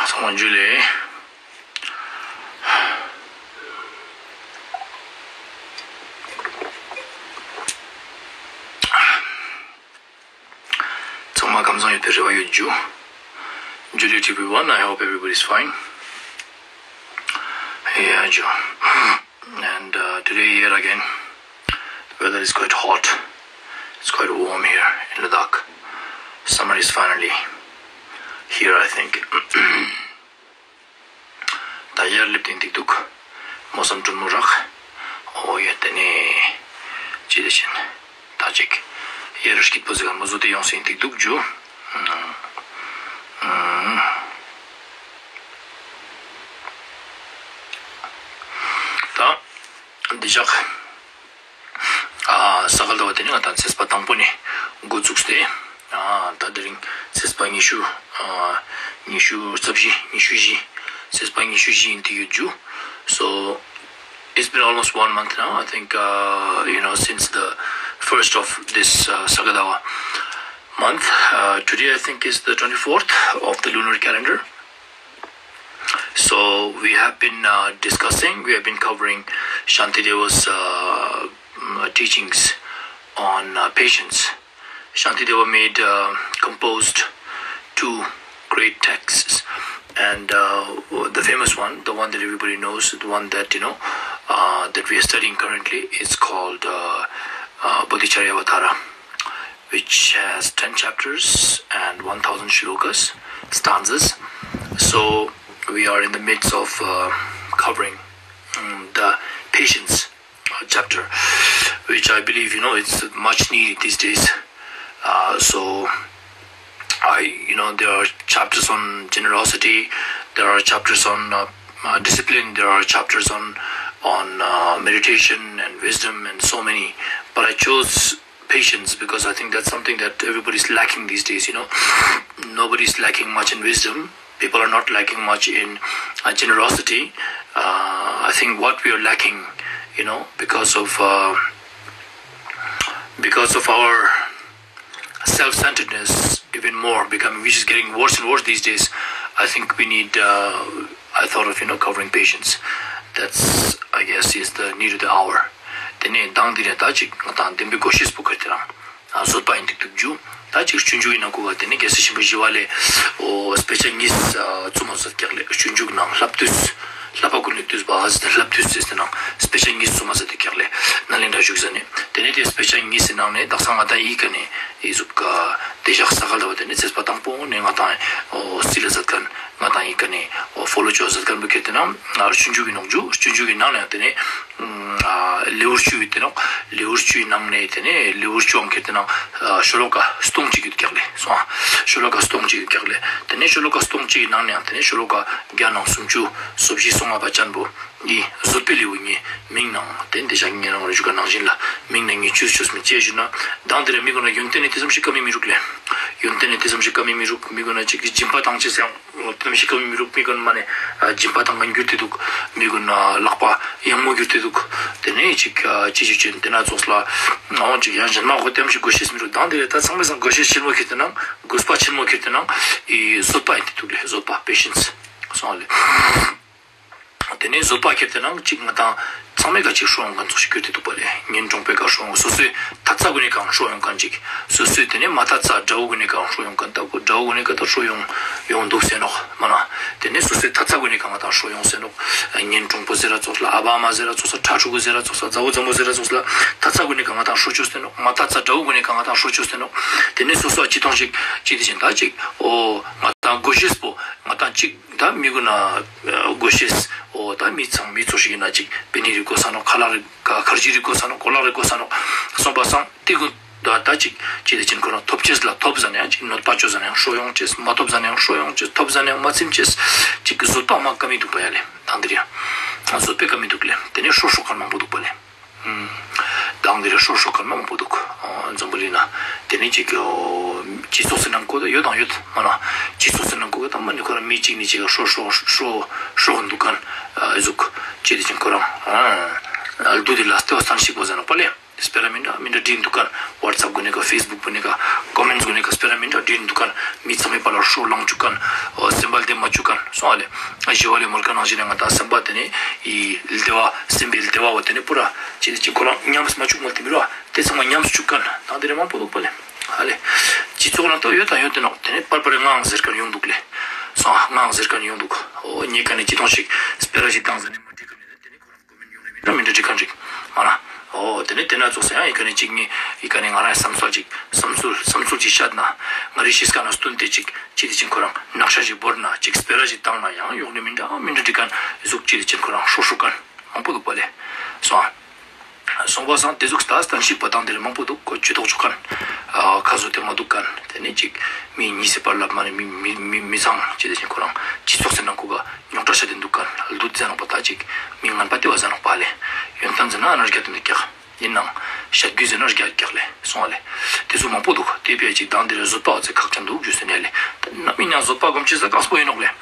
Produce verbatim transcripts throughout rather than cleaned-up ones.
ཚང་མ་འཇུ་ལེ། ཚང་མ་ཁམས་བཟང་ཡོད་པའི་རེ་བ་ཡོད་འཇུ། འཇུ་ལེ། T V one, I hope everybody is fine. Yeah, འཇུ། And uh, today, yet again, the weather is quite hot. It's quite warm here in Ladakh. Summer is finally here, I think. ད་ཡར་སླེབས་ཏེ་འདུག་འདུག་མོ་སམ་དྲོན་མོ་རག་ཨོ་ཡ། དེ་ནས་ཅི་དེ་བཞིན་ད་ཅིག་ཡར་སྐྱིད་པོ་ཟེར་ག་མོ་བཟོ་དེ་ཡོང་སེ་འདུག་འདུག་འཇུ། ཨ་ཨ་ད་འདི་ཞག་ཨ་ས་ག་ཟླ་བ་དེ་ནི་ང་དང་ཚེས་པ་དང་པོ་ནས་འགོ་བཙུགས་ཏེ། ཨ་ད་དེ་རིང་ཚེས་པ་ཉི་ཤུ། ཨ་ཉི་ཤུ་རྩ་བཞི། ཉི་ཤུ་བཞི། ཚེས་པ་ཉི་ཤུ་བཞི་ཡིན་དེ་ཡོད་རྒྱུ། So it's been almost one month now, I think, uh, you know, since the first of this uh, Sagadawa month. Uh, today, I think, is the twenty-fourth of the lunar calendar. So we have been uh, discussing, we have been covering Shantideva's uh, mm, teachings on uh, patience. Shantideva made uh, composed two great texts, and uh, the famous one, the one that everybody knows, the one that you know uh, that we are studying currently, is called uh, uh, Bodhicharya Vatara, which has ten chapters and one thousand shlokas, stanzas. So we are in the midst of uh, covering um, the patience uh, chapter, which I believe you know it's much needed these days. Uh, so I, you know, there are chapters on generosity, there are chapters on uh, uh, discipline, there are chapters on on uh, meditation and wisdom and so many. But I chose patience because I think that's something that everybody's lacking these days. You know, nobody's lacking much in wisdom. People are not lacking much in uh, generosity. Uh, I think what we are lacking, you know, because of uh, because of our self-centeredness even more becoming, which is getting worse and worse these days. I think we need uh, I thought of you know covering patience. That's, I guess, is the need of the hour. དེ་ནས་མདང་འདི་ནས་ད་ཅིག་ང་དང་བདེན་པའི་བགོ་བཤའ་སྤུ་གར་དེ་རང་བཟོད་པ་ཡིན་འདུག་འདུག་རྒྱུ། ད་ཅིག་སྤྱོད་འཇུག་ཡིན་ན་གོ་བ་དེ་ནས་རྒྱལ་སྲས་ཆེན་པོ་ཞི་བ་ལྷས་ཨོ་དཔེ་ཆ་གཉིས་བཙུམ་མ་ཟེར་ཀྱག་ལེ། སྤྱོད་འཇུག་ནང་བསླབ་བཏུས། བསླབ་པ་ཀུན་ལས་བཏུས་པ་ཟེར་ཏེ་བསླབ་བཏུས་ཟེར་ཏེ་ནང་དཔེ་ཆ་གཉིས་བཙུམ་མ་ཟེར་ཏེ་ཀྱག་ལེ། ནཱ་ལེནྡྲ་བཞུགས་ས་ནས། དེ་ནས་དེ་དཔེ་ཆ་གཉིས་སི་ནང་ནས་དག་ས་ང་དང་ཡི་ག་ནས་ཡི་ཟུག་ག་དེ་ཞག་ས་ག་ཟླ་བ་དེ་ནས་ཚེས་པ་དང་པོ་ནས་ང་དང་ཨོ་སི་ལ་མཛད་མཁན་ང་དང་ཡི་ག་ནས་ཨོ་ཕོ་ལོ་ཅོ་མཛད་མཁན་བོ་ཁྱེར་ཏེ་ན་སྤྱོད་འཇུག་གི་ནང་འཇུག་སྤྱོད་འཇུག་གི་ནང་ནས་དེ་ནས་ལེའུ་བཅུ་ཡི་དེ་ནོ། ལེའུ་བཅུའི་ནང་ནས་དེ་ནས་ལེའུ་བཅུའང་ཁྱེར་ཏེ་ན་ཤོ་ལོ་ཀ་སྟོང་གཅིག་ཡོད་ཀྱག་ལེ་སོང་། ཤོ་ལོ་ཀ་སྟོང་གཅིག་ཡོད་ཀྱག་ལེ། དེ་ནས་ཤོ་ལོ་ཀ་སྟོང་གཅིག་གི་ནང་ནས་ཡང་དེ་ནས་ཤོ་ལོ་ཀ་བརྒྱ་ནང་སུམ་ཅུ་སོ་བཞི་སོ་ལྔ་པ་ཅན་པོ་ཡི་བཟོད་པའི་ལེའུ་གཉིས་མིང་ནང་དེ་འདི་བྱ་ངེས་རང་རེ་ཞུ་ག་ནང་བཞིན་ལ་མིང་ནས་ངེས་ཆོས་ཆོས་མི་བཅས་ཞུ་ན་དང་དེ་རེ་མི་དགོས་ན་ཡོན་ཏན་ནི་དེ་ཙམ་ཞིག་བཀའ་མི་མི་རུག་ལེ། ཡོན་ཏན་ནི་དེ་ཙམ་ཞིག་བཀའ་མི་མི་རུག་མི་དགོས་ན་གཅིག་གི་སྦྱིན་པ་བཏང་ཅེས་ཡང་། དེ་མི་ཤེས་ཀ་མི་མི་རུག་མི་ཀུན་མ་ནས་སྦྱིན་པ་དང་ངན་གྱུར་ཏེ་འདུག་མི་ཀུན་ལག་པ་ཡང་མོ་གྱུར་ཏེ་འདུག་དེ་ནས་ཅིག་ཅི་ཞིག་ཅན་དེ་ན་ཙོགས་ལ་འོང་ཅིག་ཡང་གཞན་མ་གོ་ལྟ་ཞིག་དགོས་ཤེས་མི་རུག་དང་དེ་རེད་ད་ཚང་མས་སང་དགོས་ཤེས་ཆེན་མོ་ཁྱེར་ཏེ་ན་དགོས་པ་ཆེན་མོ་ཁྱེར་ཏེ་ན་ཨི་བཟོད་པ་ཡིན་ཏེ་འདུག་ལེ་བཟོད་པ་པེ་ཤེན་སི་སོང་ལེ། དེ་ནས་བཟོད་པ་ཁྱེར་ཏེ་ནང་གཅིག་ང་དང་ཚང་མས་ག་ཅིག་ཧྲོ་ཡོང་མཁན་ཚོ་ཞིག་གྱུར་ཏེ་འདུག་པ་ལས་ངན་གྲོང་པའི་ག་ཧྲོ་ཡོང་སོ་སོའི་ད་ཚ་གུ་ནས་གང་ཧྲོ་ཡོང་མཁན་ཅིག་སོ་སོའི་དེ་ནས་མ་ད་ཚ་དགྲ་བོ་གུ་ནས་གང་ཧྲོ་ཡོང་མཁན་ད་གུ་དགྲ་བོ་གུ་ནས་ག་ད་ཧྲོ་ཡོང་ཡོང་འདུག་ཟེར་ནོག་མ་ན། དེ་ནས་སོ་སོའི་ད་ཚ་གུ་ནས་གང་ང་དང་ཧྲོ་ཡོང་ཟེར་ནོག་ངན་གྲོང་པོ་ཟེར་ར་ཙོགས་ལ་ཨ་བ་ཨ་མ་ཟེར་ར་ཙོགས་ལ་ཕྲ་ཕྲུ་གུ་ཟེར་ར་ཙོགས་ལ་མཛའ་བོ་མཛའ་མོ་ཟེར་ར་ཙོགས་ལ་ད་ཚ་གུ་ནས་གང་ང་དང་ཧྲོ་ཆོག་ཟེར་ནོག་མ་ད་ཚ་དགྲ་བོ་གུ་ནས་གང་ང་དང་ཧྲོ་ཆོག་ཟེར་ནོག་དེ་ནས་སོ་སོ་ཨ་ཅི་ཐོང་ཞིག་ཅི་དེ་བཞིན་ད་ཅིག་ཨོ་ང་དང་དགོས་ཤེས་པོ་ང་དང་ཅིག་ད་མི་གུན་ན་དགོས་ཤེས། ཨོ་ད་མི་ཚང་མི་ཚོ་ཞིག་ཡིན་ན་ཅིག་པེ་ནི་རིག་དགོས་ས་ནོག་ཁ་ལག་རིག་ཁ་ཁར་ཇི་རིག་དགོས་ས་ནོག་གོ་ལག་རིག་དགོས་ས་ནོག་སོང་པ་སང་དེ་གུན་ད་ད་ཅིག་ཅི་དེ་ཅིན་ཁོ་རང་ཐོབ་ཅེས་ལ་ཐོབ་ཟ་ནས་ཡང་ཅིག་གནོད་པ་བཅོ་ཟ་ནས་ཡང་ཧྲོ་ཡོང་ཅེས་མ་ཐོབ་ཟ་ནས་ཡང་ཧྲོ་ཡོང་ཅེས་ཐོབ་ཟ་ནས་ཡང་མ་ཚིམ་ཅེས་ཅིག་གི་བཟོད་པ་མ་ཀ་མི་འདུག་པ་ཡ་ལེ་དང་དེ་རེད་ཡ། བཟོད་པའི་ཀ་མི་འདུག་ལེ་དེ་ནས་ཧྲོ་ཧྲོ་ཁར་མང་པོ་འདུག་པ་ལེ། དང་དེ་རེ་ཧྲོ་ཧྲོ་ཁར་མང་པོ་འདུག་འཛམ་བུ་གླིང་ན། དེ་ནི་ཅིག་སྤྱི་ཚོགས་སུ་ནང་བཀོད་ཡོད་དང་ཡོད་མ་ན། སྤྱི་ཚོགས་སུ་ནང་བཀོད་དང་མ་ནི་ཁོ་རང་མི་གཅིག་ནི་གཅིག་ཧྲོ་ཧྲོ་ཧྲོ་ཧྲོ་འདུག་གན་ཟུག་ཅི་དེ་ཅིན་ཁོ་རང་ཨ་སྡུག་དེ་ལ་ལྟེ་བ་སྟན་ཞིག་པོ་ཟེར་ན་པ་ལེ། སྤེ་ར་མི་འདྲ་མི་འདྲ་བྲིས་འདུག་ག། WhatsApp་སྒོ་ནས་ག། Facebook་སྒོ་ནས་ག། Comments་སྒོ་ནས་ག། སྤེ་ར་མི་འདྲ་བྲིས་འདུག་ག། མི་ཚང་མའི་བར་ལ་ཧྲོ་ལངས་བཅུག་ག། ཨོ་སེམས་པ་བདེ་མ་བཅུག་ག་སོང་བ་ལས། ཞི་བ་ལྷས་མོལ་ཁ་ནང་བཞིན་ནས་ང་ད་སེམས་པ་དེ་ནས་ཡི་བདེ་བ་སེམས་པའི་བདེ་བ་བ་དེ་ནས་པུ་ར་ཅི་དེ་ཅི་ཁོ་རང་ཉམས་མ་བཅུག་མོལ་དེ་མི་རོ། དེ་ཚང་མ་ཉམས་བཅུག་ག། ད་དེ་རེ་མང་པོ་འདུག་པ་ལས། ཨ་ལས། སྤྱི་ཚོགས་ལ་ཏོ་ཡོད་དང་ཡོད་དེ་ནོ། དེ་ནས་པར་པར་ངའང་ཟེར་ག་ཡོང་འདུག་ལས། སོང་ཨ་ངའང་ཟེར་ག་ཡོང་འདུག། ཨོ་ཉེ་ག་ནས་ཅི་ཐོང་ཞིག་སྤེ་ར་ཞིག་བཏང་ཟེར་ནས་མ་འགྲིག་ག་ནས་དེ་ནས་ཁོ་རང་། མི་འདྲ་འདྲ་འགྲིག་ག་འགྲིག་མ་ན། ཨོ་དེ་ནས་དེ་ན་ཙོགས་ཟེར་ཡང་ཡི་ག་ནས་གཅིག་ནི་ཡི་ག་ནས་ང་རང་བསམ་ཚུལ་གཅིག་བསམ་ཚུལ་བསམ་ཚུལ་གཅིག་བཤད་ན། ང་རི་ཤིས་ཀ་ན་སྟོན་ཏེ་གཅིག་ཅི་དེ་ཅིག་ཁོ་རང་ནག་ཤ་ཞིག་བོར་ན་གཅིག་སྤེ་ར་ཞིག་བཏང་ན་ཡང་ཡོག་ནི་མི་འདྲ་མི་འདྲ་འགྲིག་ག་ཟུག་ཅི་དེ་ཅིག་ཁོ་རང་ཧྲོ་ཧྲོ་ག་མང་པོ་འདུག་པ་ལས། སོང་ཨ། སོང་པ་སང་དེ་ཟུག་ད་སྟན་ཞིག་པ་དང་དེ་རེ་མང་པོ་འདུག་གོ་ཇུས་གཏོགས་ཆོག་ག་ཁ་བཟོ་དེ་མ་འདུག་ག། དེ་ནས་གཅིག་མི་གཉིས་སེ་པར་ལབ་མ་ནི་མི་མི་མི་མི་ཚང་ཅི་དེ་ཅིག་ཁོ་རང་སྤྱི་ཚོགས་སེ་ནང་ཁུ་ག་རྙོག་དྲ་ཤ་དེ་འདུག་ག། ལུད་ཟེར་ནོག་པ་ད་ཅིག་མི་ངན་པ་དེ་བ་ཟེར་ནོག་པ་ལས། ཡོན་ཏན་ཟེར་ན་ཨ་ན་རྒྱ་དེ་འདུག་ཀྱག། ཡིན་ནང་བཤད་རྒྱུ་ཟེར་ན་རྒྱ་རྒྱག་ལས་སོང་བ་ལས། དེ་ཚོ་མང་པོ་འདུག། དེ་བས་ཅིག་དང་དེ་རེ་བཟོད་པ་ཚེ་ཁག་ཅན་འདུག་རྒྱུ་ཟེར་ནས་ལས། ད་ནམ་ཡིན་ཡང་བཟོད་པ་སྒོམ་ཆེ་ས་དཀགས་པོ་ཡིན་ནོག་ལས།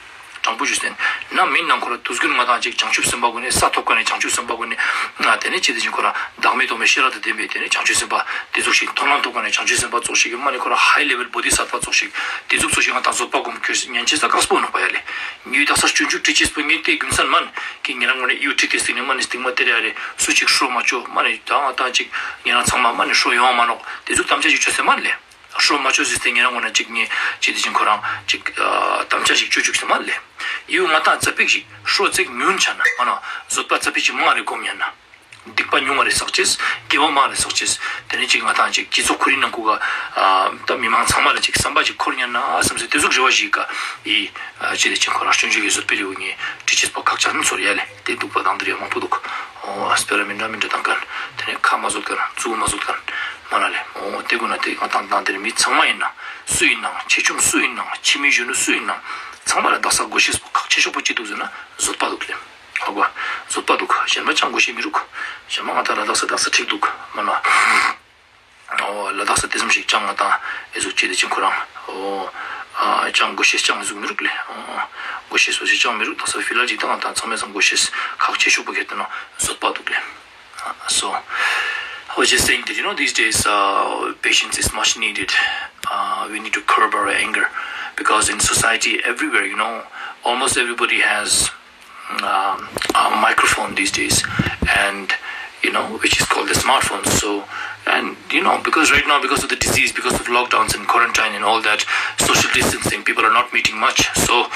དྲང་པོ་ཞུ་ཟེར་ན་མི་ནང་ཁོ་ར་དུས་རྒྱུན་ང་དང་ཅིག་བྱང་ཆུབ་སེམས་དཔའ་ཀུན་ནས་ས་ཐོབ་ཀ་ནས་བྱང་ཆུབ་སེམས་དཔའ་ཀུན་ནས་ང་དེ་ནས་ཅི་དེ་ཅིག་ཁོ་ར་བདག་མེད་རྟོག་མེད་ཤེས་རབ་དང་ལྡན་པའི་དེ་ནས་བྱང་ཆུབ་སེམས་དཔའ་དེ་ཚོགས་ཤིག་མཐོང་ལམ་ཐོབ་ཀ་ནས་བྱང་ཆུབ་སེམས་དཔའ་ཚོགས་ཤིག་མ་ནས་ཁོ་ར་ཧའི་ལེ་ཝལ་བོ་དྷི་ས་ཏྭ་ཚོགས་ཤིག་དེ་ཚོགས་ཚོགས་ཤིག་ང་དང་བཟོད་པ་སྒོམ་ཁྱོད་ཉན་ཆེ་ས་དཀགས་པོ་ནོག་པ་ཡ་ལེ། ངའི་དག་ས་སྤྱོད་འཇུག་ཁྲིད་ཆེས་པོ་ངའི་ལྟས་རྒྱུ་མཚན་མན། ཁྱེད་ཉེ་རང་ངོ་ནས་ཡུ་ཁྲིད་དེ་སྟེང་ནས་མ་ནས་སྟིང་མ་དེ་རེ་ཨ་རེ་སུ་ཅིག་ཧྲོ་མ་ཅོ་མ་ནས་ད་ང་དང་ཅིག་ཉེ་རང་ཚང་མ་མ་ནས་ཧྲོ་ཡོང་བ་མ་ནོག་དེ་ཚོགས་དམ་བཅའ་ཞིག་ཆོད་སེ་མ་ལེ། ཧྲོ་མ་ཆོད་ཟེར་ཏེ་ཉེ་རང་ངོ་ན་གཅིག་ནི་ཅི་དེ་ཅིག་ཁོ་རང་གཅིག་ཨ་དམ་བཅའ་ཞིག་གཅོད་བཅུག་ཟེར་མ་ལས། ཡིའུ་ང་ཏང་ཙ་པིག་ཞིག་ཧྲོ་ཙིག་ཉུང་ཆ་ན་ང་ན་བཟོད་པ་ཙ་པིག་ཅིག་མང་རེ་སྒོམ་ཡ་ན། སྡིག་པ་ཉུང་བ་རེ་བསགས་ཅེས་དགེ་བ་མང་རེ་བསགས་ཅེས་དེ་ནས་ཅིག་ང་ཏང་ཅིག་སྤྱི་ཚོགས་ཁོ་རི་ནང་ཁུ་ག་ཨ་ད་མི་མང་ཚང་མ་ལ་ཅིག་བསམ་པ་ཅིག་འཁོར་ཉན་ན་བསམ་སེ་དེ་ཟུག་རེ་བ་ཞིག་ག་ཡི་ཨ་ཅི་དེ་ཅིག་ཁོ་རང་སྤྱོད་འཇུག་གི་བཟོད་པའི་ལེའུ་ངས་བྲིས་ཅེས་པ་ཁག་ཅན་ཚོར་ཡ་ལས་དེ་སྡུག་པ་དང་དེ་རེ་མང་པོ་འདུག་ཨོ་སྤེ་ར་མི་འདྲ་མི་འདྲ་དང་གན་དེ་ནས་ཁ་མ་བཟོད་གན་གཙུག་མ་བཟོད་གན་མ་ན་ལས། ཨོ་དེ་དགོས་ན་དེ་ང་དང་དང་དེར་མི་ཚང་མ་ཡིན་ན་སུ་ཡིན་ནང་ཆེ་ཆུང་སུ་ཡིན་ནང་ཕྱི་མི་གཞོན་ནུ་སུ་ཡིན་ནང་ཚང་མ་ལ་དག་ས་དགོས་ཤེས་པོ་ཁག་ཆེ་ཤོས་པོ་ཅི་འདུག་ཟེར་ན་བཟོད་པ་འདུག་ལེ། ཧ་གོ། བཟོད་པ་འདུག་གཞན་མ་ཅང་དགོས་ཤེས་མི་རུག་གཞན་མ་ང་དང་ལ་དག་ས་དག་ས་ཁྲིག་འདུག་མ་ན། ཨོ་ལ་དྭགས་ས་དེ་ཙམ་ཞིག་ཅང་ང་དང་ཨེ་ཟུག་ཅི་དེ་ཅིག་ཁོ་རང་ཨོ་ཨ་ཅང་དགོས་ཤེས་ཅང་ཨེ་ཟུག་མི་རུག་ལེ། ཨོ་དགོས་ཤེས་སོ་ཞིག་ཅང་མི་རུག་དྭགས་ས་ཕི་ལ་ཅིག་དང་ང་དང་ཚང་མས་ཙམ་དགོས་ཤེས་ཁག་ཆེ་ཤོས་པོ་ཁེ་ཏེ་ན་བཟོད་པ་འདུག་ལེ། So I was just saying that, you know, these days, uh, patience is much needed. Uh, we need to curb our anger because in society, everywhere, you know, almost everybody has um, a microphone these days, and you know, which is called the smartphone. So, and you know, because right now, because of the disease, because of lockdowns and quarantine and all that social distancing, people are not meeting much. So,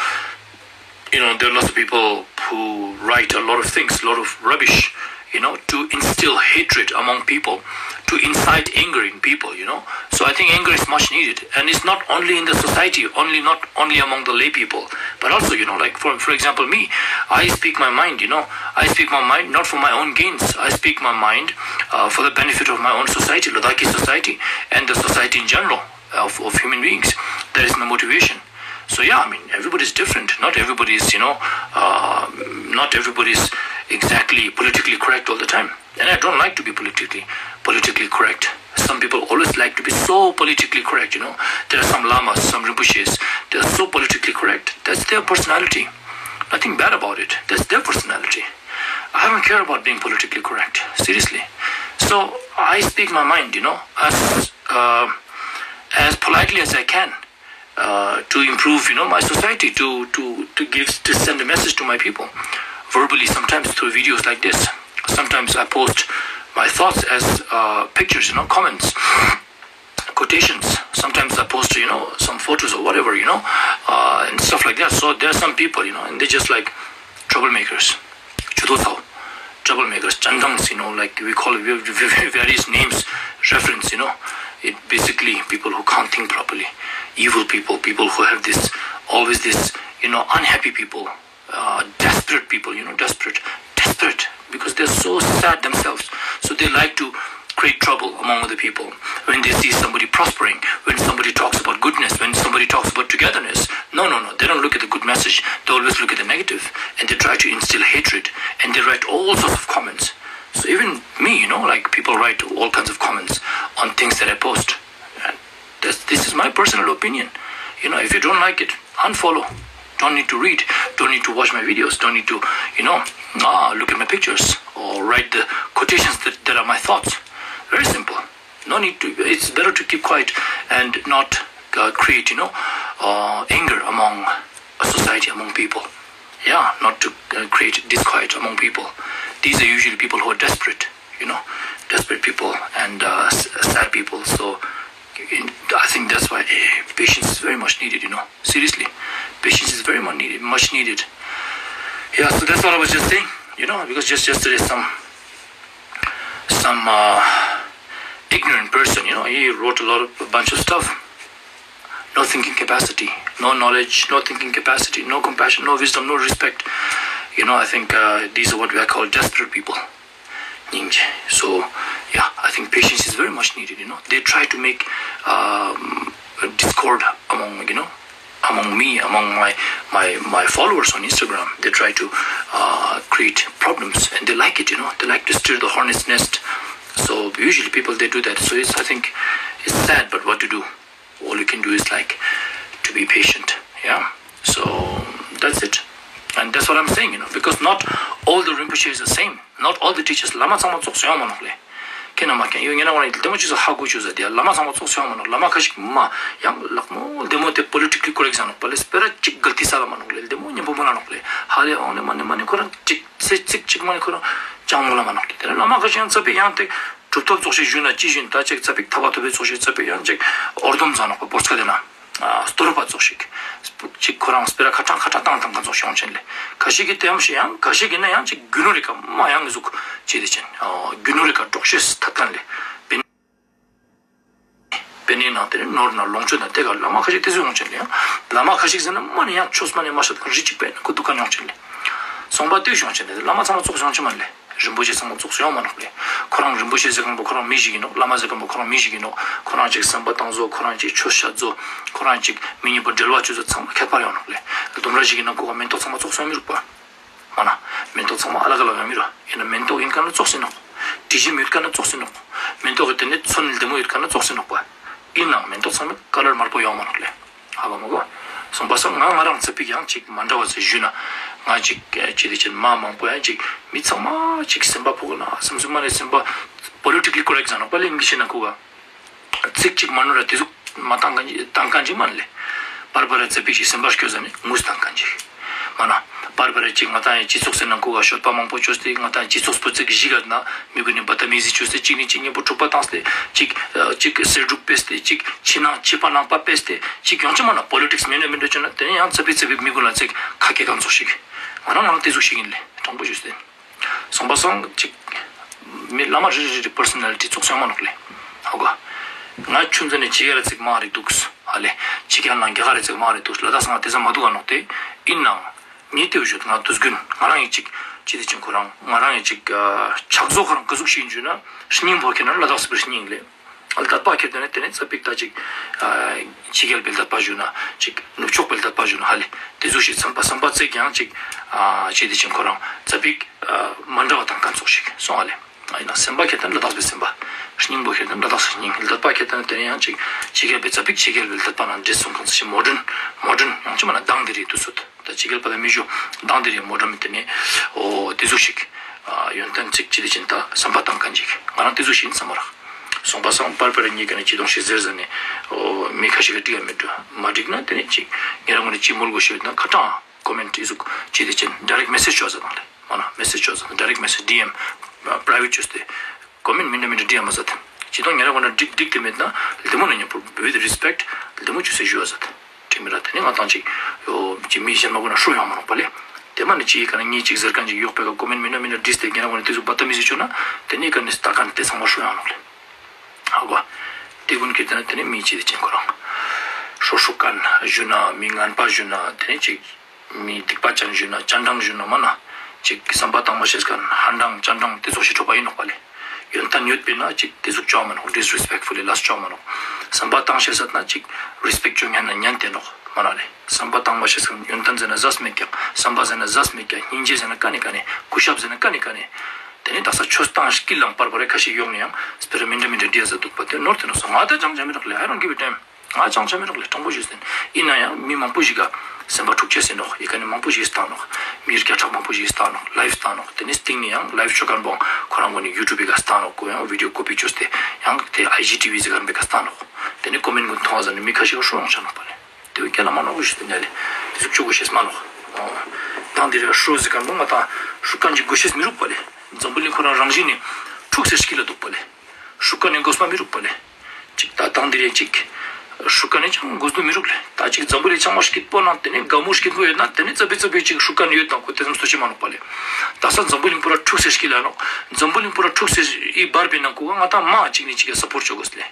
you know, there are lots of people who write a lot of things, a lot of rubbish, you know, to instill hatred among people, to incite anger in people, you know. So I think anger is much needed, and it's not only in the society, only not only among the lay people, but also, you know, like for for example, me, I speak my mind, you know, I speak my mind not for my own gains. I speak my mind uh, for the benefit of my own society, Ladakhi society, and the society in general of, of human beings. That is my motivation. So yeah, I mean, everybody's different. Not everybody's, you know, uh, not everybody's exactly politically correct all the time. And I don't like to be politically politically correct. Some people always like to be so politically correct, you know. There are some lamas, some rinpoches, they are so politically correct. That's their personality. Nothing bad about it. That's their personality. I don't care about being politically correct, seriously. So I speak my mind, you know, as uh, as politely as I can uh, to improve, you know, my society, to to to give to send a message to my people, verbally, sometimes through videos like this. Sometimes I post my thoughts as uh, pictures, you know, comments, quotations. Sometimes I post, you know, some photos or whatever, you know, uh, and stuff like that. So there are some people, you know, and they're just like troublemakers. Chudo thao. Troublemakers, chandang, you know, like we call it various names, reference, you know. It basically people who can't think properly, evil people, people who have this, always this, you know, unhappy people, uh, desperate people, you know, desperate, desperate, because they're so sad themselves. So they like to create trouble among other people. When they see somebody prospering, when somebody talks about goodness, when somebody talks about togetherness, no, no, no, they don't look at the good message. They always look at the negative, and they try to instill hatred, and they write all sorts of comments. So even me, you know, like, people write all kinds of comments on things that I post. And this, this is my personal opinion. You know, if you don't like it, unfollow. Don't need to read, don't need to watch my videos, don't need to, you know, ah, look at my pictures or write the quotations that, that are my thoughts. Very simple. No need to. It's better to keep quiet and not uh, create, you know, uh, anger among a society, among people. Yeah, not to uh, create disquiet among people. These are usually people who are desperate, you know, desperate people and uh, s- sad people. So in- I think that's why eh, patience is very much needed, you know. Seriously, patience is very much needed, much needed. Yeah, so that's what I was just saying, you know, because just yesterday some some uh, ignorant person, you know, he wrote a lot of a bunch of stuff. No thinking capacity, no knowledge, no thinking capacity, no compassion, no wisdom, no respect. You know, I think uh, these are what we are called desperate people. So, yeah, I think patience is very much needed. You know, they try to make um, a discord among, you know, among me, among my my my followers on Instagram. They try to uh, create problems, and they like it. You know, they like to stir the hornet's nest. So usually people, they do that. So it's, I think, it's sad, but what to do? All you can do is like to be patient. Yeah. So that's it. And that's what I'm saying, you know, because not all the Rinpoche is the same. Not all the teachers. བླ་མ་ཚང་མ་ཙོགས་སུ་ཡོང་མ་ནོག་ལེ། ཁྱེད་རྣམས་མ་ཁྱེད་ཡོད་ངེད་ན་ངོ་ན་ལྡེ་མོ་ཅི་ཟེར་ཧ་གོ་ཅུ་ཟེར་དེ་བླ་མ་ཚང་མ་ཙོགས་སུ་ཡོང་མ་ནོག་བླ་མ་ཁ་ཤས་མ་ཡང་ལག་མོ་ལྡེ་མོ་དེ་politically correct ཟེར་ནོག་པ་ལེ། སྤེ་ར་གཅིག་གལ་ཏི་ས་ལ་མ་ནོག་ལེ། ལྡེ་མོ་སྙན་པོ་མོ་ལ་ནོག་ལེ། ཧ་ལེ་ཨང་ལེ་མ་ནེ་མ་ནེ་ཁོ་རང་གཅིག་ཚེ་ཚིག་གཅིག་མ་ནེ་ཁོ་རང་ཅང་མོ་ལ་མ་ནོག་ལེ། དེ་ནས་བླ་མ་ཁ་ཤས་ཡང་ཚ་པེ་ཡང་དེ་གྲུབ་ཐོབ་ཙོགས་ཤིག་ཞུས་ན་ཅི་ཞུས་ད་ཅིག་ཚ་པེ་ཐ་བ་ཐོབ་པའི་ཙོགས་ཤིག་ཚ་པེ་ཡང་ཅིག་ཨོར་དོམ་ཟ་ནོག་པ་བོར་ཚ་དེ་ན། སྟོར་བ་ཙོགས་ཤིག་ཅིག་ཁོ་རང་སྤེ་ར་ཁ་གྲངས་ཁ་གྲངས་བཏང་བཏང་ག་ཙོགས་ཤིག་ཡོང་ཆེན་ལེ། ཁ་ཤས་ཀྱིས་དེ་ཡང་ཞིག་ཡང་ཁ་ཤས་ཀྱིས་ན་ཡང་ཅིག་རྒྱུ་ནོར་རི་ཀ་མ་ཡང་གི་ཟུག་བྱེད་དེ་ཆེན། རྒྱུ་ནོར་རི་ཀ་འགྲོགས་ཤེས་ཐད་ཀ་ལེ། པེ་ནེ་ནང་དེ་ནོར་ན་ལོངས་སྤྱོད་ན་དེ་ག་བླ་མ་ཁ་ཤས་དེ་ཚོ་ཡོང་ཆེན་ལེ། ཡང་བླ་མ་ཁ་ཤས་ཟེར་ན་མ་ནི་ཡང་ཆོས་མ་ནི་མ་ཤད་ཁ་རི་ཅིག་པེ་ན་ཁོ་འདུག་ག་ཡོང་ཆེན་ལེ། སོང་པ་དེ་ཡོང་ཆེན་ལེ། བླ་མ་ཚང་མ་ཙོགས་ཡོང་ཆེན་མ་ལེ། རིན་པོ་ཆེ་ཚང་མ་ཙོགས་སུ་ཡོང་མ་ནོག་ལེ། ཁོ་རང་རིན་པོ་ཆེ་ཟེར་མཁན་པོ་ཁོ་རང་མི་ཞིག་ཡིན་ནོག་བླ་མ་ཟེར་མཁན་པོ་ཁོ་རང་མི་ཞིག་ཡིན་ནོག་ཁོ་རང་ཅིག་བསམ་པ་བཏང་བཟོ། ཁོ་རང་ཅིག་ཆོས་བཤད་བཟོ། ཁོ་རང་ཅིག་མི་གཉིས་པོ་འབྲེལ་བ་བཅོས་བཟོ་ཚང་མ་ཁྱད་པར་ཡོང་ནོག་ལེ། ལྡུམ་ར་ཞིག་ཡིན་ན་ཁོ་ག་མེན་ཏོག་ཚང་མ་ཙོགས་སུ་ཡོང་མི་རུག་པ། མ་ན། མེན་ཏོག་ཚང་མ་ཨ་ལ་ཀ་ལ་ཡོང་མི་རུག་ཡིན་ན་མེན་ཏོག་ཡིན་མཁན་ལ་ཙོགས་ཡིན་ནོག་དྲི་ཞིམ་ཡོད་མཁན་ལ་ཙོགས་ཡིན་ནོག་མེན་ཏོག་གི་དེ་ནས་ཚོན་ལྡེ་མོ་ཡོད་མཁན་ལ་ཙོགས་ཡིན་ནོག་པ། ཡིན་ནའང་མེན་ཏོག་ཚང་མ་ཀ་ལར་དམར་པོ་ཡོང་མ་ནོག་ལེ། ཧ་གོ་མ་གོ། སོང་པ་སང་ང་ང་རང་ཚེ་ཕིག་ཡང་ཅིག་མ་འདྲ་བ་ཚེ་ཞུས་ན། ང་ཅིག་ཅི་དེ་ཅན་མ་མང་པོ་ཡང་ཅིག་མི་ཚང་མ་ཅིག་སེམས་པ་ཕོག་ན་སེམས་སུ་མ་ནས་སེམས་པ་politically correct ཟ་ན་པ་ལེ་མི་ཤེས་ན་ཁུ་ག་ཚིག་ཅིག་མ་ནོར་ར་དེ་ཟུག་མ་བཏང་ག་བཏང་ག་ཅིག་མ་ལེ། པར་པར་ཚེ་ཕིག་ཅིག་སེམས་པ་སྐྱོ་ཟ་ནས་ངུས་བཏང་ག་ཅིག་མ་ན། པར་པར་ཅིག་ང་ཏང་ཡང་སྤྱི་ཚོགས་ཟེར་ན་ཁུ་ག་ཤོད་པ་མང་པོ་བཅོས་ཏེ་ང་ཏང་སྤྱི་ཚོགས་སྤུ་ཚིག་གཞི་ག་ན། མི་གུན་ནི་བ་ཏ་མི་ཟི་བཅོས་ཏེ་གཅིག་ནི་གཅིག་གཉིས་པོ་འཁྲུག་པ་བཏང་སྟེ་གཅིག་གཅིག་གསེར་འབྲུག་ཕེས་ཏེ་གཅིག་ཕྱི་ནང་ཕྱི་པ་ནང་པ་ཕེས་ཏེ་གཅིག་ཡོང་ཅི་མ་ན་པོ་ལི་ཊིག་སི་མི་འདྲ་མི་འདྲ་བཅོས་ན་དེ་ནས་ཡང་ཚ་པིག་ཚ་པིག་མི་གུན་ལ་ཚིག་ཁ་སྐད་གང་ཚོགས་ཤིག་ང་རང་ང་རང་དེ་ཟུག་ཤིག་ཡིན་ལེ་དྲང་པོ་ཞུས་ཏེ། སོང་པ་སང་གཅིག་མི་བླ་མ་རེ་རེ་རེ་པར་སོ་ནལ་ཊི་ཚོགས་སོང་མ་ནོག་ལེ། ཧ་གོ། ང་ཆུང་ཙེ་ནས་ཕྱི་རྒྱལ་ལ་ཚིག་མ་རེ་འདུག་ཧ་ལེ། ཕྱི་རྒྱལ་ནང་རྒྱ་གར་རེ་ཚིག་མ་རེ་འདུག་ལ་དྭགས་སང་དེ་ཚ་མ་འདུག་ག་ནོག་དེ་ཡིན་ནའང་། ངས་དེ་བཞུགས་ང་དུས་རྒྱུན་ང་རང་ཡི་གཅིག་ཅི་དེ་ཅིག་ཁོ་རང་ང་རང་ཡི་གཅིག་ཕྱག་བཟོ་ཁོ་རང་ག་ཟུག་ཤིག་འཇུས་ན་སྙིང་པོ་ཁྱེར་ན་ལ་དྭགས་སི་པི་རི་སྙིང་ལེ། ཨ་ལ་དད་པ་ཁྱེར་དེ་ནས་དེ་ནས་ཚ་པིག་ད་ཅིག་ཕྱི་རྒྱལ་པའི་དད་པ་ཞུ་ན་ཅིག་ནུབ་ཕྱོགས་པའི་དད་པ་ཞུ་ན་ཧ་ལེ་དེ་ཟུག་ཤིག་བསམ་པ་བསམ་པ་ཚིག་ཀྱང་ཅིག་ཅི་དེ་ཅིག་ཁོ་རང་ཚ་པིག་མ་འདྲ་བ་དང་གང་ཚོགས་ཤིག་སོང་ཧ་ལེ། ཡིན་ན་སེམས་པ་ཁྱེར་དེ་ལ་དྭགས་པའི་སེམས་པ། སྙིང་པོ་ཁྱེར་དེ་ལ་དྭགས་སུ་སྙིང་ལ་དད་པ་ཁྱེར་དེ་ནི་དེ་ནས་ཡང་ཅིག་ཕྱི་རྒྱལ་པའི་ཚ་པིག་ཕྱི་རྒྱལ་པའི་ལ་དད་པ་ནང་འདྲེས་སོང་གང་ཚ་ཞིག་མོ་ཌན་མོ་ཌན་ཡང་ཅི་མ་ན་དང་དེ་རེད་དུ་སོད། ད་ཕྱི་རྒྱལ་པ་ལ་མི་ཞུ་དང་དེ་རེད་མོ་ཌན་དེ་ནས་ཨོ་དེ་ཟུག་ཤིག་ཡོན་ཏན་ཚིག་ཅི་དེ་ཅན་ད་བསམ་པ་བཏང་གང་ཅིག་ང་རང་དེ་ཟུག་ཤིག་ཡིན་བསམ་པ་རག་སོང་པ་སང་པར་པར་གཉིས་ཀ་ནས་ཅི་གཏོང་ཞིག་ཟེར་ཟེར་ནས་ཨོ་མི་ཁ་ཤས་ཀ་འགྲིག་ཡ་མི་འགྲོ་མ་འགྲིག་ན་དེ་ནས་ཅིག་ཉེ་རང་ངོ་ནས་ཅི་མོལ་དགོས་ཤོད་ན་ཁ་གྲངས། ཀོ་མེན་ཊི་ཨི་ཟུག་ཅི་དེ་ཅན་ཌའི་རེག་མེ་སེ་ཇི་ཅོ་ཟ་དང་ལེ། མ་ན་མེ་སེ་ཇི་ཅོ་ཟ་དང་ཌའི་རེག་མེ་སེ་ཇི་ཌི་ཨེམ་པ་རའི་ཝེ་ཊི་ཅོས་ཏེ་ཀོ་མེན་ཊི་མི་འདྲ་མི་འདྲ་འདྲི་ཡ་མ་ཟ་དང་ཅི་དང་ཉེ་ར་གོ་ན་འགྲིག་འགྲིག་དེ་མེད་ན་ལྡེ་མོ་ནས་ཉེ་པོ་with respect ལྡེ་མོ་ཅོས་སེ་ཞུ་བ་ཟ་དང་དྲི་མི་ར་དེ་ནི་ང་དང་ཅིག་ཡོ་ཅི་མི་གཞན་མ་གོ་ན་ཧྲུ་ཡོང་མ་རུང་པ་ལེ། དེ་མ་ནི་ཅི་ཡི་ག་ན་ངའི་ཅིག་ཟེར་མཁན་ཅིག་ཡོག་པའི་ག་ཀོ་མེན་ཊི་མི་འདྲ་མི་འདྲ་འདྲིས་ཏེ་ཉེ་ར་གོ་ན་དེ་ཚོ་བ་ཏ་མི་ཟི་ཅོ་ན་དེ་ནི་ག་ནི་ལྟ་མཁན་དེ་ཚང་མ་ཧྲུ་ཡོང་ནོག་ལེ། ཧ་གོ། དེ་ཀུན་གྱིས་བལྟས་ན་དེ་ནི་མི་ཅི་དེ་ཅན་ཁོ་རང་། ཧྲོ་ཧྲུ་ཀན་ཞུ་ན་མི་ངན་པ་ཞུ་ན་དེ་ནི་ཅིག་མི་སྡིག་པ་ཅན་ཞུ་ན་སྤྱན་དྲངས་ཞུ་ན་མ་ན་ཅིག་བསམ་པ་བཏང་མ་ཤེས་མཁན་ཧན་དྲངས་སྤྱན་དྲངས་དེ་ཚོ་ཞིག་འཕྲོག་པ་ཡིན་ནོག་པ་ལེ། ཡོན་ཏན་ཡོད་པས་ན་ཅིག་དེ་ཟུག་ཅོ་མ་ནོག་ཌིས་རི་སི་པེག་ཕུ་ལི་ལ་སི་ཅོ་མ་ནོག་བསམ་པ་བཏང་ཤེས་ཟེར་ན་ཅིག་རི་སི་པེག་ཅོ་ཉན་ན་ཉན་དེ་ནོག་མ་ན་ལེ། བསམ་པ་བཏང་མ་ཤེས་མཁན་ཡོན་ཏན་ཟེར་ན་ཟས་མེད་ཀྱང་བསམ་པ་ཟེར་ན་ཟས་མེད་ཀྱང་སྙིང་རྗེ་ཟེར་ན་ཀ་ནི་ཀ་ནི་སྐུ་ཞབས་ཟེར་ན་ཀ་ནི་ཀ་ནི། དེ་ནས་དག་ས་ཆོས་བཏང་སྐྱིད་ལང་པར་པ་རེ་ཁ་ཤས་ཡོང་ནས་ཡང་སྤེ་ར་མི་འདྲ་མི་འདྲ་འདྲི་ཡ་ཟ་འདུག་པ་དེ་ནོར་དེ་ནོར་སོང་ང་དེ་ཅང་ཆ་མི་རག་ལེ། I don't give a damn. ང་ཅང་ཆ་མི་རག་ལེ། དྲང་པོ་ཞུས་ཟིན་ཡིན་ན་ཡང་མི་མང་པོ་ཞིག་ག་ སེམས་པ་འཁྲུག་ཆ་ཟིན་ནོག་ཡི་ག་ནི་མང་པོ་ཞིག་བཏང་ནོག་མི་སྐད་གྲགས་མང་པོ་ཞིག་བཏང་ནོག་ལའིབ་བཏང་ནོག་དེ་ནི་སྟེང་ནས་ཡང་ལའིབ་ཆོ་མཁན་པོ་ཁོ་རང་ངོ་ནས་ཡུ་ཊུབ་ག་བཏང་ནོག་ཁོ་ཡང་བི་ཌིའོ་ཀོ་པི་བཅོས་ཏེ་ཡང་དེ་ཨའི་ཇི་ཊི་བི་ཟེར་མཁན་པོ་ག་བཏང་ནོག་དེ་ནི་ཀོ་མེན་ཊི་ཀུན་མཐོང་བ་ཟ་ནི་མི་ཁ་ཤས་ཀ་ཧྲུ་ཡོང་ཆ་ནོག་པ་ལེ། དེ་བས་སྐད་ལ་མ་ནོག་ཞུ་དེ་ནས་ལེ། དེ་ཟུག་ཆོ་གོ་ཤེས་མ་ནོག་དང་དེ་རེ་ཧྲུ་ཟེར་མཁན་པོ་ང་དང་ཧྲུ་མཁན་གྱི་གོ་ཤེས་མི་རུག་པ་ལེ། འཛམ་བུ་གླིང་ཁོ་རང་རང་བཞིན་ནས་འཁྲུག་སེ་སྐྱིད་ལ་འདུག་པ་ལེ། ཧྲུ་མཁན་ནི་གོ་ཤེས་མི་རུག་པ་ལེ། ཅིག་ད་དང་དེ་རེ་ཅིག་ཧྲུ་མཁན་ནི་ཅང་གོ་ཤེས་མི་རུག་ལེ། ད་ཅིག་འཛམ་བུ་གླིང་ཚང་མ་སྐྱིད་པོ་ནང་དེ་ནི་དགའ་མོ་སྐྱིད་པོ་ཡོད་ན་དེ་ནི་ཙ་པི་ཙ་པི་ཅིག་ཧྲུ་མཁན་ཡོད་དང་ཁོ་དེ་ཙམ་སོ་ཆེ་མ་ནོག་པ་ལེ། ད་ས་འཛམ་བུ་གླིང་པུ་ར་འཁྲུག་སེ་སྐྱིད་ལ་ནོག་འཛམ་བུ་གླིང་པུ་ར་འཁྲུག་སེ་ཨི་བར་པའི་ནང་ཁོ་ག་ང་དང་མ་ཅིག་ནི་ཅིག་ག་སབ་པོར་ཆོ་གོ་ལེ།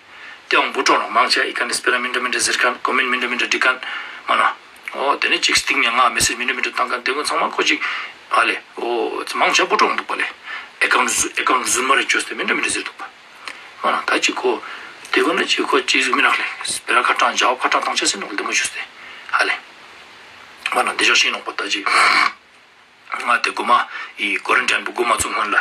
དེའང་བུ་ཀྲོ་ནོག་མང་ཆེ་ཨི་ཀ་ནི་སྤེ་ར་མི་འདྲ་མི་འདྲ་ཟེར་མཁན་ཀོ་མེན་ཊི་མི་འདྲ་མི་འདྲ་འབྲི་མཁན་མ་ན། ཨོ་དེ་ནས་ཅིག་སྟེང་ནས་ང་མེ་སེ་ཇི་མི་འདྲ་མི་འདྲ་བཏང་མཁན་དེ་ཀུན་ཚང་མ་ཁོ་ཅིག་ཨ་ལེ། ཨོ་མང་ཆེ་བུ་ཀྲོ་འདུག་པ་ལེ། ཨེ་ཀའུན་ཊི་ཨེ་ཀའུན་ཊི་རྫུན་མ་རེ་བཅོས་ཏེ་མི་འདྲ་མི་འདྲ་ཟེར་འདུག་པ། མ་ན་ད་ཅིག་ཁོ་དེ་ཀུན་ན་ཅིག་ཁོ་ཅིག་མི་ནག་ལེ། སྤེ་ར་ཁ་གྲངས་བརྒྱ་ཁ་གྲངས་བཏང་ཆ་ཟེར་ནོག་ལེ་དེ་མོ་བཅོས་ཏེ་ཨ་ལེ། མ་ན་འདི་ཞག་ཤེས་ནོག་པ་ད་ཅིག་ང་དེ་གོ་མ་ཡི་ཀོ་རན་ཊིན་པོ་གོ་མ་ཚུགས་སྔོན་ལ།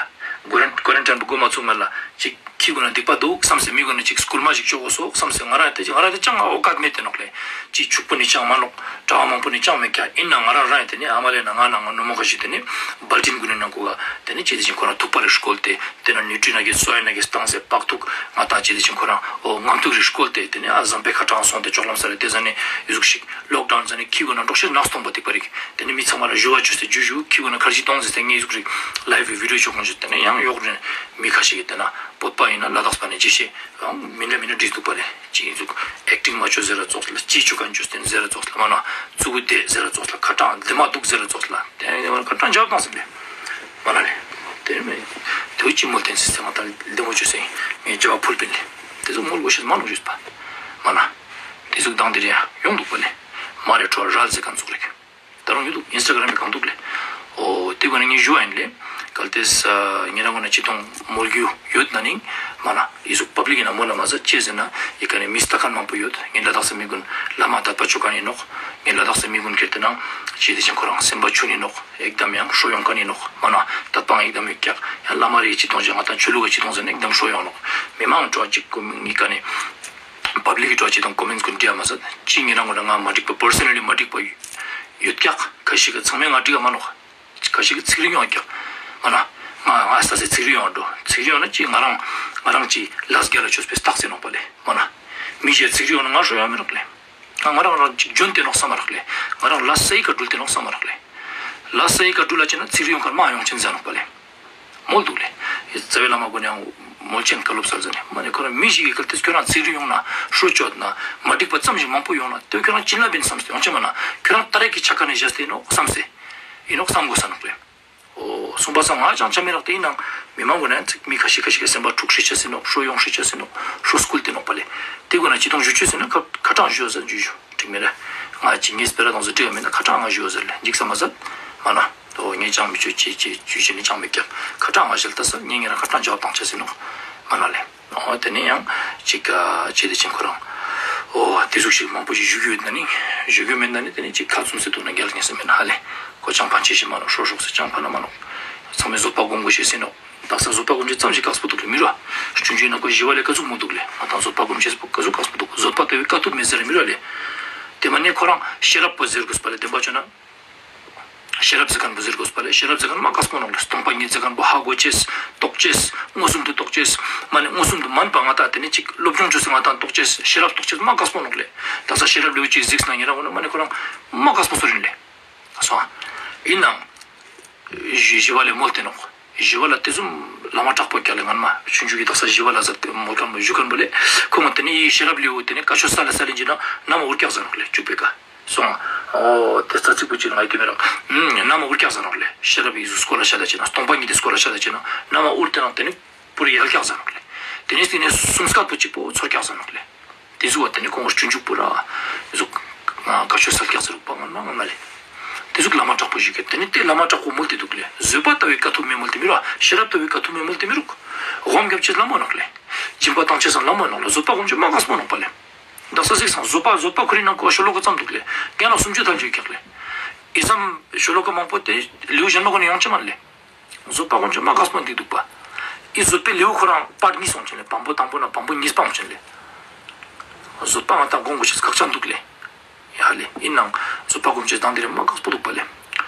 ཀོ་རན་ཀོ་རན་ཊིན་པོ་གོ་མ་ཚུགས་སྔོན་ལ་ཅིག་ཁྱི་ཀུན་ན་སྡིག་པ་འདུག་བསམ་སེ་མི་ཀུན་ན་ཅིག་སྐུལ་མ་ཞིག་ཆོ་གོ་སོགས་བསམ་སེ་ང་རང་དེ་ཅིག་ང་རང་དེ་ཅང་ཨོ་ཀ་ཏི་མེད་དེ་ནོག་ལེ། ཅིག་ཕྱུག་པོ་ནི་ཅང་མ་ནོག་གྲྭ་བ་མང་པོ་ནི་ཅང་མེད་ཀྱག་ཡིན་ན་ང་རང་རང་ཡིན་དེ་ནི་ཨ་མ་ལེ་ན་ང་ན་ང་ནུ་མོ་ཁ་ཤས་དེ་ནི་སྦལ་ཏིན་ཀུན་ནི་ནང་ཁུ་ག་དེ་ནི་ཅི་དེ་ཅིག་ཁོ་རང་ཐུག་པ་རེ་སྐོལ་ཏེ་དེ་ན་ནུས་ཀྲི་ན་གི་སོ་ཡ་ན་གི་བཏང་སེ་པག་ཐུག་ང་དང་ཅི་དེ་ཅིག་ཁོ་རང་ཨོ་ངམ་ཐུག་རེ་སྐོལ་ཏེ་དེ་ནི་ཨ་ཟམ་པའི་ཁ་གྲངས་སོང་སྟེ་ཅོག་ལམ་ས་རེ་དེ་ཟ་ནི་ཡུ་ཟུག་ཞིག་ལོག་ཌའུན་ཟ་ནི་ཁྱི་ཀུན་ན་འགྲོགས་ཤེས་ནག་སྟོང་པ་དེ་པ་རིག་དེ་ནི་མི་ཚང་མ་ལ་ཞུ་བ་བཅོས་སེ་ཇུ་ཞུ་ཁྱི་ཀུན་ན་ཁར་ཇི་གཏོང་ཟེར་ཏེ་ངས་ཟུག་རིག་ལའིབ་བི་ཌིའོ་ཆོ་གོ་ཞུ་དེ་ནི་ཡང་གཡོག་རེ་མི་ཁ་ཤས་ཀྱི་དེ་ན་བོད་པ་ཡིན་ན་ལ་དྭགས་པ་ནས་ཅི་ཤེས་ཡང་མི་འདྲ་མི་འདྲ་བྲིས་འདུག་པ་ལེ། ཅི་ཡིན་ཟུག་ཨེག་ཊིང་མ་བཅོས་ཟེར་ར་ཙོགས་ལ་ཅི་ཆོ་ག་བཅོས་ཏེ་ཟེར་ར་ཙོགས་ལ་མ་ན་ཙུ་གུ་དེ་ཟེར་ར་ཙོགས་ལ་ཁ་གྲངས་དེ་མ་འདུག་ཟེར་ར་ཙོགས་ལ་དེ་ནི་ཁ་གྲངས་འཇབ་བཏང་ཟིན་པས་མ་ན་ལེ། དེ་ནི་མེད་དུ་ཅི་མོལ་ཏེན་སི་སེ་མ་ད་ལྡེ་མོ་བཅོས་སེ་ངས་འཇབ་ཕུལ་པིན་ལེ། དེ་ཚོ་མོལ་དགོས་ཤེས་མ་ནོག་ཞུས་པ་མ་ན། དེ་ཟུག་དང་དེ་རེ་ཡང་ཡོང་འདུག་པ་ལེ། མ་རེ་ཁྲོ་རལ་ཟེར་གང་ཚུགས་རེད། ད་རུང་ཡོད་འདུག་ཨིན་སི་ཊ་གྷ་རམ་གང་འདུག་ལེ། ཨོ་དེ་ག་ནས་ངས་ཞུ་བ་ཡིན་ལེ། གལ་ཏེ་ས་ཉེ་རང་ངོ་ན་ཅི་ཐོང་མོལ་རྒྱུ་ཡོད་ན་ནིང་མ་ན་ཡི་ཟུག་པབ་ལིག་ཡིན་ན་མོལ་ལ་མ་ཟད་ཅེས་ཟེར་ན་ཡི་ག་ནས་མི་ལྟ་མཁན་མང་པོ་ཡོད། ངས་ལ་དྭགས་སི་མི་ཀུན་བླ་མ་དད་པ་ཆོ་མཁན་ཡིན་ནོག་ངས་ལ་དྭགས་སི་མི་ཀུན་ཁྱེར་ཏེ་ན་ཅི་དེ་ཅང་ཁོ་རང་སེམས་པ་ཆུང་ཡིན་ནོག་ཨེག་དམ་ཡང་ཧྲོ་ཡོང་མཁན་ཡིན་ནོག་མ་ན་དད་པ་ཨེག་དམ་ཡོད་ཀྱག་ཡང་བླ་མ་རེ་ཅི་ཐོང་ཅེ་ང་དང་ཆོས་ལུགས་ཀྱི་ཅི་ཐོང་ཟེར་ན་ཨེག་དམ་ཧྲོ་ཡོང་ནོག་མི་མང་ཁྲོ་ཅིག་ཀུ་མི་ག་ནས་པབ་ལིག་གི་ཁྲོ་ཅི་དང་ཀོ་མེན་ཊི་ཀུན་བྲིས་ཡ་མ་ཟད་ཅི་ཉེ་རང་ངོ་ན་ང་མ་འགྲིག་པ་པར་སོ་ན་ལི་མ་འགྲིག་པ་ཡོད་ཀྱག་ཁ་ཤས་ཀྱི་ཚང་མས་ང་འགྲིག་ག་མ་ནོག་ཁ་ཤས་ཀྱི་ཚིག་རིག་ཡོང་ཀྱག་མ་ན་ང་ང་ས་སེ་ཚིག་རིག་ཡོང་འགྲོ་ཚིག་རིག་ཡོང་ན་ཅི་ང་རང་ང་རང་ཅི་ལས་རྒྱ་ལ་ཆོས་པའི་རྟགས་ཟེར་ནོག་པ་ལེ་མ་ན། མི་གཞན་ཚིག་རིག་ཡོང་ན་ང་ཧྲོ་ཡ་མི་རོག་ལེ། ང་ང་རང་རང་ཅིག་འཇོན་ཏེ་ནོག་བསམ་མ་རོག་ལེ། ང་རང་ལ་སའི་ཀ་འགྲུལ་ཏེ་ནོག་བསམ་མ་རོག་ལེ། ལ་སའི་ཀ་འགྲུལ་ལ་ཅི་ན་ཚིག་རིག་ཡོང་ཁར་མ་ཡོང་ཆེན་ཟ་ནོག་པ་ལེ། མོལ་འདུག་ལེ། རྩ་བའི་བླ་མ་ཀུན་ཡང་མོལ་ཆེན་བཀའ་སློབ་སལ་ཟ་ནས་མ་ནས་ཁོ་རང་མི་ཞིག་གི་སྐབས་དེ་ཁྱོད་རང་ཚིག་རིག་ཡོང་ན་ཧྲོ་ཅོད་ན་མ་འགྲིག་པ་ཙམ་ཞིག་མང་པོ་ཡོང་ན་དེ་ཁྱོད་རང་ཅི་ལ་བིན་བསམ་སྟེ་ཡོང་ཆེན་མ་ན་ཁྱོད་རང་ཏ་རེ་གི་ཆ་ཀ་ནས་བཞག་སྟེ་ཡིན་ནོག་བསམ་སེ། ཡིན་ནོག་བསམ་དགོས་ས་ནོག་ལེ། ཨོ། གསུངས་པ་སང་ང་ཅང་ཆ་མེད་རག་དེ་ཡིན་ནང་མི་མང་གོ་ན་ཚིག་མི་ཁ་ཤས་ཁ་ཤས་ཀྱི་སེམས་པ་འཁྲུག་ཤེས་ཆ་སྲིད་ནོག་ཧྲོ་ཡོང་ཤེས་ཆ་སྲིད་ནོག་ཧྲོ་སྐུལ་དེ་ནོག་པ་ལེ། དེ་གོ་ན་ཅི་ཐོང་ཞུ་ཆོས་ཟེར་ན་ཁ་ཁ་གྲངས་ཞུ་ཟེར་ཞུ་ཞུ་འགྲིག་མེད་ལེ། ང་ཅི་ངའི་སྤེ་ར་དང་ཟེར་འགྲིག་མེད་ན་ཁ་གྲངས་ང་ཞུ་ཟེར་ལེ་འཇིགས་ས་མ་ཟད་མ་ན། ཨོ་ངས་ཅང་མི་ཆོས་ཅི་ཅི་ཆོས་ཆེ་ནི་ཅང་མི་རྒྱབ་ཁ་གྲངས་ང་ཞལ་ལྟ་ས་ངས་ངས་རང་ཁ་གྲངས་ཇ་བབ་བཏང་ཆ་སྲིད་ནོག་མ་ན་ལེ། ཨོ་དེ་ནས་ཡང་ཅིག་ཅི་དེ་ཅིག་ཁོ་རང་ཨོ་དེ་ཟུག་ཞིག་མང་པོ་ཞིག་ཞུ་རྒྱུ་ཡོད་ན་ནི་ཞུ་རྒྱུ་མེད་ན་ནི་དེ་ནས་ཅིག་ཁ་ཚུམ་སེ་འདུག་ན་རྒྱལ་ཉེ་སེ་མེད་ན་ཧ་ལེ། ཁོ་ཅང་ཕན་ཆེ་ཞིག་མ་ནོག་ཧྲོ་ཧྲོག་སེ་ཅང་ཕན་ན་མ་ནོག་ཚང་མས་བཟོད་པ་སྒོམ་དགོས་ཤེས་སེ་ནོག་དག་ས་བཟོད་པ་སྒོམ་ཆེ་ཙམ་ཞིག་དཀགས་པོ་འདུག་ལེ་མི་ར། ཆུང་ཆུང་ན་ཁོ་ཞི་བ་ལས་ཀ་ཟུག་མོ་འདུག་ལེ། ང་དང་བཟོད་པ་སྒོམ་ཆེ་ཟེར་པོ་ཀ་ཟུག་དཀགས་པོ་འདུག་བཟོད་པ་ལྟ་བུའི་དཀའ་ཐུབ་མེད་ཟེར་མི་ར་ལེ། དེ་མ་ནས་ཁོ་རང་ཤེས་རབ་པོ་ཟེར་དགོས་པ་ལེ་བདེན་པ་བྱོས་ན། ཤེས་རབ་ཟེར་མཁན་པོ་ཟེར་དགོས་པ་ལས་ཤེས་རབ་ཟེར་མཁན་མ་དཀགས་པོ་ནོག་ལེ། སྟོང་པ་ཉིད་ཟེར་མཁན་པོ་ཧ་གོ་ཅེས་རྟོགས་ཅེས་མངོན་སུམ་དུ་རྟོགས་ཅེས་མ་ནི་མངོན་སུམ་དུ་མན་པ་ང་དང་དེ་ནི་ཅིག་སློབ་སྦྱོང་བཅོས་སེ་ང་དང་རྟོགས་ཅེས་ཤེས་རབ་རྟོགས་ཅེས་མ་དཀགས་པོ་ནོག་ལེ། ད་ས་ཤེས་རབ་ལེའུ་གཅིག་གཟིགས་ན་ཉེ་རང་ངོ་ན་མ་ནི་ཁོ་རང་མ་དཀགས་པོ་སོ་རིན་ལེ། སོང་ཨ། ཡིན་ནའང་ཞི་བ་ལས་མོལ་ཏེ་ནོག་ཞི་བ་ལ་དེ་ཙམ་བླ་མ་དྲག་པོ་རྒྱག་ལེ་ངན་མ་ཆུང་ཆུང་གི་ད་ས་ཞི་བ་ལ་ཟེར་ཏེ་མོལ་མཁན་པོ་ཞུ་མཁན་པོ་ལེ། ཁོ་མ་དེ་ནི་ཡི་ཤེས་རབ་ལེའུ་དེ་ནི་བཀའ་ཆོས་ས་ལ་ས་ལེན་གྱི་ན་ན་མ་འུར་རྒྱག་ཟེར་ནོག་ལེ་བཅུག་པའི་ཀ་སོང་ཨ། ཨོ་དེ་རྩ་ཚིག་པོ་ཅིག་ང་ཡི་དེ་མེད་རང་ན་མ་འུར་རྒྱག་ཟེར་ནོག་ལེ། ཤེས་རབ་ཡི་ཟུག་སྐོར་ལ་ཤ་ད་ཅེ་ན་སྟོང་པ་ཉིད་དེ་སྐོར་ལ་ཤ་ད་ཅེ་ན་ན་མ་འུར་དེ་རང་དེ་ནི་པུ་རི་ཡལ་རྒྱག་ཟེར་ནོག་ལེ། དེ་ནི་དེ་ནི་སུམ་སྐད་པོ་ཅིག་པོ་ཚོར་རྒྱག་ཟེར་ནོག་ལེ། དེ་ཟུག་བ་དེ་ནི་ཁོང་སྤྱོད་འཇུག་པུ་ར་ཟུག་ང་བཀའ་ཆོས་སལ་རྒྱག་ཟེར་རུག་པ་ངོ་ན་ངོ་ན་ལེ། དེ་ཟུག་བླ་མ་དྲག་པོ་ཞིག་གི་དེ་ནི་དེ་བླ་མ་དྲག་པོ་མོལ་ཏེ་འདུག་ལེ། བཟོད་པ་ལྟ་བུའི་དཀའ་ཐུབ་མེད་མོལ་ཏེ་མི་རུག་ཤེས་རབ་ལྟ་བུའི་དཀའ་ཐུབ་མེད་མོལ་ཏེ་མི་རུག་སྒོམ་རྒྱབ་ཅེས་བླ་མ་ནོག་ལེ། སྦྱིན་པ་བཏང་ཅེས་བླ་མ་ནོག་ལེ། བཟོད་པ་སྒོམ་ཅེས་མ་དཀགས་པོ་ནོག་པ་ལེ། ད་ས་ཟིག་སང་བཟོད་པ་བཟོད་པ་ཁོ་རའི་ནང་ཁོ་ཤོ་ལོ་ཀ་ཙམ་འདུག་ལེ། རྒན་ལགས་སུམ་ཅུ་ཐལ་ཅིག་ཀྱག་ལེ། ཨི་ཙམ་ཤོ་ལོ་ཀ་མང་པོ་དེ་ལེའུ་གཞན་མ་ཁོ་ནས་ཡོང་ཅེས་མ་ལེ། བཟོད་པ་སྒོམ་ཅེས་མ་དཀགས་པོ་འདི་འདུག་པ། ཨི་བཟོད་པའི་ལེའུ་ཁོ་རང་པར་གཉིས་སོང་ཅེས་ལེ། བམ་པོ་དང་པོ་ན་བམ་པོ་གཉིས་པ་སོང་ཅེས་ལེ། བཟོད་པ་ང་དང་སྒོམ་དགོས་ཤེས་ཁག་ཅན་འདུག་ལེ། ཡ་ལེ་ཡིན་ནང་བཟོ་པ་གོམས་ཆེ་དང་དེ་རེད་མ་ཁག་པོ་འདུག་པ་ལེ།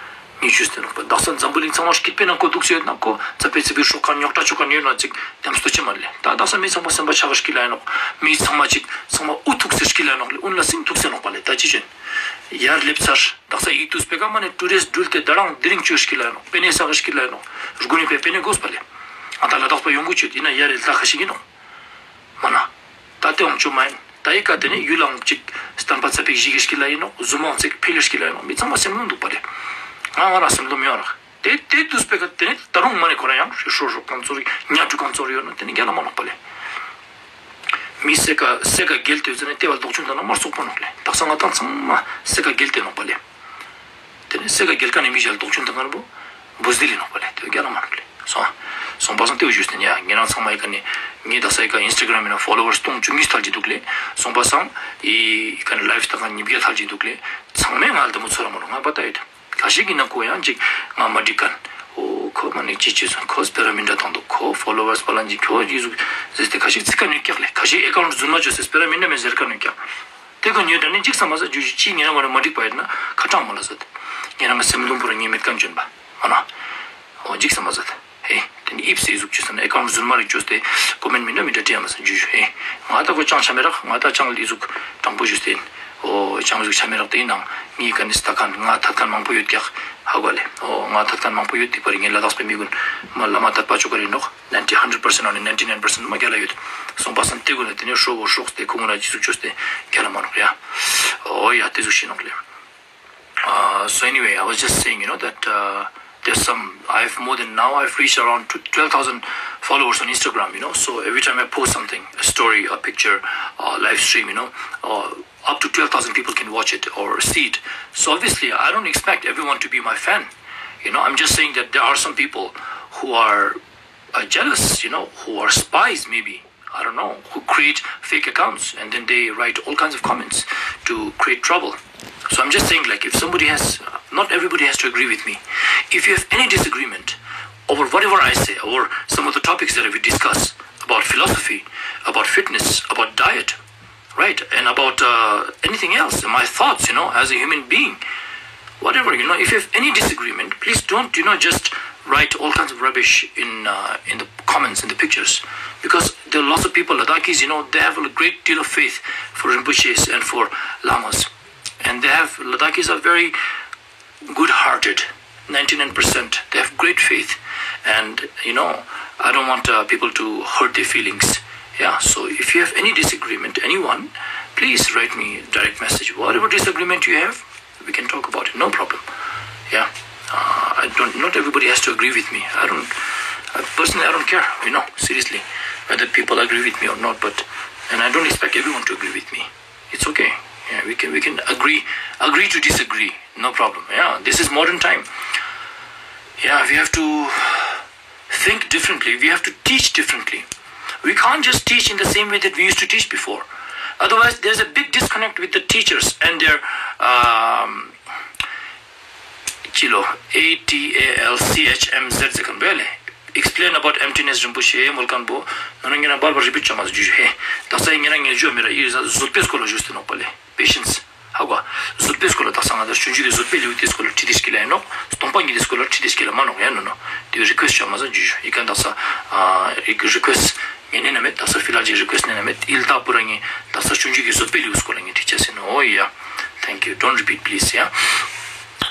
ངས་ཞུས་ཏེ་ནོག་པ། དག་ས་འཛམ་བུ་གླིང་ཚང་མ་སྐྱིད་པའི་ནང་བཀོད་འདུག་ཟེར་ན་ཁོ་ཙ་པེ་ཙི་པེ་ཧྲོག་ཁ་རྙོག་དྲ་ཆོག་ག་ཉོས་ན་ཅིག་དེམ་སྟོ་ཆེ་མ་ལེ། ད་དག་ས་མི་ཚང་མ་སེམས་པ་ཆགས་ཤིག་ལ་ཡིན་ནོག་མི་ཚང་མ་ཅིག་ཚང་མ་ཨུ་ཐུག་ཟེར་ཤིག་ལ་ཡིན་ནོག་ལེ། ཨུན་ལ་སིང་ཐུག་ཟེར་ནོག་པ་ལེ། ད་ཅི་བྱེད། ཡར་སླེབས་ཚར། དག་ས་ཡིག་ཏུ་སྤེ་ཀ་མ་ནས་ཊུ་རེ་སི་འགྲུལ་ཏེ་ད་རང་དེ་རིང་བཅོས་ཤིག་ལ་ཡིན་ནོག་པེ་ནེ་ས་ག་ཤིག་ལ་ཡིན་ནོག་རུ་གུ་ནི་པེ་པེ་ནེ་གོས་པ་ལེ། ཨ་ད་ལ་དྭགས་པ་ཡོང་གི་ཆོད་ཡིན་ན་ཡར་རེ་ལ་ཁ་ཤིག་ཡིན་ནོག་མ་ན། ད་དེ་འོང་ཆོ་མ་ཡིན། ད་ཡི་ཀ་དེ་ནས་ཡུལ་ལའང་ཅིག་སྟན་པ་ཚ་པིག་ཞིག་གི་ཞིག་ལ་ཡིན་ནོག་གཟུ་མང་ཚིག་ཕི་ལེ་ཞིག་ལ་ཡིན་ནོག་མི་ཚང་མ་སེམས་ལུང་འདུག་པ་རེད། ང་ང་རང་སེམས་ལུང་མི་ཡོང་ར། དེ་དེ་དུས་པེ་ཀ་དེ་ནས་ད་རུང་མ་ནས་ཁོ་རང་ཡང་ཧྲི་ཧྲོ་ཧྲོ་གང་ཚོར་ཉ་ཕྲུ་གང་ཚོར་ཡོད་ན་དེ་ནས་རྒྱ་ལ་མ་ནོག་པ་ལེ། མི་སེ་ཀ་སེ་ཀ་རྒྱལ་དུས་ཚོད་ནས་ལྟེ་བ་ལྡོག་ཆུང་དང་ན་མར་སོག་པོ་ནོག་ལེ། དག་ས་ང་ཏང་ཚང་མ་སེ་ཀ་རྒྱལ་དེ་ནོག་པ་ལེ། དེ་ནས་སེ་ཀ་རྒྱལ་ཁ་ནས་མི་ཞལ་ལྡོག་ཆུང་དང་ང་ར་བོ་བུ་ཟི་ལི་ནོག་པ་ལེ། དེ་རྒྱ་ལ་མ་ནོག་ལེ། སོང་སོང་པ་སང་ལྟེ་བ་ཞུས་ཏེ་ཉ་ངེ་རང་ཚང་མ་ཡི་ཀ་ནས་ངེ་དག་ས་ཡི་ཀ་ཨིན་སི་ཊ་གྷ་རམ་ཡིན་ན་ཕོ་ལོ་ཝར་སྟོང་བཅུ་གཉིས་ཐལ་གྱི་འདུག་ལེ། སོང་པ་སང་ཡི་ཀ་ནས་ལའིབ་ད་ག་ཉིས་བརྒྱ་ཐལ་གྱི་འདུག་ལེ། ཚང་མས་ང་ལ་དེ་མོ་ཚོར་ར་མ་རུང་ང་པ་ད་ཡོད། ཁ་ཤས་ཀྱིས་ན་ཁོ་ཡང་ཅིག་ང་མ་འགྲིག་ག་ཨོ་ཁོ་མ་ནི་ཅི་ཅི་སོང་ཁོ་སྤེ་ར་མི་འདྲ་བཏང་འདུག་ཁོ་ཕོ་ལོ་ཝར་སི་པ་ལ་འཇིག་ཁྱོ་ཡི་ཟུག་ཟེར་ཏེ་ཁ་ཤས་ཚིག་ཁ་ནས་ཀྱག་ལེ། ཁ་ཤས་ཨེ་ཀའུན་ཊི་རྫུན་མ་བཅོས་སེ་སྤེ་ར་མི་འདྲ་མེད་ཟེར་ཁ་ནས་ཀྱག་དེ་ཁོ་ཉོས་དྲ་ནི་འཇིག་ས་མ་ཟ་རྒྱུ་ཞིག་ཅི་ཉེ་རང་བ་ནི་མ་འགྲིག་པ་ཡོད་ན་ཁ་གྲངས་མ་ལ་ཟ། ཉེ་རང་གི་སེམས་ལུང་པོ་ར་ཉེ་མེད་ཀ་འཇོན་པ་མ་ན་ཨོ་འཇིག་ས་མ་ཟ། ཧེ། དེ་ནི་ཨིབ་སི་ཟུག་ཅུ་སོང་ན་ཨེ་ཀའུན་ཊི་རྫུན་མ་རིག་ཅོས་ཏེ་ཀོ་མེན་ཊི་མི་འདྲ་མི་འདྲ་བྲིས་ཡ་མ་སོང་ཇུ་ཞུ་ཧེ། ང་ད་ཁོ་ཅང་ཆ་མེད་རག་ང་ད་ཅང་ལི་ཟུག་དྲང་པོ་ཞུས་ཏེ། ཨོ་ཅང་ཟུག་ཆ་མེད་རག་དེ་ཡིན་ནང་ངའི་ཀ་ནི་སྟ་ཁན་ང་ཐད་ཁན་མང་པོ་ཡོད་ཀྱག་ཧ་གོ་ལེ། ཨོ་ང་ཐད་ཁན་མང་པོ་ཡོད་དེ་པར་ངའི་ལ་དྭགས་པའི་མི་ཀུན་མ་ལ་མ་དད་པ་ཅོ་ག་རེ་ནོག་ནའིན་ཊི་ཧན་ཌྲེཌ་པར་སེན་ཊ་ནང་ནས་ནའིན་ཊི་ནའིན་པར་སེན་ཊ་མ་རྒྱ་ལ་ཡོད། སོང་པ་སང་དེ་ཀུན་ལ་དེ་ནས་ཧྲོ་བོ་ཧྲོག་སྟེ་ཁོ་ཀུན་ལ་ཅི་ཟུག་ཅོས་ཏེ་རྒྱ་ལ་མ་ནོག་ཡ། ཨོ་ཡ་དེ་ཟུག་ཤེས་ནོག་ལེ། Uh, so anyway, I was just saying, you know, that uh, there's some, I have more than now, I've reached around tw- twelve thousand followers on Instagram, you know, so every time I post something, a story, a picture, a live stream, you know, uh, up to twelve thousand people can watch it or see it. So obviously, I don't expect everyone to be my fan. You know, I'm just saying that there are some people who are uh, jealous, you know, who are spies maybe, I don't know, who create fake accounts and then they write all kinds of comments to create trouble. So I'm just saying, like, if somebody has, not everybody has to agree with me. If you have any disagreement over whatever I say or some of the topics that we discuss about philosophy, about fitness, about diet, right? And about uh, anything else, my thoughts, you know, as a human being, whatever, you know, if you have any disagreement, please don't, you know, just write all kinds of rubbish in uh, in the comments, in the pictures, because there are lots of people, Ladakis, you know, they have a great deal of faith for Rinpoches and for Lamas, and they have Ladakis are very good-hearted, ninety-nine percent. They have great faith, and you know, I don't want uh, people to hurt their feelings. Yeah, so if you have any disagreement, anyone, please write me direct message. Whatever disagreement you have, we can talk about it. No problem. Yeah, uh, I don't. Not everybody has to agree with me. I don't. Uh, personally, I don't care. You know, seriously, whether people agree with me or not. But and I don't expect everyone to agree with me. It's okay. Yeah, we can we can agree agree to disagree. No problem. Yeah, this is modern time. Yeah, we have to think differently. We have to teach differently. We can't just teach in the same way that we used to teach before. Otherwise, there's a big disconnect with the teachers and their um, Chilo, A T A L C H M Z ཟེར་མཁན་པོ་ལེ། Explain about emptiness རིན་པོ་ཆེ་མོལ་མཁན་པོ་ནོ་ནོ་ངེ་ན་བར་བར་རི་པི་ཅོ་མ་ཟ་ཇུ་ཧེ། ད་ས་ཡི་ངེ་ན་ངེ་ཇུ་མི་ར་ཡི་ཟ་བཟོད་པའི་སྐོར་ལ་ཞུས་ཏེ་ནོག་པ་ལེ། Patience ཧ་གོ། བཟོད་པའི་སྐོར་ལ་ད་ས་ང་ད་སྤྱོད་འཇུག་གི་བཟོད་པའི་ལེའུ་དེའི་སྐོར་ལ་ཁྲིད་དེ་ཤི་ལ་ཡིན་ནོག་སྟོང་པ་ཉིད་དེའི་སྐོར་ལ་ཁྲིད་དེ་ཤི་ལ་མ་ནོག་ཡ་ནོ་ནོ། དེ་རི་ཀུ་ཨེ་སི་ཅོ་མ་ཟ་ཇུ་ཞུ་ཡི་ག་ད་ས་རི་ཀུ་ཨེ་སི་ངེ་ནེ་ན་མེད། ད་ས་ཕི་ལ་ཇི་རི་ཀུ་ཨེ་སི་ནེ་ན་མེད། ཨིལ་ད་པུ་ར་ངེ་ད་ས་སྤྱོད་འཇུག་གི་བཟོད་པའི་ལེའུ་སྐོར་ལ་ངེ་ཁྲིད་ཆ་སེ་ནོ། Oh yeah, thank you, don't repeat please. Yeah.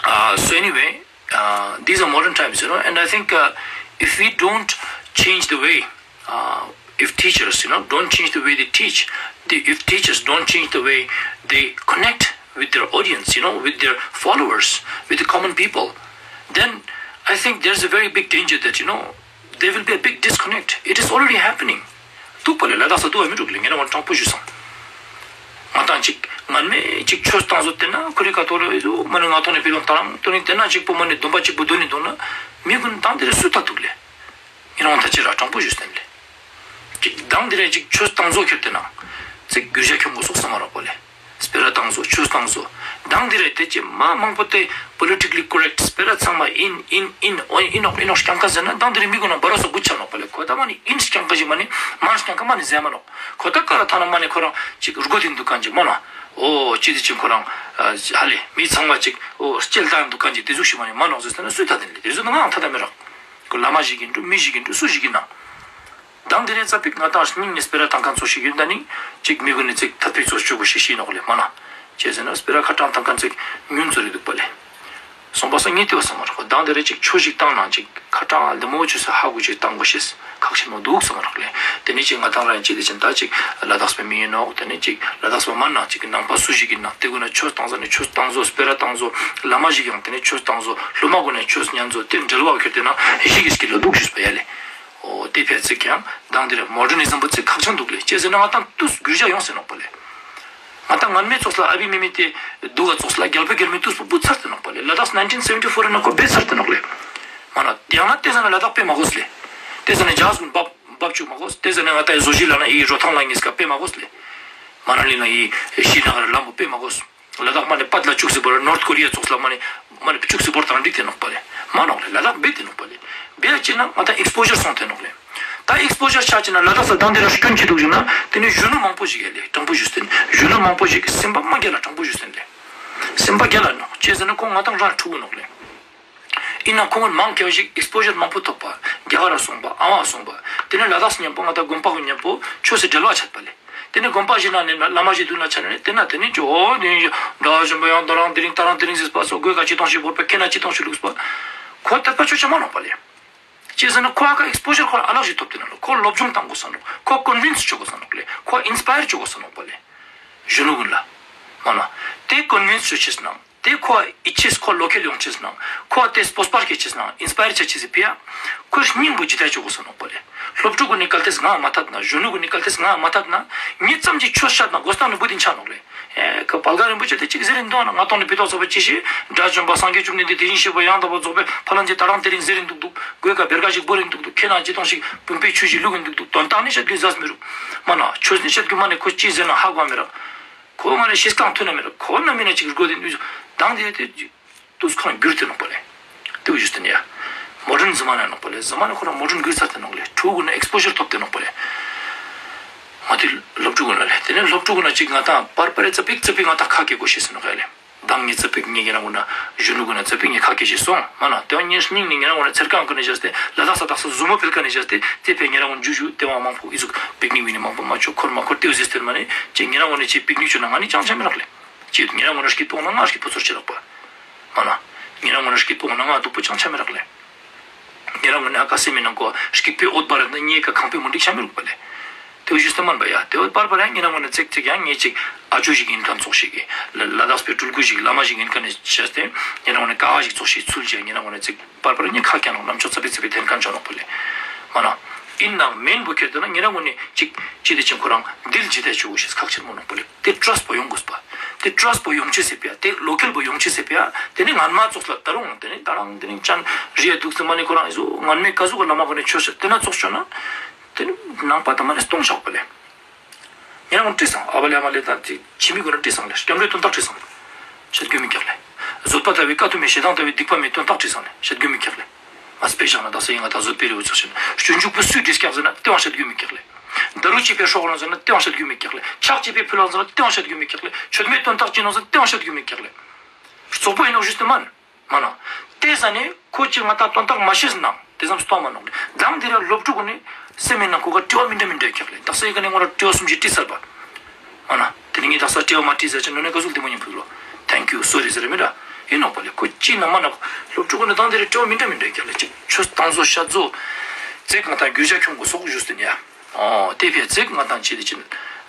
Uh, so anyway, uh, these are modern times, you know, and I think uh, if we don't change the way, uh, if teachers, you know, don't change the way they teach, the, if teachers don't change the way they connect with their audience, you know, with their followers, with the common people, then I think there's a very big danger that, you know, there will be a big disconnect. It is already happening. ཐུག་པ་ལས་ལ་དྭགས་ས་ཐུག་པ་མི་འགྲོ་གི་ལས་ངས་རང་དྲང་པོ་ཞུས་སོང་། ང་དང་ཅིག་ངར་མེད་ཅིག་ཆོས་བཏང་བཟོ་བསྟན་ན་ཁོ་རེ་ཀ་ཐོག་ལ་ཡོད་དུ་མ་ནི་ང་ཐོག་ནས་ཕེབས་ཡོང་ད་རང་ཐོག་ནས་བསྟན་ན་ཅིག་པོ་མ་ནི་སྡོམ་པ་ཅིག་པོ་སྡོད་ནས་འདུག་ན་མི་ཀུན་དང་དེ་རེ་སུ་ད་ཐུག་ལས་ངས་རང་ད་ཅི་ར་དྲང་པོ་ཞུས་སྟན་ལས། ཅིག་དང་དེ་རེ་ཅིག་ཆོས་བཏང་བཟོ་ཁྱེར་ཏེ་ན་ཚིག་རྒྱུ་ཆ་ཁྱོད་མགོ་སོགས་སམ་མ་རག་པོ་ལས། སྤེ་ར་བཏང་བཟོ་ཆོས་བཏང་བཟོ། དང་འདི་རེད་དེ་ཅི་མ་མང་པོ་དེ་politically correct སྤེ་ར་ཚང་མ་ཨིན་ཨིན་ཨིན་ཨོ་ཨིན་ནོག་ཨིན་ནོག་རྐྱང་ཁ་ཟེར་ན་དང་འདི་རེད་མི་གོ་ན་བ་ར་སོ་གུ་ཆ་ནོག་པ་ལེ། ཁོ་ད་མ་ནི་ཨིན་རྐྱང་ཁ་ཞིག་མ་ནི་མ་རྐྱང་ཁ་མ་ནི་ཟེར་མ་ནོག་ཁོ་ད་ཀ་ར་ཐ་ན་མ་ནི་ཁོ་རང་ཅིག་རུ་གོ་དེ་འདུག་གང་ཅིག་མ་ནོག་ཨོ་ཅི་དེ་ཅིག་ཁོ་རང་ཨ་ཧ་ལས་མི་ཚང་མ་ཅིག་ཨོ་སྐྱེལ་བཏང་འདུག་ག་ཅིག་དེ་ཟུག་ཞིག་མ་ནི་མ་ནོག་ཟེར་ཟེར་ན་སུས་ད་དེ་ལས་དེ་ཟུག་ན་ངའང་ད་ད་མི་རག་ཁོ་བླ་མ་ཞིག་ཡིན་འགྲོ་མི་ཞིག་ཡིན་འགྲོ་སུ་ཞིག་ཡིན་ན། དང་དེ་རིང་ཙ་པིག་ང་དང་སྙིང་ནས་སྤེ་ར་དང་ཁ་ཚོ་ཞིག་ཡོད་ད་ནི་ཅིག་མི་གུན་ནི་ཅིག་ཐབས་པིག་ཚོ་སྤྱོད་དགོས་ཤིག་ཤེས་ནོག་ལེ་མ་ན། བྱས་ཟེར་ན་སྤེ་ར་ཁ་གྲངས་དང་ཁ་ཚིག་ཉུང་ཚོ་རེད་འདུག་པ་ལེ། སོང་པ་སང་ངས་ལྟོས་བསམ་མ་རོགས་དང་དེ་རིང་ཅིག་ཆོས་ཞིག་བཏང་ན་ཅིག་ཁ་གྲངས་ལྡེ་མོ་ཆོས་སུ་ཧ་གོ་ཅིག་བཏང་དགོས་ཤེས་ཁག་ཆེན་མོ་འདུག་བསམ་མ་རོགས་ལེ། དེ་ནི་ཅིག་ང་དང་རང་ཅིག་དེ་ཅན་ད་ཅིག་ལ་དྭགས་པའི་མི་ཡིན་ནོག་དེ་ནི་ཅིག་ལ་དྭགས་པ་མ་ན་ཅིག་ནང་པ་སུ་ཞིག་ཡིན་ན་དེ་གུན་ན་ཆོས་བཏང་ས་ནས་ཆོས་བཏང་ཚོ་སྤེ་ར་བཏང་ཚོ་བླ་མ་ཞིག་ཡང་དེ་ནི་ཆོས་བཏང་ཚོ་སློབ་མ་གུན་ནས་ཆོས་ཉན་ཚོ་དེ་འབྲེལ་བ་ཁྱེར་དེ་ན་ཞིག་གི་སྐྱིད་ལ་འདུག་ཞུས་པ་ཡ་ལེ། ཨོ་དེ་ཕལ་ཚིག་ཀྱང་དང་དེ་རེད་མོ་ཌར་ནི་ཛམ་པོ་ཚིག་ཁག་ཆེན་འདུག་ལེ་ཅེས་ཟེར་ན་ང་དང་དུས་སུ་འགྱུར་བ་ཡོང་ཟེར་ནོག་པ་ལེ། ང་དང་ངན་མེད་ཚོགས་ལ་ཨ་བི་མི་མི་དེ་སྡུག་ག་ཚོགས་ལ་རྒྱལ་པོ་རྒྱལ་མི་དུས་སུ་བུ་ཚར་ཏེ་ནོག་པ་ལེ་ལ་དྭགས་ནན་ཏིན་སེ་ཝེན་ཊི་ཕོར་ནང་ཁོ་བེད་ཚར་ཏེ་ནོག་ལེ། མ་ན་ཡང་ན་དེ་ཟ་ན་ལ་དྭགས་དཔེ་མ་གོས་ལེ། དེ་ཟ་ན་ཇཱ་ཟུན་བབ་བབ་བཅུག་མ་གོས་དེ་ཟ་ན་ང་དང་ཡི་བཟོ་བཞི་ལ་ན་ཡི་རོ་ཐང་ལ་ངེས་ཀ་དཔེ་མ་གོས་ལེ། མ་ན་ལི་ན་ཡི་ཤི་ན་ག་ར་ལམ་བུ་དཔེ་མ་གོས། ལ་དྭགས་མ་ནི་པད་ལ་བཅུག་སི་བོར་ནོར་ཐ་ཀོ་རི་ཡ་ཚོགས་ལ་མ་ནི་མ་ནི་བཅུག་སི་བོར་དང་འགྲིག་དེ་ནོག་པ་ལེ། མ་ནོག་ལེ་ལ་དྭགས་བེད་དེ་ནོག་པ་ལེ། བེད་ཅི་ན་ང་དང་ཨེགས་པོ་ཞར་སོང་དེ་ནོག་ལེ། ད་ཨེགས་པོ་ཞར་ཆ་ཅི་ན་ལ་དྭགས་ས་དང་དེ་ལ་སྐྱོན་ཅི་འདུག་ཞུ་ན་དེ་ནི་གཞོན་ནུ་མང་པོ་ཞིག་ཡ་ལེ་དྲང་པོ་ཞུ་སྟེ་གཞོན་ནུ་མང་པོ་ཞིག་སེམས་པ་མ་རྒྱལ་ལ་དྲང་པོ་ཞུ་སྟེ་ལེ། སེམས་པ་རྒྱལ་ལ་ནོག་ཅེས་ཟེར་ན་ཁོང་ང་དང་རང་ཕྲུ་གུ་ནོག་ལེ། ཡིན་ན་ཁོང་མང་སྐྱེ་བ་ཞིག་ཨེགས་པོ་ཞར་མང་པོ་ཐོབ་པ་རྒྱ་གར་སོང་པ་ཨ་བ་སོང་པ་དེ་ནི་ལ་དྭགས་སི་མཉམ་པོ་ང་དང་དགོན་པ་གི་མཉམ་པོ་ཆོས་སི་འབྲེལ་བ་ཆད་པ་ལེ། དེ་ནས་དགོན་པ་ཞིག་ནང་ནས་བླ་མ་ཞིག་འདུག་ན་ཆ་ནས་དེ་ན་དེ་ནས་ཅོ་འོ་དེ་ནས་འདྲ་བ་ཞིམ་པོ་ཡང་ད་རང་དེ་རིང་ད་རང་དེ་རིང་ཟེར་པ་སོ་དགོས་ཀ་ཅི་གཏོང་ཞིག་བོར་པ་ཁེ་ན་ཅི་གཏོང་ཞིག་ལུགས་པ། ཁོ་དད་པ་ཆོས་ཆ་མ་ནོག་པ་ལེ། ཅེས་ཟེར་ན་ཁོ་ཨ་ཀ་ཨེགས་པོ་ཞར་ཁོ་ཨ་ལག་ཞིག་ཐོབ་དེ་ན་ལོ་ཁོ་སློབ་སྦྱོང་བཏང་དགོས་ས་ནོག་ཁོ་ཀོན་ཝིན་སི་ཆོ་དགོས་ས་ནོག་ལེ་ཁོ་ཨིན་སི་པ་ཡར་ཆོ་དགོས་ས་ནོག་པ་ལེ། གཞོན་ནུ་ཀུན་ལ། མ་ན། དེ་ཀོན་ཝིན་སི་ཆོ་ཆེས་ནང་། དེ་ཁོ་ཨི་ཆེས་ཁོ་ལོ་ཁེལ་ཡོང་ཆེས་ནང་། ཁོ་དེ་སྤོ་སྤར་ཁེ་ཆེས་ནང་ཨིན་སི་པ་ཡར་ཆ་ཆེས་སི་ཕི་ཡ། ཁོའི་སྙིང་པོ་ཇི་ལྟར་ཆོག་གོ་ས་ནོག་པ་ལེ། སློབ་ཕྲུག་གུན་ནི་གལ་ཏེས་ང་མ་ཐད་ན་གཞོན་ནུ་གུན་ནི་གལ་ཏེས་ང་མ་ཐད་ན། ངེད་ཙམ་གྱི་ཆོས་བཤད་ན་མགོ་སྟངས་ནི་བུ་དེ་ཆ་ནོག་ལེ། ཨེ་ཁོ་བལ་ག་རིན་པོ་ཆེ་དེ་གཅིག་ཟེར་རིན་འདུག་ན་ང་ཏོང་ནི་བི་ཏོག་ཚོ་པ་ཅི་ཤེས་དགྲ་བཅོམ་པ་སངས་རྒྱས་བཅོམ་ལྡན་འདས་དེ་བཞིན་གཤེགས་པ་ཡང་དག་པར་རྫོགས་པའི་ཕ་ལམ་གྱི་ད་རང་དེ་རིང་ཟེར་རིན་འདུག་འདུག་གོས་ཀ་བེར་ཀ་ཞིག་བོར་རིན་འདུག་འདུག་ཁེ་ན་ཅི་ཏོང་ཞིག་བུམ་པའི་ཆུ་ཞིག་བླུག་གིན་འདུག་འདུག་དོན་དག་ནི་བཤད་རྒྱུ་ཟ་མི་རུག་མ་ན་ཆོས་ནི་བཤད་རྒྱུ་མ་ནི་ཁོ་ཅི་ཟེར་ན་ཧ་གོ་མི་རག་ཁོ་ང་ནི་ཤེས་སྐང་ཐོན་ན་མི་རག་ཁོ་ན་མི་ན་ཅིག་རུ་གོ་དེ་འདུག་དང་དེ་དེ་དུས་ཁོང་འགྱུར་ཏེ་ནོག་པ་ལེ། དེ་བཞུ་སྟེ་ནི་ཡ། མོ་ཌན་ཛི་མ་ན་ནོག་པ་ལེ། ཛི་མ་ན་ཁོ་རང་མོ་ཌན་འགྱུར་ཚར་ཏེ་ནོག་ལེ། ཕྲུ་གུ་ན་ཨེགས་པོ་ཞར་ཐོབ་ཏེ་ནོག་པ་ལེ། ང་དེ་སློབ་ཕྲུག་གུན་ལ་ལེ། དེ་ནས་སློབ་ཕྲུག་གུན་ལ་ཅིག་ང་དང་པར་པར་རེ་ཙ་པིག་ཙ་པིག་ང་དང་ཁ་སྐད་གོ་ཤེས་སི་ནོག་ཡ་ལེ། དང་ངེད་ཙ་པིག་ངེད་ཉེ་རང་གུན་ན་གཞོན་ནུ་གུན་ན་ཙ་པིག་ངེད་ཁ་སྐད་ཤེས་སོང་མ་ན། དེ་བ་ངེད་སྙིང་ནས་ཉེ་རང་གུན་ན་ཚེར་ཀང་གུན་ནས་བཞག་སྟེ་ལ་དྭགས་ས་དྭགས་ས་ཟུ་མོ་ཕེལ་ཀ་ནས་བཞག་སྟེ་དེ་ཕེ་ཉེ་རང་གུན་ཇུ་ཇུ་དེ་བ་མང་པོ་ཨི་ཟུག་པིག་ནིག་བི་ནི་མང་པོ་མ་ཆོག་འཁོར་མ་འཁོར་ཏེ་བ་ཟེར་སྟེར་མ་ནས་ཅིག་ཉེ་རང་གུན་ན་ཅིག་པིག་ནིག་ཆོག་ན་ང་ནི་ཅང་ཆ་མི་རག་ལེ། ཅིག་ཉེ་རང་གུན་ན་སྐྱིད་པོ་ན་ང་སྐྱིད་པོ་ཚོར་ཆེ་རག་པ། མ་ན། ཉེ་རང་ངོ་ན་སྐྱིད་པོ་ངོ་ན་ང་སྡུག་པོ་ཅང་ཆ་མི་རག་ལེ། ཉེ་རང་ངོ་ན་ཨ་ཀ་སེ་མི་ནང་གོ་སྐྱིད་པོའི་འོད་འབར་ན་ཉེ་ཀ་ཁང་པའི་མུ་འགྲིག་ཆ་མི་རུག་པ་ལེ། དེ་བཞུ་སྟེ་མན་པ་ཡ་དེ་འོད་འབར་པ་ར་ཉེ་རང་ངོ་ན་ཙིག་ཙིག་ཡང་ངེད་ཅིག་ཨ་ཅོ་ཞིག་ཡིན་མཁན་ཚོགས་ཤིག་གི་ལ་ལ་དྭགས་པའི་སྤྲུལ་སྐུ་ཞིག་བླ་མ་ཞིག་ཡིན་མཁན་ནས་བྱས་ཏེ་ཉེ་རང་ངོ་ན་ཀ་བ་ཞིག་ཚོགས་ཤིག་ཚུལ་བྱས་ཉེ་རང་ངོ་ན་ཙིག་འབར་པ་ར་ཉེ་ཁ་ཀྱང་ནང་ནམ་ཆོག་ཚ་པི་ཚ་པི་དེན་མཁན་ཆོག་ནོག་པ་ལེ། མ་ན། ཡིན་ནའང་མེན་བུ་ཁྱེར་དེ་ན་ཉེ་རང་ངོ་ན་ཅིག་ཅི་དེ་ཅིག་ཁོ་རང་འདིལ་ཇི་ལྟར་ཆོག་གོ་ཤེས་ཁག་ཆེན་མོ་ནོག་པ་ལེ། དེ་ཊྲས་པོ་ཡོང་དགོས་པ། དེ་ཊྲས་པོ་ཡོང་ཆེད་ཟེར་པ་ཡ། དེ་ལོ་ཀལ་པོ་ཡོང་ཆེད་ཟེར་པ་ཡ། དེ་ནི་ངན་མ་ཚོགས་ལ་ད་རུང་དེ་ནི་ད་རང་དེ་ནི་ཅན་རི་ཡ་འདུག་ཟེར་མ་ནི་ཁོ་རང་ཨི་ཟུ་ངན་མེད་ཀ་ཟུག་ག་ལ་མ་གོ་ནས་ཆོས་ཟེར་དེ་ན་ཚོགས་ཆོག་ན། དེ་ནི་ནང་པ་དང་མ་ནི་སྟོང་ཆགས་པ་ལེ། ངས་རང་བྲིས་སང་ཨ་བ་ལེ་ཨ་མ་ལེ་དང་དེ་ཕྱི་མི་གོ་ན་བྲིས་སང་ལེ་སྐྱབས་འགྲོའི་དོན་དག་བྲིས་སང་ལེ། བཤད་རྒྱུ་མི་ཁྱག་ལེ། བཟོད་པ་ལྟ་བུའི་དཀའ་ཐུབ་མེད་ཞེ་སྡང་ལྟ་བུའི་སྡིག་པ་མེད་དོན་དག་བྲིས་སང་ལེ་བཤད་རྒྱུ་མི་ཁྱག་ལེ། ང་སྤེ་ཞང་ན་དག་ས་ཡིན་ང་ད་བཟོད་པའི་རི་བོ་ཚོགས་ཤིན་སྤྱོད་འཇུག་པོ་སུས་བྲིས་སྐྱག་ཟེར་ན་དེ་བང་བཤད་རྒྱུ་མི་ཁྱག་ལེ། ད་རུ་ཅི་པའི་སྲོག་ལང་ཟེར་ན་དེ་བང་བཤད་རྒྱུ་མི་ཁྱག་ལེ། ཕྱག་ཅི་པའི་ཕུལ་ལང་ཟེར་ན་དེ་བང་བཤད་རྒྱུ་མི་ཁྱག་ལེ། མཆོད་མེ་དོན་དག་ཅི་ནོ་ཟེར་ན་དེ་བང་བཤད་རྒྱུ་མི་ཁྱག་ལེ། རྩོག་པོ་ཡིན་ནོ་ཞུས་ཏེ་མན། མ་ན། དེ་ས་ནས་ཁོ་ཅིག་ང་ད་དོན་དག་མ་ཤེས་ནང་དེ་ཙམ་སྟོང་མ་ནོག་ལེ། དང་དེ་ར་སློབ་ཕྲུག་གུ་ནི་སེམས་མེད་ནང་ཁོ་ག་དྲི་བ་མི་འདྲ་མི་འདྲ་ཁྱག་ལེ། དག་ས་ཡི་ག་ནས་ངོ་ར་དྲི་བ་གསུམ་བཞི་དྲིས་ཚར་པ། མ་ན། དེ་ནི་ངས་དག་ས་དྲི་བ་མ་དྲིས་ཟེར་ཅི་ནོ་ནས་ག་ཟུག་དེ་མོ་ཉིན་ཕུག་ལོ། Thank you, sorry ཟེར་མི་འདྲ། ཡིན་ནོག་པ་ལེ་ཁོ་ཅི་ན་མ་ན། སློབ་ཕྲུག་གུ་ནི་དང་དེ་ར་དྲི་བ་མི་འདྲ་མི་འདྲ་ཁྱག་ལེ། ཅིག་ཆོས་བཏང་བཟོ་བཤད་བཟོ། ཙེག་ང་ད་རྒྱུ་ཆ་ཁྱོང་གོ་སོག་ཞུས་ཏེ་ནི་ཡ། ཨོ་དེ་ཕྱིར་ཙེག་ང་དང་ཅི་དེ་ཅིན་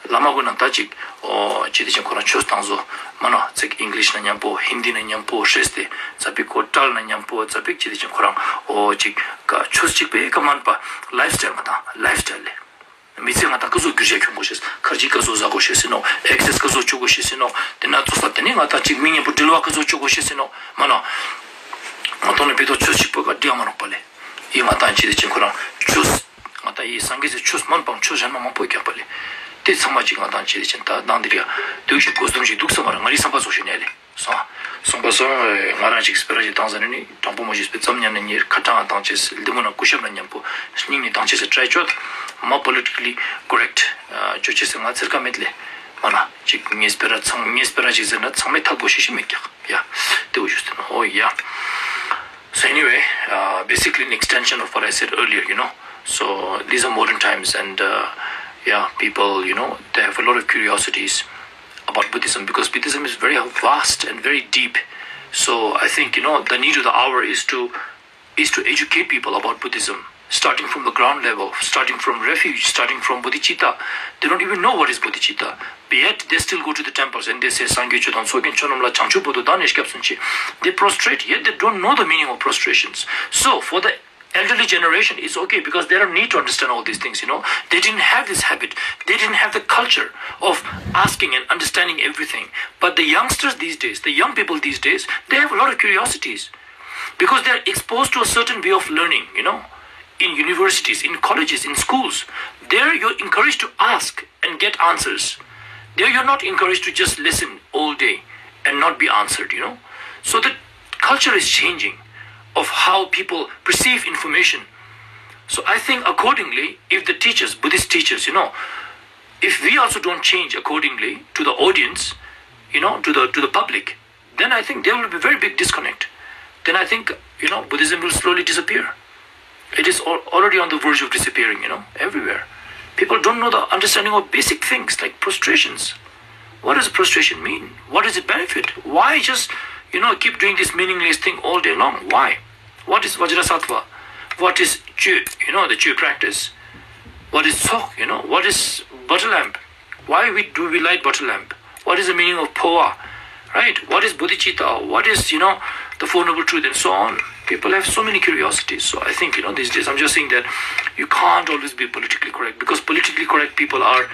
བླ་མ་གུན་ན་ད་ཅིག་ཨོ་ཅི་དེ་ཅིན་ཁོ་རང་ཆོས་བཏང་བཟོ་མ་ན་ཙེག་ཨིང་ལིཤ་ན་མཉམ་པོ་ཧིན་དི་ན་མཉམ་པོ་ཧྲེས་ཏེ་ཙ་པིག་ཁོ་ཏྲལ་ན་མཉམ་པོ་ཙ་པིག་ཅི་དེ་ཅིན་ཁོ་རང་ཨོ་ཅིག་ག་ཆོས་ཅིག་པའི་ཀ་མན་པ་ལའིཕ་སི་ཊལ་ང་དང་ལའིཕ་སི་ཊལ་ལེ། མི་ཚེ་ང་དང་ཀ་ཟོ་རྒྱུ་ཆ་ཁྱོང་གོ་ཤེས་ཁར་ཇི་ཀ་ཟོ་ཟ་གོ་ཤེས་སི་ནོ་ཨེག་སེ་སི་ཀ་ཟོ་ཆོ་གོ་ཤེས་སི་ནོ་དེ་ན་ཚོ་ས་དེ་ནི་ང་དང་ཅིག་མི་མཉམ་པོ་འབྲེལ་བ་ཀ་ཟོ་ཆོ་གོ་ཤེས་སི་ནོ་མ་ན། ང་དང་ནི་བེ་ཏོ་ཆོས་ཅིག་པོ་ཀ་འབྲེལ་མ་ནོག་པ་ལེ། ཡིན་ང་དང་ཅི་དེ་ཅིན་ཁོ་རང་ཆོས། ང་དང་ཡི་སངས་རྒྱས་སི་ཆོས་མན་པའང་ཆོས་གཞན་མ་མང་པོ་རྒྱག་པ་ལེ། དེ་ཚང་མ་ཅིག་ང་དང་ཅི་དེ་ཅིན་ད་དང་དེ་རིང་དུས་ཤིག་གོ་སྡོམ་ཞིག་འདུག་བསམ་པ་ར་ང་རི་བསམ་པ་ཚོ་ཞིག་ནས་ལེ། སོང་། སོང་པ་སོང་། ང་རང་ཅིག་སྤེ་ར་ཞིག་བཏང་ཟ་ནི་ནི་དྲང་པོ་མ་ཞུས་པའི་ཙམ་ཉན་ནི་ཉེར་ཁ་གྲངས་བཏང་ཅེས་སི་ལྡེ་མོ་ན་སྐུ་ཞབས་ན་མཉམ་པོ་སྙིང་ནས་བཏང་ཅེས་སི་ཊྲའི་ཅོད། མ་པོ་ལི་ཊི་ཀ་ལི་ཀོ་རེག་ཊི་ཅོ་ཅེས་སི་ང་ཚེར་ཀ་མེད་ལེ། ཨ་ན་ཅིག་ངས་སྤེ་ར་ཚང་ངས་སྤེ་ར་ཅིག་ཟེར་ན་ཚང་མས་ཐབས་གོ་ཤེས་ཤེས་མེད་ཀྱག་ཡ། དེ་འུ་ཞུ་ཟེར་ན། Oh yeah. So anyway, uh, basically an extension of what I said earlier, you know. So these are modern times, and uh, yeah, people, you know, they have a lot of curiosities about Buddhism because Buddhism is very vast and very deep. So I think, you know, the need of the hour is to is to educate people about Buddhism, starting from the ground level, starting from refuge, starting from bodhicitta. They don't even know what is bodhicitta. But yet they still go to the temples and they say, "Sangye chodan soken chonam la changchu bodo dane shkyap sunchi." They prostrate, yet they don't know the meaning of prostrations. So for the elderly generation, it's okay because they don't need to understand all these things, you know. They didn't have this habit. They didn't have the culture of asking and understanding everything. But the youngsters these days, the young people these days, they have a lot of curiosities because they are exposed to a certain way of learning, you know, in universities, in colleges, in schools. There you're encouraged to ask and get answers. There you're not encouraged to just listen all day and not be answered, you know. So the culture is changing of how people perceive information. So I think accordingly, if the teachers, Buddhist teachers, you know, if we also don't change accordingly to the audience, you know, to the to the public, then I think there will be a very big disconnect. Then I think, you know, Buddhism will slowly disappear. It is al- already on the verge of disappearing, you know, everywhere. People don't know the understanding of basic things like prostrations. What does prostration mean? What does it benefit? Why just, you know, keep doing this meaningless thing all day long? Why? What is Vajrasattva? What is Chö? You know, the Chö practice. What is Sok? You know, what is butter lamp? Why we do we light butter lamp? What is the meaning of Phowa? Right? What is bodhicitta? What is, you know, the Four Noble Truth and so on? People have so many curiosities. So I think, you know, these days I'm just saying that you can't always be politically correct because politically correct people are,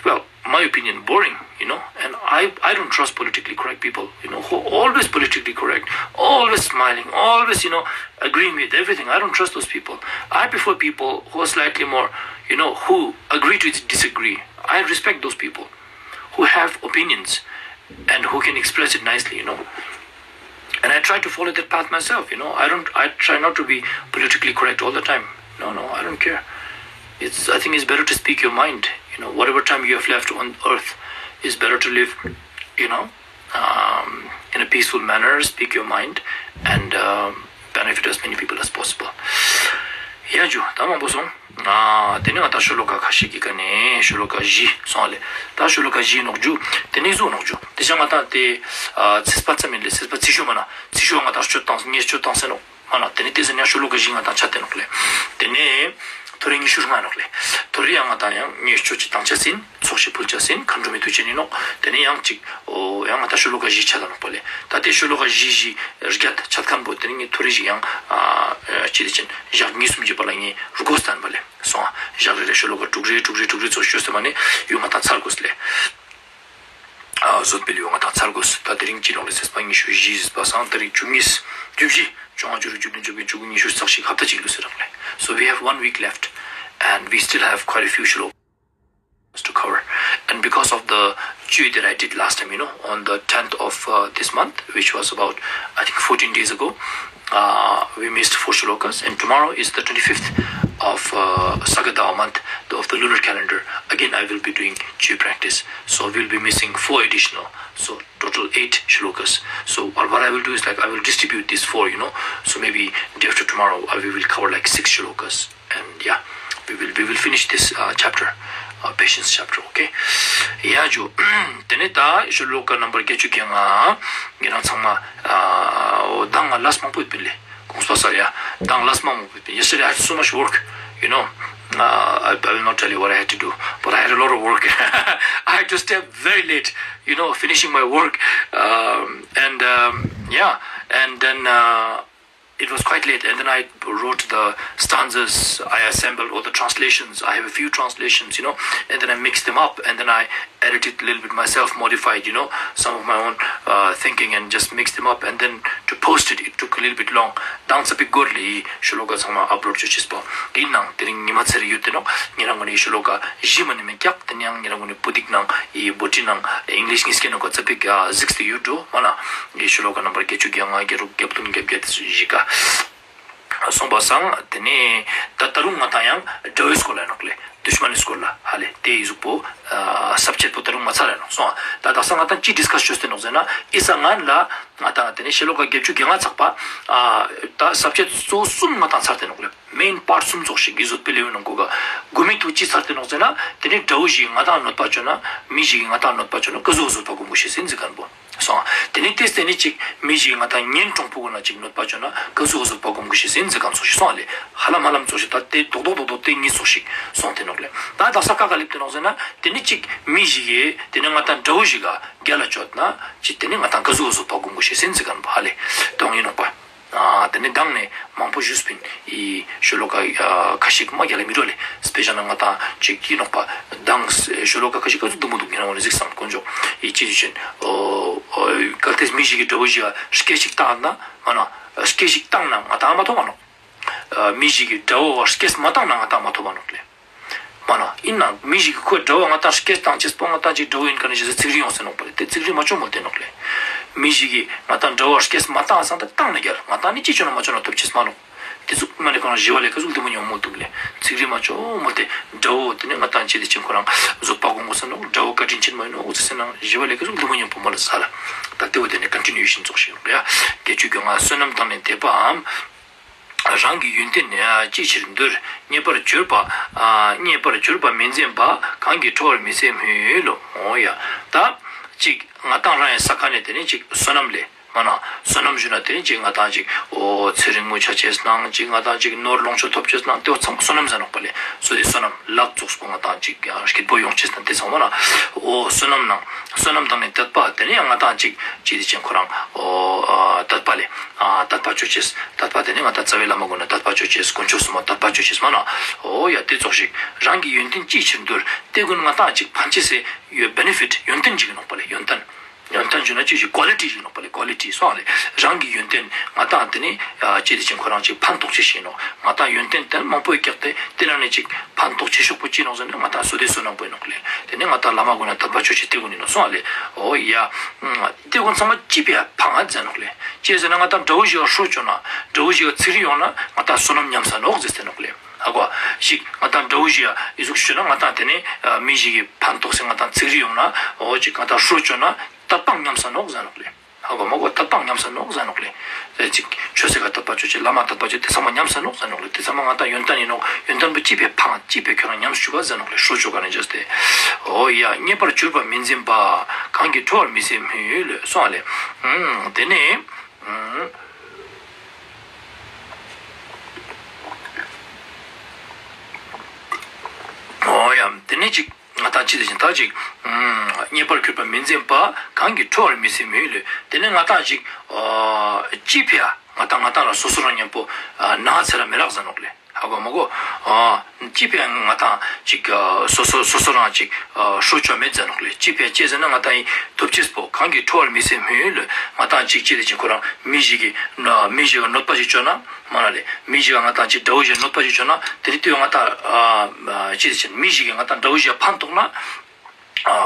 well, my opinion, boring, you know, and I, I don't trust politically correct people, you know, who are always politically correct, always smiling, always, you know, agreeing with everything. I don't trust those people. I prefer people who are slightly more, you know, who agree to disagree. I respect those people who have opinions and who can express it nicely, you know. And I try to follow that path myself, you know. I don't, I try not to be politically correct all the time. No, no, I don't care. It's, I think it's better to speak your mind. You know, whatever time you have left on earth, it's better to live, you know, um, in a peaceful manner, speak your mind, and um, benefit as many people as possible. ཡ་ཇུ་ད་མང་པོ་སོང་། ཨ་དེ་ནས་ང་ད་ཤོ་ལོ་ཀ་ཁ་ཤས་ཀྱི་ཀ་ནས་ཤོ་ལོ་ཀ་བཞི་སོང་ལེ། ད་ཤོ་ལོ་ཀ་བཞི་ནོག་ཇུ། དེ་ནས་བཟོ་ནོག་ཇུ། དེ་ཅང་ང་ད་དེ་ཚེས་པ་ཙམ་ཡིན་ལེ། ཚེས་པ་ཚེས་ཤོ་མ་ན་ཚེས་ཤོ་ང་ད་སྤྱོད་བཏང་ངས་སྤྱོད་བཏང་ཟེར་ནོག་མ་ན། དེ་ནས་དེ་ཟེར་ནས་ཤོ་ལོ་ཀ་བཞི་ང་ད་ཆ་དེ་ནོག་ལེ། དེ་ནས་ཐོ་རེ་ཉི་ཤུ་ལྔ་ནོག་ལེ། ཐོ་རེ་ཡང་ང་ད་ཡང་ངས་སྤྱོད་ཅི་བཏང་ཆ་ཟིན། ཚོགས་ཞིག་ཕུལ་ཆ་ཟིན། མཁའ་འགྲོ་མའི་དུས་ཆེན་ཡིན་ནོག་དེ་ནས་ཡང་གཅིག་ཨོ་ཡང་ང་ད་ཤོ་ལོ་ཀ་བཞི་ཆ་ད་ནོག་པ་ལེ། ད་དེ་ཤོ་ལོ་ཀ་བཞི་བཞི་བརྒྱད་ཆ་མཁན་པོ་དེ་ནས་ངས་ཐོ་རེ་ཞིག་ཡང་ཨ་ཅི་དེ་ཅན་ཞག་གཉིས་གསུམ་གྱི་བར་ལ་ངས་རུ་གོ་སྟན་པ་ལེ། སོང་ཨ། ཞག་རེ་རེ་ཤོ་ལོ་ཀ་དྲུག་རེ་དྲུག་རེ་དྲུག་རེ་ཚོ་ཤོད་སྟེ་མ་ནས་ཡོད་ང་ད་ཚར་དགོས་ལེ། ཨ་བཟོད་པའི་ཡོད་ང་ད་ཚར་དགོས། ད་དེ་རིང་གཅིག་ལོག་ལེ། ཚེས་པ་ཉི་ཤུ་བཞི་ཟིན་པ་སང་དེ་རིང་བཅུ་གཉིས་བཅུ་བཞི་བཅོ་ལྔ་བཅུ་དྲུག་བཅུ་བདུན་བཅོ་བརྒྱད་བཅུ་དགུ་ཉི་ཤུ་རྩ་གཅིག་ཧབ་ཏ་གཅིག་ལུས་སེ་རག་ལེ། So we have one week left and we still have quite a few shlokas to cover. And because of the Chuy that I did last time, you know, on the tenth of uh, this month, which was about, I think, fourteen days ago, uh, we missed four shlokas. And tomorrow is the twenty-fifth of uh, Sagadawa month of the lunar calendar. Again, I will be doing Chuy practice. So we'll be missing four additional. So total eight shlokas. So what, what I will do is, like, I will distribute these four, you know. So maybe day after tomorrow, uh, we will cover like six shlokas. And yeah, we will we will finish this uh, chapter, uh, patience chapter, okay? ཡ་ཇུ། དེ་ནས་ད་ཤོ་ལོ་ཀ་ནམ་བར་བརྒྱད་ཅུ་གྱ་ལྔ། ངེད་རང་ཚང་མ་ཨ་ད་ང་ལས་མང་པོ་ཡོད་པིན་ལེ། དགོངས་པ་སར་ཡ། ད་ང་ལས་མང་པོ་ཡོད་པིན། Yesterday I had so much work, you know. Uh, I, I will not tell you what I had to do, but I had a lot of work. I had to stay up very late, you know, finishing my work. Um, and um, yeah, and then uh, it was quite late, and then I wrote the stanzas, I assembled all the translations. I have a few translations, you know, and then I mixed them up, and then I edited a little bit myself, modified, you know, some of my own uh, thinking, and just mixed them up, and then to post it, it took a little bit long. ད་ང་ཚ་པིག་གོར་ལི་ཤོ་ལོ་ཀ་ཚང་མ་ཨབ་ལོཌ་བྱོས་ཆེས་པོ་ཡིན་ནང་དེ་རིང་ཉི་མ་ཚེ་རེ་ཡོད་དེ་ནོ། ཉེ་རང་ངོ་ནས་ཤོ་ལོ་ཀ་བཞི་མ་ནི་མི་རྒྱག་དེ་ནས་ཡང་ཉེ་རང་ངོ་ནས་པུ་ཏིག་ནང་ཡི་བོ་ཏི་ནང་ཨིང་ལིཤ་གཉིས་ཀའི་ནང་ག་ཚ་པིག་གཟིགས་ཏེ་ཡོད་འགྲོ་མ་ན། ངའི་ཤོ་ལོ་ཀ་ནམ་བར་བརྒྱད་ཅུ་གྱ་ལྔ་བརྒྱད་དྲུག་བརྒྱད་བདུན་བརྒྱད་བརྒྱད་བཞི་ཀ་སོང་པ་སང་དེ་ནས་ད་ད་རུང་ང་དང་ཡང་དགྲ་བོའི་སྐོར་ལ་ནོག་ལེ། དུཤ་མན་སྐོར་ལ་ཧ་ལེ་དེ་ཡི་གཟུགས་པོ་ས་བཅད་པོ་ད་རུང་མ་ཚར་ལ་ནོག་ང་དང་ཅི་ཌིས་ཀ་སི་བྱོས་ཏེ་ནོག་ཟེར་ན། ཨི་ས་ང་ལ་ང་དང་དེ་ནས་ཤེས་ལོ་ཀ་བརྒྱད་ཅུ་གྱ་ལྔ་ཚག་པ། ཨ་ད་སབ་ཇེཀ་གཙོ་བོ་གསུམ་ང་དང་ཚར་ཏེ་ནོག་ལེ། མེན་པར་ཊི་གསུམ་ཙོགས་ཤིག་གི་བཟོད་པའི་ལེའུ་ནང་གོ་ག་དགུ་མའི་ཐུག་ཅི་ཚར་ཏེ་ནོག་ཟེར་ན། དེ་ནས་དགྲ་བོ་ཞིག་ང་དང་གནོད་པ་བཅོ་ན། མི་ཞིག་གིས་ང་དང་གནོད་པ་བཅོ་ན་ཀ་ཟུག་བཟོད་པ་སྒོམ་དགོས་ཤེས་ཟེར་འཛིན་མཁན་པོ། སོང་། དེ་ནས་ཏེས་དེ་ནས་ཅིག་མི་ཞིག་ང་དང་གཉེན་གྲོགས་པོ་གུན་ལ་ཅིག་གནོད་པ་བཅོ་ན་ཀ་ཟུག་བཟོད་པ་སྒོམ་དགོས་ཤེས་ཟེར་འཛིན་མཁན་ཙོགས་ཤིག་སོང་ལེ། ཧ་ལམ་ཧ་ལམ་ཙོགས་ཤིག་ད་དེ་རྡོག་རྡོག་རྡོག་རྡོག་དེ་གཉིས་ཙོགས་ཤིག་སོང་སྟེ་ནོག་ལེ། ད་དག་ས་ཀ་ག་ལེབ་ཏེ་ནོག་ཟེར་ན། དེ་ནས་ཅིག་མི་ཞིག་གིས་དེ་ནས་ང་དང་དགྲ་བོ་ཞིག་ག་རྒྱལ་ལ་བཅོ་ན་ཅིག་དེ་ནས་ང་དང་ཀ་ཟུག་བཟོད་པ་སྒོམ་དགོས་ཤེས་ཟེར་འཛིན་མཁན་པོ་ཧ་ལེ་དོང་ཡིན་ནོག་པ། ཨ་དེ་ནས་མདང་ནས་མང་པོ་ཞུས་པིན། ཨི་ཤོ་ལོ་ཀ་ཨ་ཁ་ཤིག་མ་རྒྱལ་ལ་མི་འགྲོ་ལེ། སྤེ་ཤལ་ན་ང་དང་ཅིག་ཡིན་ནོག་པ། མདང་ཤོ་ལོ་ཀ་ཁ་ཤིག་ག་ཚོད་འདུག་མི་འདུག་ཉན་ན་འོ་ནས་གཟིགས་སམ་དཀོན་མཆོག་ཨི་ཅི་ཞུ་ཆེན། ཨོ་ཨོ་གལ་ཏེ་མི་ཞིག་གིས་དགྲ་བོ་ཞིག་ག་སྐད་ཅིག་བཏང་ན་མ་ན། སྐད་ཅིག་བཏང་ན་ང་དང་མ་ཐོབ་པ་ནོག། ཨ་མི་ཞིག་གིས་དགྲ་བོ་བ་སྐད་མ་བཏང་ན་ང་དང་མ་ཐོབ་པ་ནོག་ལེ། མ་ན། ཡིན་ན་མི་ཞིག་གིས་ཁོའི་དགྲ་བོ་ང་དང་སྐད་བཏང་ཅེས་པོ་ང་དང་ཅིག་དགྲ་བོ་ཡིན་མཁན་ནི་ཞེས་ཚིག་རིས་ཡོང་ཟེར་ནོག་པ་ལེ། དེ་ཚིག་རིས་མ་བཅོ་མོ་དེ་ནོག་ལེ། མི་ཞིག་གིས་ང་དང་དགྲ་བོ་སྐད་མ་བཏང་སང་དེ་བཏང་ན་རྒྱལ་ང་དང་ནི་ཅི་བཅོ་ན་མ་བཅོ་ན་ཐོབ་ཅེས་མ་ནོག། དེ་ཚོ་མ་ནི་ཁོ་རང་ཞི་བ་ལས་ཀ་ཟུག་ལྡེ་མོ་ཉོ་མོ་འདུག་ལེ། ཚིག་རིས་མ་བཅོ་མོ་དེ་དགྲ་བོ་དེ་ནི་ང་དང་ཅི་དེ་ཅན་ཁོ་རང་བཟོད་པ་སྒོམ་དགོས་ས་ནོག། དགྲ་བོ་བཀའ་དྲིན་ཆེན་མ་ཡིན་ནོག་ཟེར་ན་ཞི་བ་ལས་ཀ་ཟུག་ལྡེ་མོ་ཉོ་པོ་མ་ལ་ཟ་ལ། ད་དེ་བོ་དེ་ནི་ཀོན་ཊི་ནིའུ་ཨེ་ཤན་ཙོགས་ཤིག་ཡོང་ཡ། བརྒྱད་ཅུ་གྱ་ལྔ། བསོད་ནམས་དང་ནི་དད་པའམ། རང་གི་ཡོན་ཏན་ཅི་ཕྱིར་འདོར། རྙེད་པར་གྱུར་པ། རྙེད་པར་གྱུར་པ་མི་འཛེམ་པ། གང་གིས་ཁྲོ་བར་མི་སེམས་ལྷུན་ལོ། འོ་ཡ། ད་ཅིག་ང་དང་རང་ཡང་ས་ཁ་ནས་དེ་ནས་ཅིག་བསོད་ནམས་ལས་མ་ན། བསོད་ནམས་ཞུ་ན་དེ་ནས་ཅིག་ང་དང་ཅིག་འོ་ཚེ་རིང་མོ་ཆ་ཅེས་ནང་ཅིག་ང་དང་ཅིག་ནོར་ལོངས་སྤྱོད་ཐོབ་ཅེས་ནང་དེ་བོ་ཚང་མ་བསོད་ནམས་ཟེར་ནོག་པ་ལེ། བསོད་བདེ་བསོད་ནམས་ལག་བཙོག་སྤོ་ང་དང་ཅིག་ཡང་སྐྱིད་པོ་ཡོང་ཅེས་ནང་དེ་ཚང་མ་ན། འོ་བསོད་ནམས་ནང་བསོད་ནམས་དང་ནི་དད་པ་དེ་ནས་ཡང་ང་དང་ཅིག་ཅི་དེ་ཅན་ཁོ་རང་འོ་དད་པ་ལས་དད་པ་ཅོ་ཅེས། དད་པ་དེ་ནས་ང་དང་རྩ་བའི་བླ་མ་གུན་ལ་དད་པ་ཅོ་ཅེས། དཀོན་མཆོག་གསུམ་ལ་དད་པ་ཅོ་ཅེས་མ་ན། འོ་ཡ་དེ་ཙོགས་ཤིག་རང་གི་ཡོན་ཏན་ཅི་ཕྱིར་འདོར། དེ་གུན་ང་དང་ཅིག་ཕན་ཅེས་སི་ཡོད་བེ་ནེ་ཕིཊ་ཡོན་ཏན་ཅིག་ནོག་པ་ལེ། ཡོན་ཏན། ཡོན་ཏན་ཞུ་ན་ཅི་ཞིག་ཀོ་ལི་ཊི་ཞིག་ནོག་པ་ལེ། ཀོ་ལི་ཊི་སོང་ལེ། རང་གི་ཡོན་ཏན་ང་དང་དེ་ནི་ཅི་དེ་ཅན་ཁོ་རང་ཅིག་ཕན་ཐོགས་ཅེས་ཤིག་ནོག། ང་དང་ཡོན་ཏན་དེ་མང་པོ་བཀྱག་སྟེ་དེ་ལ་ནི་ཅིག་ཕན་ཐོགས་ཆེ་ཤོས་པོ་ཅི་ནོག་ཟེར་ན་ང་དང་བསོད་བདེ་བསོད་ནམས་པོ་ཡིན་ནོག་ལེ། དེ་ནི་ང་དང་བླ་མ་གུན་ལ་དད་པ་ཅོ་ཅེས་དེ་གུན་ཡིན་ནོག་སོང་ལེ། འོ་ཡ། དེ་གུན་ཚང་མ་ཅི་ཕིའ་ཕན་ཟེར་ནོག་ལེ། ཅི་ཟེར་ན་ང་དང་དགྲ་བོ་ཞིག་ག་ཧྲོ་ཅོ་ན་དགྲ་བོ་ཞིག་ག་ཚིག་རིས་ཡོང་ན་ང་དང་བསོད་ནམས་ཉམས་ས་ནོག་ཟེར་ཏེ་ནོག་ལེ། ཧ་གོ། ཞིག་ང་དང་དགྲ་བོ་ཞིག་ཡ་ཨི་ཟུག་ཞུ་ན་ང་དང་དེ་ནས་མི་ཞིག་གི་ཕན་ཐོགས་སེ་ང་དང་ཚིག་རིས་ཡོང་ན་འོ་ཅིག་ང་དང་ཧྲུལ་བཅོ་ན་དད་པ་ཉམས་ས་ནོག་ཟེར་ནོག་ལེ། ཧ་གོ་མ་གོ། དད་པ་ཉམས་ས་ནོག་ཟེར་ནོག་ལེ། དེ་ཅིག་ཆོས་སྲིད་ཀ་དད་པ་ཅོ་ཅིག་བླ་མ་དད་པ་ཅོ་དེ་ཚང་མ་ཉམས་ས་ནོག་ཟེར་ནོག་ལེ། དེ་ཚང་མ་ང་དང་ཡོན་ཏན་ཡིན་ནོག། ཡོན་ཏན་པོ་ཅི་ཕིའ་ཕང་ཅི་ཕིའ་ཁྱོད་རང་ཉམས་ཅུག་ག་ཟེར་ནོག་ལེ། ཧྲུལ་བཅོ་ག་ནས་བྱས་ཏེ། འོ་ཡ། རྙེད་པར་གྱུར་པ་མི་འཛེམ་པ། གང་གིས་ཁྲོ་བར་མི་སེམས་ལྷུན་ལོ་སོང་ལེ། དེ་ནས། འོ་ཡ། དེ་ནས་ཅིག་ང་དང་ཅི་དེ་བཞིན་ད་ཅིག་རྙེད་པར་གྱུར་པ་མི་འཛེམ་པ། གང་གིས་ཁྲོ་བར་མི་སེམས་ལྷུན་ལོ། དེ་ནས་ང་དང་ཅིག་ཅི་ཕིའ་ང་དང་ང་དང་ལ་སོ་སོ་རང་མཉམ་པོ་ན་ཚ་ར་མི་རག་ཟེར་ནོག་ལེ། ཧ་གོ་མ་གོ། ཅི་ཕིའ་ང་དང་ཅིག་སོ་སོ་སོ་སོ་རང་ཅིག་ཧྲུལ་བཅོ་མེད་ཟེར་ནོག་ལེ། ཅི་ཕིའ་ཅི་ཟེར་ན་ང་དང་ཡི་ཐོབ་ཅེས་པོ་གང་གིས་ཁྲོ་བར་མི་སེམས་ལྷུན་ལོ། ང་དང་ཅིག་ཅི་དེ་ཅིག་ཁོ་རང་མི་ཞིག་གི་མི་ཞིག་ག་གནོད་པ་ཞིག་བཅོ་ན་མ་ན་ལེ། མི་ཞིག་ག་ང་དང་ཅིག་དགྲ་བོ་ཞིག་གནོད་པ་ཞིག་བཅོ་ན་དེ་ནི་ལྟོས་ང་དང་ཅི་དེ་ཅིག་མི་ཞིག་གི་ང་དང་དགྲ་བོ་ཞིག་ཕན་ཐོགས་ན།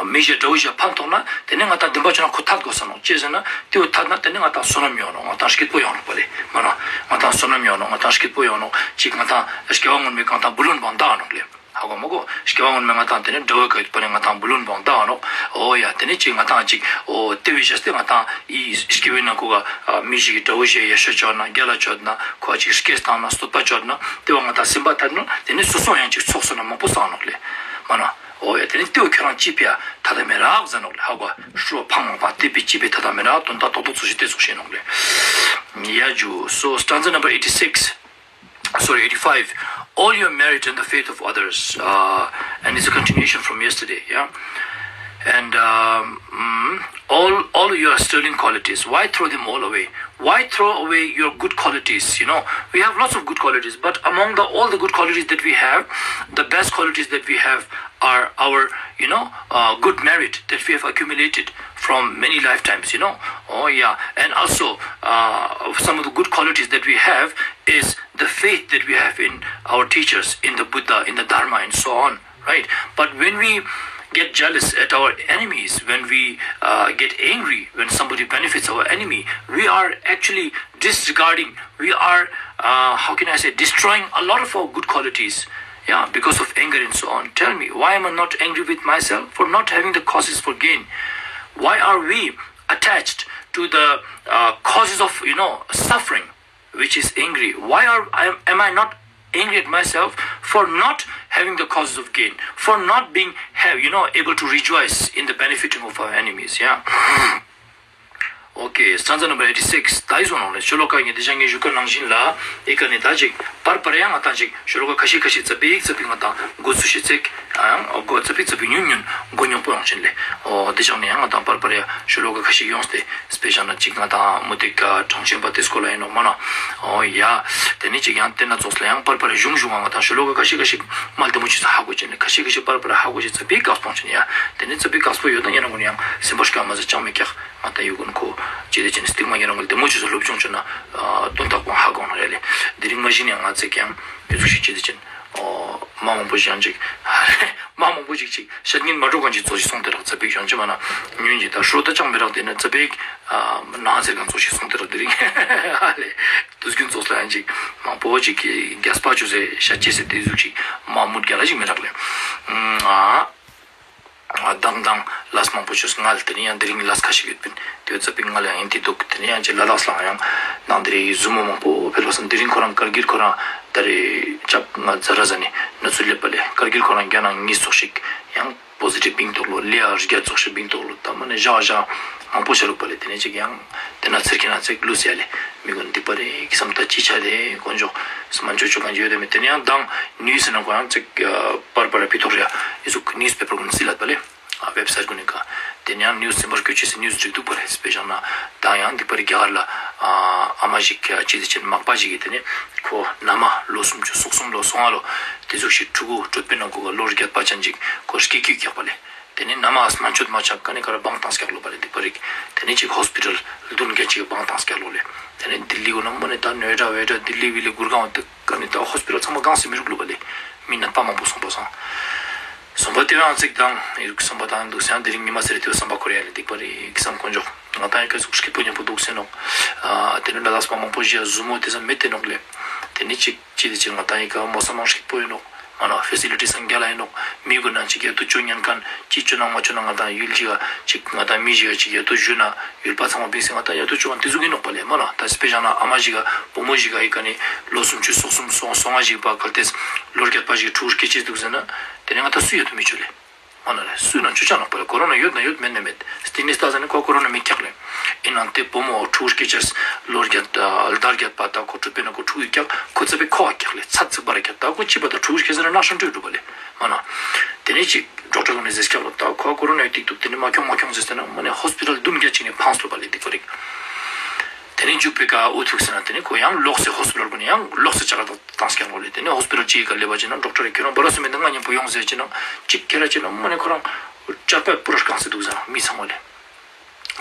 མི་ཞིག་དགྲ་བོ་ཞིག་ཕན་ཐོགས་ན་དེ་ནས་ང་དང་འདུན་པ་བཅོ་ན་ཁོ་ཐར་དགོས་ས་ནོག། ཅི་ཟེར་ན་དེ་བོ་ཐར་ན་དེ་ནས་ང་དང་བསོད་ནམས་ཡོང་ནོག། ང་དང་སྐྱིད་པོ་ཡོང་ནོག་པ་ལེ། མ་ན་ང་དང་བསོད་ནམས་ཡོང་ནོག། ང་དང་སྐྱིད་པོ་ཡོང་ནོག། ཅིག་ང་དང་སྐྱེ་བ་སྔོན་མའི་ང་དང་བུ་ལོན་བང་བཏང་ནོག་ལེ། ཧ་གོ་མ་གོ། སྐྱེ་བ་སྔོན་མའི་ང་དང་དེ་ནས་དགྲ་བོ་ག་ཡོད་པ་ནས་ང་དང་བུ་ལོན་བང་བཏང་ནོག། འོ་ཡ། དེ་ནས་ཅིག་ང་དང་ཅིག་འོ་དེ་བས་བྱས་ཏེ་ང་དང་ཨི་སྐྱེ་བའི་ནང་ཁོ་ག་མི་ཞིག་གི་དགྲ་བོ་ཞིག་ཡ་ཤོད་བཅོ་ན་རྒྱལ་ལ་བཅོ་ན་ཁོ་ཅིག་སྐྱེས་བཏང་ན་བསྟོད་པ་བཅོ་ན་དེ་བ་ང་དང་སེམས་པ་ཐར་ན་དེ་ནས་སོ་སོ་ཡང་ཅིག་ཚོགས་སོ་ན་མང་པོ་བསགས་ནོག་ལེ། མ་ན། འོ་ཡ། དེ་ནི་ལྟོས་ཁྱོད་རང་ཅི་ཕིའ་ཐ་ཐ་མི་རག་ཟེར་ནོག་ལེ། ཧ་གོ། ཧྲུལ་ཕང་མང་པ་དེ་ཕིའ་ཅི་ཕིའ་ཐ་ཐ་མི་རག། དོན་དག་རྡོག་རྡོག་ཙོགས་ཤིག་དེ་ཙོགས་ཤིག་ནོག་ལེ། ཡ་ཇུ། So stanza number eighty-six, sorry, eighty-five. All your merit and the faith of others, uh, and it's a continuation from yesterday, yeah. And um, mm, all all your sterling qualities, why throw them all away? Why throw away your good qualities? You know, we have lots of good qualities, but among the all the good qualities that we have, the best qualities that we have are our, you know, uh, good merit that we have accumulated from many lifetimes, you know. Oh yeah. And also, uh, some of the good qualities that we have is the faith that we have in our teachers, in the Buddha, in the Dharma, and so on, right? But when we get jealous at our enemies, when we uh, get angry when somebody benefits our enemy, we are actually disregarding, we are, uh, how can I say, destroying a lot of our good qualities, yeah, because of anger and so on. Tell me, why am I not angry with myself for not having the causes for gain? Why are we attached to the uh, causes of, you know, suffering, which is angry? Why are I, am I not angry at myself for not having the causes of gain, for not being have, you know, able to rejoice in the benefiting of our enemies? Yeah. Okay, stanza number eighty six. ད་ཡིག་སོང་ནང་ལས་ཤོ་ལོ་ཀ་ཡིན་དེ་ཅང་ངས་ཞུ་ཁ་ནང་བཞིན་ལ་ཨི་ཀ་ནས་ད་ཅིག་པར་པར་ཡང་ང་ཏང་ཅིག་ཤོ་ལོ་ཀ་ཁ་ཤས་ཁ་ཤས་ཙ་པིག་ཙ་པིག་ང་ཏང་འགོ་ཚུགས་ཤིག་ཙིག་ཨང་འགོ་ཙ་པིག་ཙ་པིག་ཉུང་ཉུང་འགོ་ཉོག་པོ་ཡོང་ཕྱིན་ལས། ཨོ་དེ་ཅང་ནས་ཡང་ང་ཏང་པར་པར་ཡ་ཤོ་ལོ་ཀ་ཁ་ཤས་ཡོངས་ཏེ་སྤེ་ཤ་ན་ཅིག་ང་ཏང་མུ་ཏིག་ག་གྲོང་ཆེན་པ་དེ་སྐོར་ལ་ཡིན་ནོག་མ་ན། ཨོ་ཡ། དེ་ནས་ཅིག་ཡང་དེ་ན་ཙོགས་ལ་ཡང་པར་པར་གཞུང་གཞུང་ང་ང་ཏང་ཤོ་ལོ་ཀ་ཁ་ཤས་ཁ་ཤས་མ་ལ་དེ་མོ་ཅིག་ཧ་གོ་ཅན་ལས་ཁ་ཤས་ཁ་ཤས་པར་པར་ཧ་གོ་ཅན་ཙ་པིག་དཀའ་སྤོང་ཅན་ཡ། དེ་ནས་ཙ་པིག་དཀའ་སྤོ་ཡོད་ན་ཡིན་ན་ངོ་ནས་ཡང་སེམས་པ་ཤ་མ་ཟ་ཅང་མི་ཀྱག་ང་ཏང་ཡོད་གོ་ནི་ཁོ་ཅི་དེ་ཅན་སྟིང་མ་ཡིན་ན་ངོ་ལ་དེ་མོ་ཅིག་སློབ་སྦྱོང་བྱོས་ན་དོན་དག་པོ་ཧ་གོ་ནོག་ཡ་ལས། དེ་རིང་མ་གཞི་ནས་ང་ཙིག་ཡང་ཡོད་ཚུགས་ཤིག་ཅི་དེ་ཅན། མ་མང་པོ་ཞིག་ཡང་ཅིག་མ་མང་པོ་ཞིག་ཅིག་ཤ་ཉིན་མ་འགྲོ་གང་ཅིག་ཙོགས་ཤིག་སོང་དེ་རག་ཙ་པིག་ཡོང་ཅི་མ་ན་ཉུན་གྱི་ད་ཧྲོ་ད་ཅང་མི་རག་དེ་ན་ཙ་པིག་ན་ཟེར་གང་ཙོགས་ཤིག་སོང་དེ་རག་དེ་རིང་ཨ་ལས་དུས་རྒྱུན་ཙོགས་ལ་ཡང་ཅིག་མང་པོ་ཅིག་གི་རྒྱས་པ་ཅོ་ཟེ་ཤ་ཅེ་ཟེ་དེ་ཟུག་ཅིག་མ་མུད་རྒྱ་ལ་ཅིག་མི་རག་ལས། ཨ། དང་དང་ལས་མང་པོ་ཅོས་ང་ལ་དེ་ནས་ཡང་དེ་རིང་ལས་ཁ་ཤས་ཡོད་པིན་དེ་ཙ་པིག་ང་ལ་ཡང་ཡིན་དེ་འདུག་དེ་ནས་ཡང་ཅིག་ལ་དྭགས་སླང་ཡང་ནང་དེ་རིང་ཟུ་མོ་མང་པོ་ཕེལ་བ་སང་དེ་རིང་ཁོ་རང་ཀར་གིལ་ཁོ་རང་ད་རེ་ཅབ་ང་ཛ་ར་ཟ་ནས་ན་ཚུ་སླེབས་པ་ལས་ཀར་གིལ་ཁོ་རང་རྒྱ་ནང་གཉིས་ཙོགས་ཤིག་ཡང་པོ་ཟི་ཊིབ་བིང་ཏོག་ལོ་ལེ་ཨར་བརྒྱ་ཙོགས་ཤིག་བིང་ཏོག་ལོ་ད་མ་ནས་བཞག་བཞག་མང་པོ་ཤ་རུག་པ་ལས་དེ་ནས་ཅིག་ཡང་དེ་ན་ཚེར་ཁྱེད་ན་ཚེག་ལུས་ཡ་ལས་མི་གོ་འདི་པ་རེ་གི་སམ་ད་ཅི་ཆ་རེ་དཀོན་མཆོག་སྨན་བཅོས་བཅོས་གང་ཡོད་དེ་མི་དེ་ནས་ཡང་དང་ནུས་ཟེར་ན་ཁོ་ཡང་ཅིག་པར་པར་བི་ཐོག་རེ་ཡ་ཨི་ཟུག་ནིའུ་སི་པེ་པར་ཀུན་སི་ལ་པ་ལས། ཝེབ་སའིཊ་ཀུན་ནི་ཀ་དེ་ནས་ཡང་ནིའུ་སི་སེམ་པར་སྐྱོད་ཆེ་སི་ནིའུ་སི་འགྲིག་འདུག་པ་རེད། སྤེ་ཤང་ན་ད་ཡང་འདི་པར་རྒྱ་གར་ལ་ཨ་མ་ཞིག་ཅི་ཟེར་ཆེན་མག་པ་ཞིག་གིས་དེ་ནས་ཁོ་ན་མ་ལོ་སུམ་ཅུ་སོ་གསུམ་ལོ་སོ་ལྔ་ལོ་དེ་ཟུག་ཞིག་ཕྲུ་གུ་གྲོད་པའི་ནང་ཁོ་ག་ལོ་བརྒྱད་པ་ཅན་ཅིག་ཁོ་སྐྱེ་སྐྱེ་རྒྱག་པ་ལས། དེ་ནས་ན་མ་སྨན་བཅོས་མ་ཆག་ཀ་ནས་ཀ་ར་བང་ཐང་སྐྱག་ལོ་པ་ལས་འདི་པར་རིག་དེ་ནས་ཅིག་ཧོ་སི་པི་ཊལ་བདུན་བརྒྱ་ཅིག་བང་ཐང་སྐྱག་ལོ་ལས། དེ་ནས་ལྡི་ལི་གོ་ན་མོ་ནས་ད་ནོའེ་ཌ་ཝེ་ཌ་ལྡི་ལི་ཝི་ལི་གུར་གང་བ་དེ་ཀ་ནས་ད་ཧོ་སི་པི་ཊལ་ཚང་མ་གང་སེ་མི་རུག་ལོ་པ་ལས། མི་ནད་པ་མང་པོ་སོང་པ་སང་། སོང་པ་དེ་རང་ཚིག་དང་ཡུག་སོང་པ་དང་འདུག་སེ་ཡང་དེ་རིང་ཉི་མ་ཟེར་དེ་བསམ་པ་ཁོ་རེ་ཡ་ལས་འདི་པར་རིག་བསམ་དཀོན་མཆོག་ང་ད་ཡ་ཀ་ཟུག་སྐྱིད་པོ་ཉམ་པོ་འདུག་སེ་ནོག་དེ་ནས་ལ་དྭགས་པ་མང་པོ་ཞིག་ཟུ་མོ་དེ་ཚང་མེད་དེ་ནོག་ལས། དེ་ནས་ཅིག་ཅི་དེ་ཅིག་ང་ད་ཡ་ཀ་མོ་ས་མང་སྐྱིད་པོ་ཡིན་ནོག་མ་ན་ཕེ་སི་ལི་ཊི་སང་རྒྱ་ལ་ཡིན་ནོག་མི་དགོས་ན་ཅིག་ཡ་ཏུ་ཅོ་ཉན་མཁན་ཅི་ཅོ་ན་མ་ཅོ་ན་ང་ད་ཡུལ་ཅིག་ག་ཅིག་ང་ད་མི་ཞིག་ག་ཅིག་ཡ་ཏུ་ཞུ་ན་ཡུལ་པ་ཚང་མ་བིང་སེ་ང་ད་ཡ་ཏུ་ཅོ་བ་དེ་ཟུག་ཡིན་ནོག་པ་ལས། མ་ན་ད་སྤེ་ཤང་ན་ཨ་མ་ཞིག་ག་བུ་མོ་ཞིག་ག་ཡི་ག་ནས་ལོ་སུམ་ཅུ་སོ་གསུམ་སོ་སོ་ལྔ་ཞིག་པ་གལ་ཏེ་ལོ་བརྒྱད་པ་ཞིག་ཕྲུ་གུ་སྐྱེ་ཅེས་འདུག་ཟེར་ན་དེ་ནས་ང་ད་སུ་ཡ་ཏུ་མི་ཅོ་ལས། མ་ན་ལས་སུས་ན་ཆུ་ཆ་ནག་པ་ལས་ཀོ་རོ་ན་ཡོད་ན་ཡོད་མེད་ན་མེད་སྟེང་ནས་ལྟ་ཟ་ནས་ཁོ་ཀོ་རོ་ན་མི་ཁྱག་ལས། ཨིན་ནང་དེ་བུ་མོ་ཕྲུ་གུ་སྐྱེ་ཆར་ལོ་བརྒྱད་ལྡར་བརྒྱད་པ་ད་ཁོ་གྲུབ་པའི་ན་ཁོ་ཕྲུ་གུ་ཁྱག་ཁོ་ཚ་པའི་ཁོ་བ་ཁྱག་ལས་ཚ་ཚིག་པ་ར་ཁྱག་ད་ཁོ་ཅི་པ་ད་ཕྲུ་གུ་སྐྱེ་ཟ་ན་ནག་ཤང་སྤྲོད་འགྲོ་པ་ལས། མ་ན། དེ་ནས་ཅིག་ཌོག་ཊར་ལ་ནས་ཟེར་ཁྱག་ལོ་ད་ཁོ་ཀོ་རོ་ན་ཡོད་ཏིག་ཏུ་དེ་ནས་མ་ཁྱོང་མ་ཁྱོང་ཟེར་ཟེར་ན་མ་ནས་ཧོ་སི་པི་ཊལ་བདུན་བརྒྱ་ཅིག་ནས་ཕངས་སོ་པ་ལས་དེ་ཁོ་རིག་དེ་ནས་འཇུག་པའི་ཀ་འུ་ཐུག་ཟེར་ན་དེ་ནས་ཁོ་ཡང་ལོག་སེ་ཧོ་སི་པི་ཊལ་ཀུན་ནས་ཡང་ལོག་སེ་ཅག་ལ་དང་སྐྱང་ལོ་ལས། དེ་ནས་ཧོ་སི་པི་ཊལ་ཅིག་ག་ལས་པ་ཅིག་ན་ཌོག་ཊར་ཁྱོད་རང་བ་ར་སུ་མེད་ད་ང་མཉམ་པོ་ཡོང་ཟེར་ཅིག་ན་ཅིག་ཁྱེད་ར་ཅིག་ན་མ་ནས་ཁོ་རང་ཅར་པ་པུ་ར་གང་སེ་འདུག་ཟེར་མི་ཚང་མ་ལས།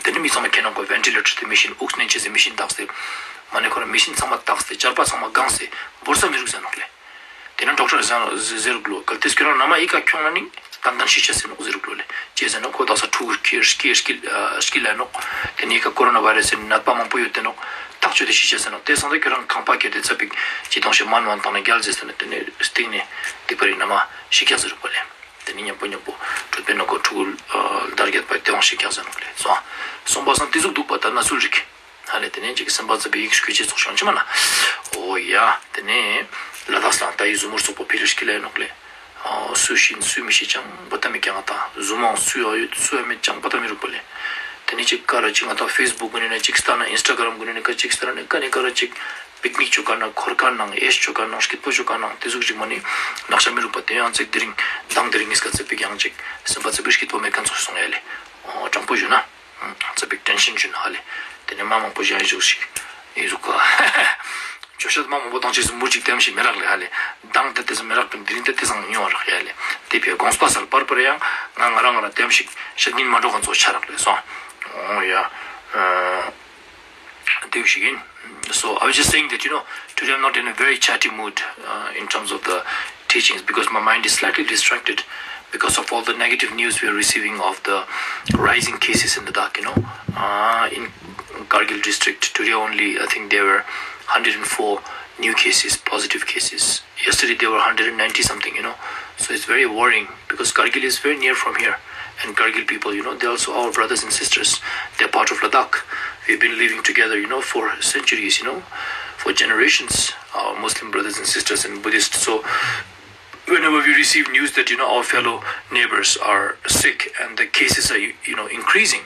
དེ་ནས་མི་ཚང་མ་ཁྱེད་རང་ཁོ་ཝེན་ཊི་ལེ་ཊར་དེ་མི་ཤིན་དབུགས་ནན་ཆེ་ཟེར་མི་ཤིན་བཏགས་སེ། མ་ནས་ཁོ་རང་མི་ཤིན་ཚང་མ་བཏགས་སེ་ཅར་པ་ཚང་མ་གང་སེ་བོར་ས་མི་རུག་ཟེར་ནོག་ལས། དེ་ནས་ཌོག་ཊར་ཟེར་ཟེར་རུག་ལོ་གལ་ཏེ་ཁྱོད་རང་ན་མ་ཨི་ཀ་ཁྱོང་ན་ནི་ཏན་ཏན་ཤི་ཆ་ཟེར་ནོག་ཟེར་རུག་ལོ་ལས། ཅེས་ཟེར་ན་ཁོ་དག་ས་ཕྲུ་གུ་སྐྱེ་སྐྱེ་སྐྱེ་སྐྱེ་ལ་ནོག་དེ་ནས་ཨི་ཀ་ཀོ་རོ་ན་ཝའི་ར་སི་ཟེར་ནད་པ་མང་པོ་ཡོད་དེ་ནོག་ཐག་ཆོད་དེ་ཤི་ཆ་ཟེར་ནོག་དེ་སང་ད་ཁྱོད་རང་ཁང་པ་ཁྱེར་ཏེ་ཚ་པིག་ཅི་གཏོང་ཤེས་མ་ནུ་ཨན་བཏང་ན་རྒྱལ་ཟེར་ཟེར་ན་དེ་ནས་སྟེང་ནས་སྡིག་པ་རིག་ན་མ་ཤི་ཁྱག་ཟེར་རུག་པ་ལས། དེ་ནས་མཉམ་པོ་མཉམ་པོ་གྲོད་པའི་ནང་གོ་ཕྲུ་གུ་ལྡར་རྒྱབ་པ་དེ་འོང་ཤི་ཁྱག་ཟེར་ནོག་ལས་སོང་། སོང་པ་སང་དེ་ཟུག་འདུག་པ་ད་ན་ཚུལ་རིག་ཧ་ལས་དེ་ནས་ཅིག་སེམས་པ་ཙི་པིག་ཡིག་སྐུལ་ཆེ་ཚོགས་བྱུང་ཅི་མ་ན། ཨོ་ཡ། དེ་ནས་ལ་དྭགས་སླང་ད་ཡི་ཟུ་མོར་སོགས་པ་ཕི་ལི་ཤི་ལ་ཡོད་ནོག་ལས། ཨོ་སུ་ཤིན་སུ་མི་ཤི་ཅང་པ་ད་མི་ཀྱང་ང་ད་ཟུ་མོ་སུ་ཡོད་སུ་ཡོད་མེད་ཅང་པ་ད་མི་རུག་པ་ལས། དེ་ནས་ཅིག་ཀ་ར་ཅིག་ང་ད་ཕེ་སི་བུག་གུན་ནས་ཅིག་ལྟ་ན་ཨིན་སི་ཊ་གྷ་རམ་གུན་ནས་ཀ་ཅིག་ལྟ་ན་ཀ་ནས་ཀ་ར་ཅིག་པིག་ནིག་ཆོ་ག་ན་འཁོར་ག་ནང་ཨེ་ཤི་ཆོ་ག་ནང་སྐྱིད་པོ་ཆོ་ག་ནང་དེ་ཟུག་ཅིག་མ་ནི་ནག་ཤ་མི་རུག་པ་དེ་ཡང་ཚིག་དེ་རིང་མདང་དེ་རིང་ངིས་ཀ་ཙི་པིག་ཡང་ཅིག་སེམས་པ་ཙི་པིག་སྐྱིད་པོ་མེད་མཁན་ཚོ་སོང་ཡ་ལས། ཨོ་དྲང་པོ་ཞུ་ན། ཙ་པིག་ཊེན་ཤན་ཞུ་ན་ཧ་ལས། དེ་ནས་མ་མང་པོ་གཞན་ཞུགས་ཤིག་ཡིན་ཟུག་ག་ཇོ་ཤ་མ་མང་པོ་བཏང་ཆེས་སུ་མུར་ཅིག་ལྟེམ་ཞིག་མི་རག་ལས་ཧ་ལས། མདང་དེ་དེ་ཚོ་མི་རག་པའི་འདི་རིང་དེ་དེ་ཚང་ཉུང་བ་རག་ཡ་ལས། དེ་ཕའི་དགོངས་པ་སལ་པར་པར་ཡང་ང་ང་རང་ང་རང་ལྟེམ་ཞིག་ཤ་ཉིན་མ་འགྲོ་ག་ཚོ་ཆ་རག་ལས་སོང་། ཨོ་ཡ། ལྟེམ་ཞིག་ཡིན། So I was just saying that, you know, today I'm not in a very chatty mood uh, in terms of the teachings because my mind is slightly distracted because of all the negative news we are receiving of the rising cases in the dark, you know. Uh, in Kargil district, today only, I think there were one hundred and four new cases, positive cases. Yesterday there were one hundred and ninety something, you know. So it's very worrying because Kargil is very near from here. and Kargil people, you know, they're also our brothers and sisters. They're part of Ladakh. We've been living together, you know, for centuries, you know, for generations, our Muslim brothers and sisters and Buddhists. So whenever we receive news that, you know, our fellow neighbors are sick and the cases are, you know, increasing,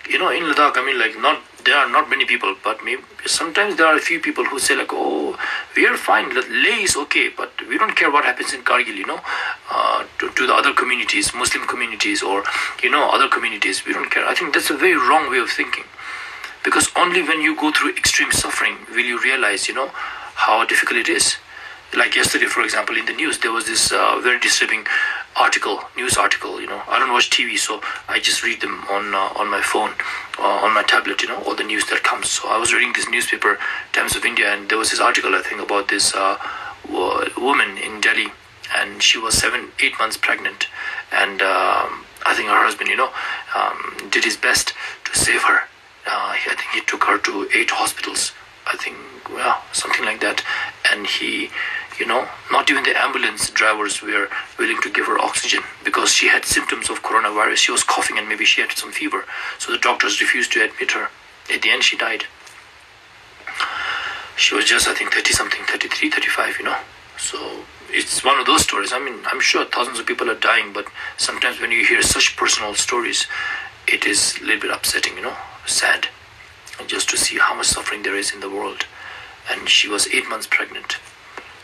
you know, in Ladakh, I mean, like, not there are not many people, but maybe sometimes there are a few people who say, like, "Oh, we are fine. Leh is okay, but we don't care what happens in Kargil, you know, uh, to, to the other communities, Muslim communities, or, you know, other communities. We don't care." I think that's a very wrong way of thinking, because only when you go through extreme suffering will you realize, you know, how difficult it is. Like yesterday, for example, in the news, there was this uh, very disturbing article, news article. You know, I don't watch T V, so I just read them on uh, on my phone, uh, on my tablet. You know, all the news that comes. So I was reading this newspaper, Times of India, and there was this article, I think, about this uh, wo- woman in Delhi, and she was seven, eight months pregnant, and um, I think her husband, you know, um, did his best to save her. Uh, I think he took her to eight hospitals, I think, yeah, something like that. And he, you know, not even the ambulance drivers were willing to give her oxygen because she had symptoms of coronavirus. She was coughing and maybe she had some fever. So the doctors refused to admit her. At the end, she died. She was just, I think, thirty something, thirty-three, thirty-five, you know. So it's one of those stories. I mean, I'm sure thousands of people are dying, but sometimes when you hear such personal stories, it is a little bit upsetting, you know, sad, just to see how much suffering there is in the world. And she was eight months pregnant.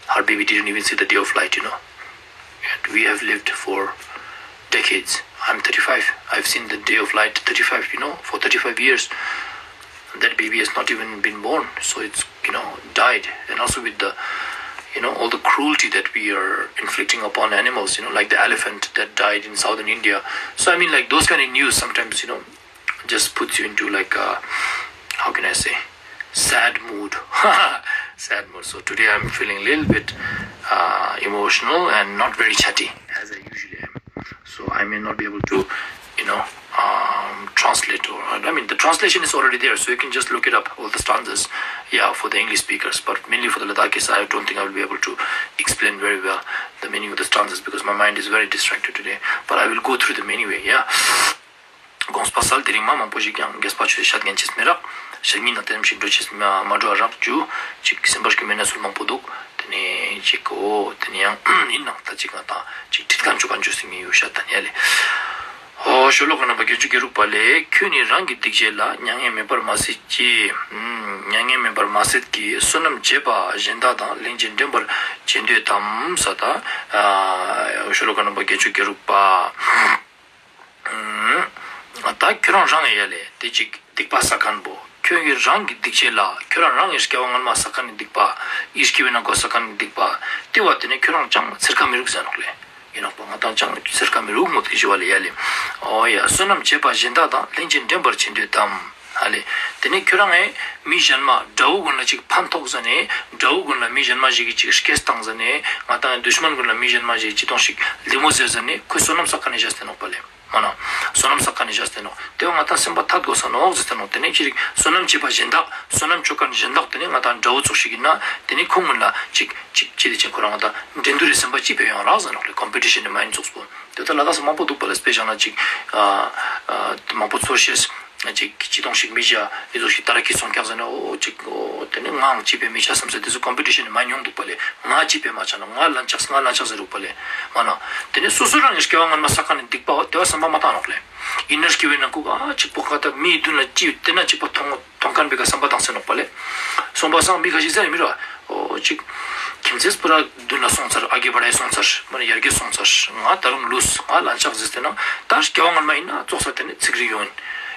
Her baby didn't even see the day of light, you know. And we have lived for decades. I'm thirty-five. I've seen the day of light thirty-five, you know, for thirty-five years. That baby has not even been born. So it's, you know, died. And also with the, you know, all the cruelty that we are inflicting upon animals, you know, like the elephant that died in southern India. So, I mean, like, those kind of news sometimes, you know, just puts you into, like, a, how can I say, sad mood. Sad mood. So today I'm feeling a little bit uh, emotional and not very chatty as I usually am. So I may not be able to, you know, um, translate, or, I mean, the translation is already there, so you can just look it up, all the stanzas, yeah, for the English speakers. But mainly for the Ladakis, I don't think I will be able to explain very well the meaning of the stanzas because my mind is very distracted today. But I will go through them anyway, yeah. དགོངས་པ་སལ། དེ་རིང་མ་མང་པོ་ཞིག་ཀྱང་རྒྱས་པ་ཆོས་བཤད་མཁན་ཆེས་མི་རག་ཞག་གཉིས་ནང་དེ་ནམ་ཞིག་འགྲོ་ཆེས་མ་མ་འགྲོ་བ་རག་རྒྱུ། ཅིག་སེམས་པར་སྐྱོན་མེད་ན་སུལ་མང་པོ་འདུག་དེ་ནས་ཅིག་འོ་དེ་ནས་ཡང་ཡིན་ནང་ད་ཅིག་ང་དང་ཅིག་ཁྲིད་མཁན་བཅུག་མཁན་བཅུག་ཟིན་ངེས་ཡོད་ཤ་ད་ཉལ་ལེ། ཨོ་ཤོ་ལོ་ཀ་རྣམ་པ་བརྒྱད་ཅུ་གྱ་དྲུག་པ་ལས། ཁྱོད་ནི་རང་གི་སྡིག་བྱས་ལ། མྱ་ངན་མེད་པར་མ་སྲིད་ཀྱི། མྱ་ངན་མེད་པར་མ་སྲིད་ཀྱི། བསོད་ནམས་བྱས་པ་གཞན་དག་དང་། ལན་གཅིག་འདྲེན་པར་བྱེད་འདོད་དམ། ས་ད། ཨོ་ཤོ་ལོ་ཀ་རྣམ་པ་བརྒྱད་ཅུ་གྱ་དྲུག་པ། ད་ཁྱོད་རང་རང་ཡ་ལས་དེ་ཅིག་སྡིག་པ་བསགས་མཁན་པོ། ཁྱོད་ཀྱི་རང་གི་སྡིག་བྱས་ལ། ཁྱོད་རང་རང་གི་སྐྱེ་བ་སྔོན་མ་བསགས་མཁན་ནི་སྡིག་པ། ཡིད་སྐྱེ་བའི་ནང་གོ་བསགས་མཁན་ནི་སྡིག་པ། དེ་བ་དེ་ནས་ཁྱོད་རང་ཅང་ཚེར་ཁ་མི་རུག་ཟེར་ནོག་ལེ། ཡིན་ནོག་པ་ང་དང་ཅང་ཚེར་ཁ་མི་རུག་མོ་དེ་ཞུ་བ་ལེ་ཡ་ལེ། ཨོ་ཡ། བསོད་ནམས་བྱས་པ་གཞན་དག་དང་། ལན་གཅིག་འདྲེན་པར་བྱེད་འདོད་དམ། ཧ་ལེ། དེ་ནས་ཁྱོད་རང་ངས་མི་གཞན་མ་དགྲ་བོ་ཀུན་ལ་ཅིག་ཕན་ཐོགས་ཟ་ནས། དགྲ་བོ་ཀུན་ལ་མི་གཞན་མ་ཞིག་གིས་ཅིག་སྐྱེས་བཏང་ཟ་ནས། ང་དང་དུཤ་མན་ཀུན་ལ་མི་གཞན་མ་ཞིག་ཅི་གཏོང་ཞིག་ལི་མོ་ཟེར་ཟ་ནས། ཁོས་བསོད་ནམས་བསགས་མཁན་ནི་བཞག་སྟེ་ནོག་པ་ལེ། མ་ན། བསོད་ནམས་བསགས་མཁན་ནི་བཞག་སྟེ་ནོག་དེ་བ་ང་དང་སེམས་པ་ཐད་དགོས་ས་ནོག་ཟེར་ཏེ་ནོག་དེ་ནས་ཅི་རིགས་བསོད་ནམས་བྱས་པ་གཞན་དག་བསོད་ནམས་བཅོ་མཁན་གཞན་དག་དེ་ནས་ང་དང་དགྲ་བོ་ཚོགས་ཤིག་ཡིན་ན། དེ་ནས་ཁོ་ཀུན་ལ་ཅིག་ཅིག་ཅི་དེ་ཅན་ཁོ་རང་ང་དང་འགྲན་བསྡུར་རེ་སེམས་པ་ཅི་ཕེ་ཡོང་རག་ཟེར་ནོག་ལེ། ཀོམ་པི་ཊི་ཤན་ནི་མ་ཡིན་ཚོགས་པོ། དེ་ལྟར་ལ་དྭགས་སུ་མང་པོ་འདུག་པ་ལ། དཔེ་བཞག་ན་ཅིག་ཨ་ཨ་མང་པོ་ཚོར་ཤེས། ཅིག་ཅི་གཏོང་ཞིག་མི་བྱ། ཨེ་ཚོགས་ཤིག་ཏ་ར་ཁི་སོང་ཀྱག་ཟེར་ན། ཨོ་ཅིག་ཨོ་དེ་ནས་ངའང་ཅི་བེ་མི་བྱ་བསམ་ཟེར། དེ་ཚོ་ཀོམ་པི་ཊི་ཤན་ནི་མ་མྱོང་འདུག་པ་ལེ། ང་ཅི་བེ་མ་བྱ་ན། ང་ལན་ཆགས་ང་ལན་ཆགས་ཟེར་འདུག་པ་ལེ། མ་ན། དེ་ནས་སོ་སོ་རང་གི་སྐྱེ་བ་སྔོན་མ་བསགས་མཁན་ནི་སྡིག་པ་བ་དེ་བ་སེམས་པ་མ་བཏང་ནོག་ལེ། ཡིན་ན་སྐྱེ་བའི་ནང་ཁུག་ཨ་ཅིག་པོ་ཁ་ད་མིའི་མདུན་ལ་ཅི་ཡོད་དེ་ན་ཅིག་པོ་མཐོང་མཐོང་མཁན་པའི་ཀ་བསམ་པ་བཏང་ཟེར་ནོག་པ་ལེ། སོང་པ་སང་མི་ཁ་ཤས་ཟེར་མི་ར། ཨོ་ཅིག་ཁྱིམ་མཚེས་པོ་ར་མདུན་ལ་སོང་ཚར། ཨ་གེ་བ་རའི་སོང་ཚར། མ་ནི་ཡར་གེ་སོང་ཚར། ང་ད་རུང་ལུས། ང་ལན་ཆགས་ཟེར་ཏེ་ན། ད་སྐྱེ་བ་སྔོན་མ་ཡིན་ན་ཙོགས་ས་དེ་ནི་ཚིག་རིག་ཡོང་ཡིན།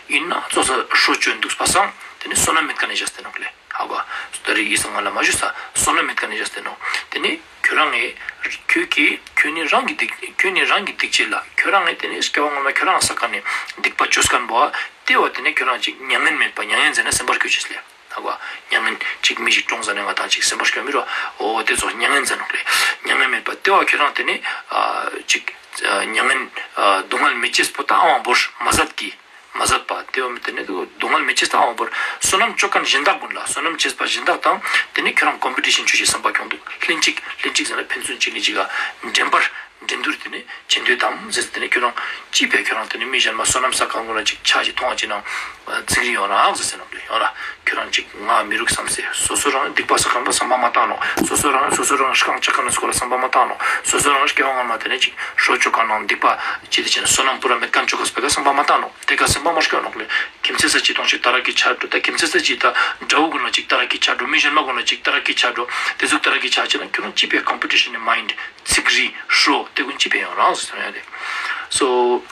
ཡིན་ན་ཙོགས་ས་ཧྲོ་བཅོས་འདུག་པ་སང་དེ་ནི་བསོད་ནམས་མེད་མཁན་ནི་བཞག་སྟེ་ནོག་ལེ། ཧ་གོ། ད་རིག་ཡིན་ས་ང་ལ་མ་ཞུ་ས། བསོད་ནམས་མེད་མཁན་ནི་བཞག་སྟེ་ནོག་དེ་ནི་ཁྱོད་རང་ངས་ཁྱོད་ཀྱིས་ཁྱོད་ནི་རང་གི་སྡིག་ཁྱོད་ནི་རང་གི་སྡིག་བྱས་ལ། ཁྱོད་རང་ངས་དེ་ནི་སྐྱེ་བ་སྔོན་མ་ཁྱོད་རང་བསགས་མཁན་ནི་སྡིག་པ་བཅོས་མཁན་པོ་བ་དེ་བ་དེ་ནི་ཁྱོད་རང་ཅིག་མྱ་ངན་མེད་པ། མྱ་ངན་ཟེར་ན་སེམས་པར་སྐྱོ་ཆེས་ལེ། ཧ་གོ། མྱ་ངན་ཅིག་མི་ཞིག་གྲོངས་ཟ་ནས་ང་དང་ཅིག་སེམས་པར་སྐྱོ་མི་རོ། ཨོ་དེ་ཚོ་མྱ་ངན་ཟེར་ནོག་ལེ། མྱ་ངན་མེད་པ་དེ་བ་ཁྱོད་རང་དེ་ནི་ཨ་ཅིག་ཨ་མྱ་ངན་ཨ་སྡུག་བསྔལ་མི་སྐྱེས་པོ་ད་ཨ་དབང་པོར་མ་ཟད་ཀྱི། མ་ཟད་པ་དེ་བ་མི་དེ་ནི་སྡུག་བསྔལ་མི་སྐྱེས་ད་ཨ་དབང་པོར་བསོད་ནམས་བཅོ་མཁན་གཞན་དག་ཀུན་ལ། བསོད་ནམས་བྱས་པ་གཞན་དག་དང་དེ་ནི་ཁྱོད་རང་ཀོམ་པི་ཊི་ཤན་བཅོས་ཤིག་བསམ་པ་ཁྱོང་འདུག་ལྷན་ཅིག་ལྷན་ཅིག་ཟེར་ན་ཕན་ཚུན་གཅིག་ལས་གཅིག་ག་འགྲན་པར། འགྲན་བསྡུར་དེ་ནི་བྱེད་འདོད་དམ་ཟེར་དེ་ནི་ཁྱོད་རང་ཅི་ཕེ་ཁྱོད་རང་དེ་ནི་མི་གཞན་མ་བསོད་ནམས་བསགས་གང་དགོས་ན་ཅིག་ཆ་ཅིག་མཐོང་བ་ཅིག་ནང་ཚིག་རིགས་ཡོང་རང་ཟེར་ཟེར་ནོ་ཡོང་ར། ཁྱོད་རང་ཅིག་ང་མི་རུག་བསམ་སེ་སོ་སོ་རང་སྡིག་པ་བསགས་གང་པ་བསམ་པ་མ་བཏང་ནོ། སོ་སོ་རང་སོ་སོ་རང་ཧྲི་ཁང་ཅག་ག་ན་སྐོར་ལ་བསམ་པ་མ་བཏང་ནོ། སོ་སོ་རང་སྐྱེ་བ་སྔ་མ་དེ་ནི་ཅིག་ཧྲོ་ཅོ་ག་ནང་སྡིག་པ་ཅི་དེ་བྱས་ན་བསོད་ནམས་པུ་ར་མེད་མཁན་ཅོ་ག་སྤེ་ག་བསམ་པ་མ་བཏང་ནོ། དེ་ག་སེམས་པ་མ་སྐྱོ་ནོག་ལེ། ཁྱིམ་མཚེས་ས་ཅིག་དང་ཅིག་ཏ་ར་ཀི་ཆ་འགྲོ། ད་ཁྱིམ་མཚེས་ས་ཅིག་ད་དགྲ་བོ་དགོས་ན་ཅིག་ཏ་ར་ཀི་ཆ་འགྲོ། མི་གཞན་མ་དགོས་ན་ཅིག་ཏ་ར་ཀི་ཆ་འགྲོ། དེ་ཟུག་ཏ་ར་ཀི་ཆ་ཅིག་ན་ཁྱོད་རང་ཅི་པའི་competition in mind ཚིག་རིགས་ཧྲོ་དེ་ཀུན་ཅི་པའི་ཡང་རང་སོ་ཡ་དེ། So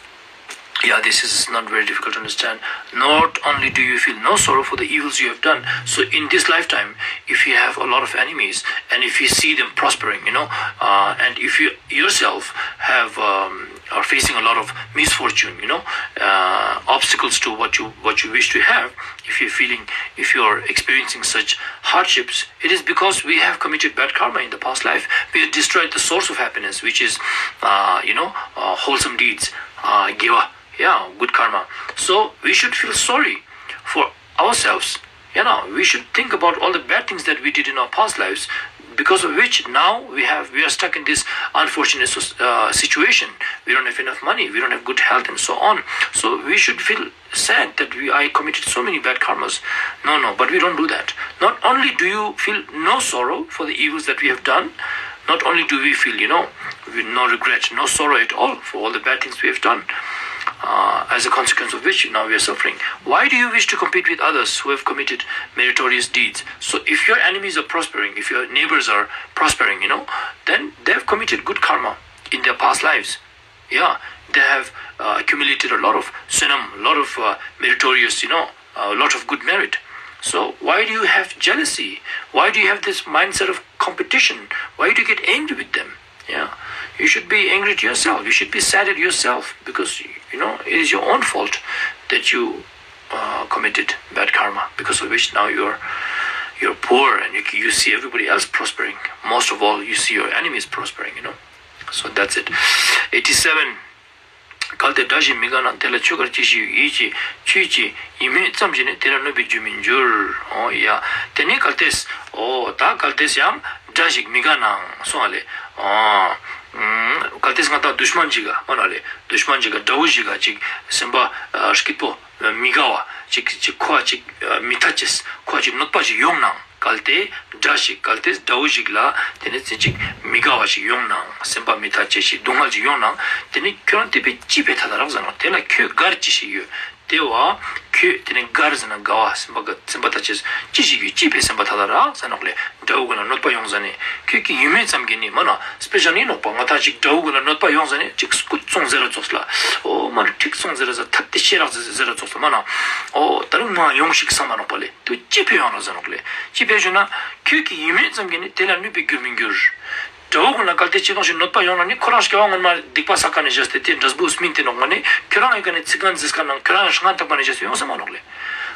yeah, this is not very difficult to understand. Not only do you feel no sorrow for the evils you have done, so in this lifetime, if you have a lot of enemies and if you see them prospering, you know, uh, and if you yourself have um, are facing a lot of misfortune, you know, uh, obstacles to what you what you wish to have, if you're feeling, if you're experiencing such hardships, it is because we have committed bad karma in the past life. We have destroyed the source of happiness, which is, uh, you know, uh, wholesome deeds, uh, geva, yeah, good karma. So we should feel sorry for ourselves. You know, we should think about all the bad things that we did in our past lives, because of which now we have we are stuck in this unfortunate uh, situation. We don't have enough money, we don't have good health, and so on. So we should feel sad that we I committed so many bad karmas. No, no, but we don't do that. Not only do you feel no sorrow for the evils that we have done, not only do we feel, you know, with no regret, no sorrow at all for all the bad things we have done, uh, as a consequence of which now we are suffering. Why do you wish to compete with others who have committed meritorious deeds? So if your enemies are prospering, if your neighbors are prospering, you know, then they have committed good karma in their past lives. Yeah, they have uh, accumulated a lot of sonam, a lot of uh, meritorious, you know, a lot of good merit. So why do you have jealousy? Why do you have this mindset of competition? Why do you get angry with them? Yeah, you should be angry at yourself. You should be sad at yourself because, you know, it is your own fault that you uh, committed bad karma, because of which now you're you're poor and you, you see everybody else prospering. Most of all, you see your enemies prospering, you know. So that's it. eighty-seven. གལ་ཏེ་དགྲ་ཞིག་མི་དགའ་ན། དེ་ལ་ཁྱོད་གར་ཅི་ཞིག་ཡོད། ཡིད་ཀྱིས་ཆོས་ཀྱི་ཡིད་སྨོན་ཙམ་གྱིས་ནི། དེ་ལ་གནོད་པའི་རྒྱུར་མི་འགྱུར། ཨོ་ཡ། དེ་ནས་གལ་ཏེ། ཨོ་ད་གལ་ཏེ་ཡང་དགྲ་ཞིག་མི་དགའ་ནའང་སོང་བ་ལས། ཨོ། གལ་ཏེ་ང་དང་དུཤ་མན་ཅིག་ག་མ་ན་ལས་དུཤ་མན་ཅིག་ག་དགྲ་བོ་ཞིག་ག་ཅིག་སེམས་པ་སྐྱིད་པོ་མི་དགའ་བ་ཅིག་ཅིག་ཁོ་ཅིག་མི་ཐ་ཅེས་ཁོ་ཅིག་གནོད་པ་ཞིག་ཡོང་ནའང་། གལ་ཏེ་དགྲ་ཞིག་གལ་ཏེ་དགྲ་བོ་ཞིག་ལ་དེ་ནི་ཚེ་གཅིག་མི་དགའ་བ་ཞིག་ཡོང་ནའང་། སེམས་པ་མི་ཐ་ཅེས་ཤིག་སྡུག་བསྔལ་ཞིག་ཡོང་ནའང་། དེ་ནི་ཁྱོད་རང་དེ་པས་ཅི་ཕེ་ཐ་ད་རག་ཟེར་ན། དེ་ལ་ཁྱོད་གར་ཅི་ཞིག་ཡོད། དེ་བ་ཁྱོད་དེ་ནི་གར་ཟེར་ན་དགའ་བ་སེམས་པ་དགའ་སེམས་པ་ཐ་ཅེས་ཅི་ཞིག་ཡོད། ཅི་ཕེ་སེམས་པ་ཐ་ད་རག་ཟེར་ནོག་ལེ། དགྲ་བོ་ཀུན་ལ་གནོད་པ་ཡོང་ཟ་ནི་ཁྱོད་ཀྱི་ཡིད་སྨོན་ཙམ་གྱིས་ནི་མ་ན་སྤེ་ཞ་ནི་ནོག་པ། ང་ད་ཅིག་དགྲ་བོ་ཀུན་ལ་གནོད་པ་ཡོང་ཟ་ནི་ཅིག་སྐུ་བཙོང་ཟེར་ར་ཙོགས་ལ། ཨོ་མ་ན་ཁྲིག་བཙོང་ཟེར་ར་ཟ་ཐབས་དེ་ཤེས་རག་ཟེར་ཟེར་ར་ཙོགས་ལ་མ་ན། ཨོ་ད་རུང་མ་ཡོང་ཞིག་བསམ་མ་ནོག་པ་ལེ། དུ་ཅི་ཕི་ཡོང་ར་ཟེར་ནོག་ལེ། ཅི་ཕི་ཞུ་ན་ཁྱོད་ཀྱི་ཡིད་སྨོན་ཙམ་གྱིས་ནི་དེ་ལ་གནོད་པའི་རྒྱུར་མི་འགྱུར། དགྲ་བོ་ཀུན་ལ་གལ་ཏེ་ཅི་དང་ཞིག་གནོད་པ་ཡོང་ན་ནི་ཁོ་རང་སྐྱེ་བ་སྔོན་མ་སྡིག་པ་བསགས་ཀ་ནས་བཞག་སྟེ་དེ་འབྲས་བུ་སྨིན་ཏེ་ནོག་མ་ནི་ཁྱོད་རང་ཡི་ཀ་ནས་ཚིག་ངན་ཟེར་ཀ་ནང་ཁྱོད་རང་ཡང་ཧྲང་ཐག་པ་ནས་བཞག་སྟེ་ཡོང་ས་མ་ནོག་ལེ།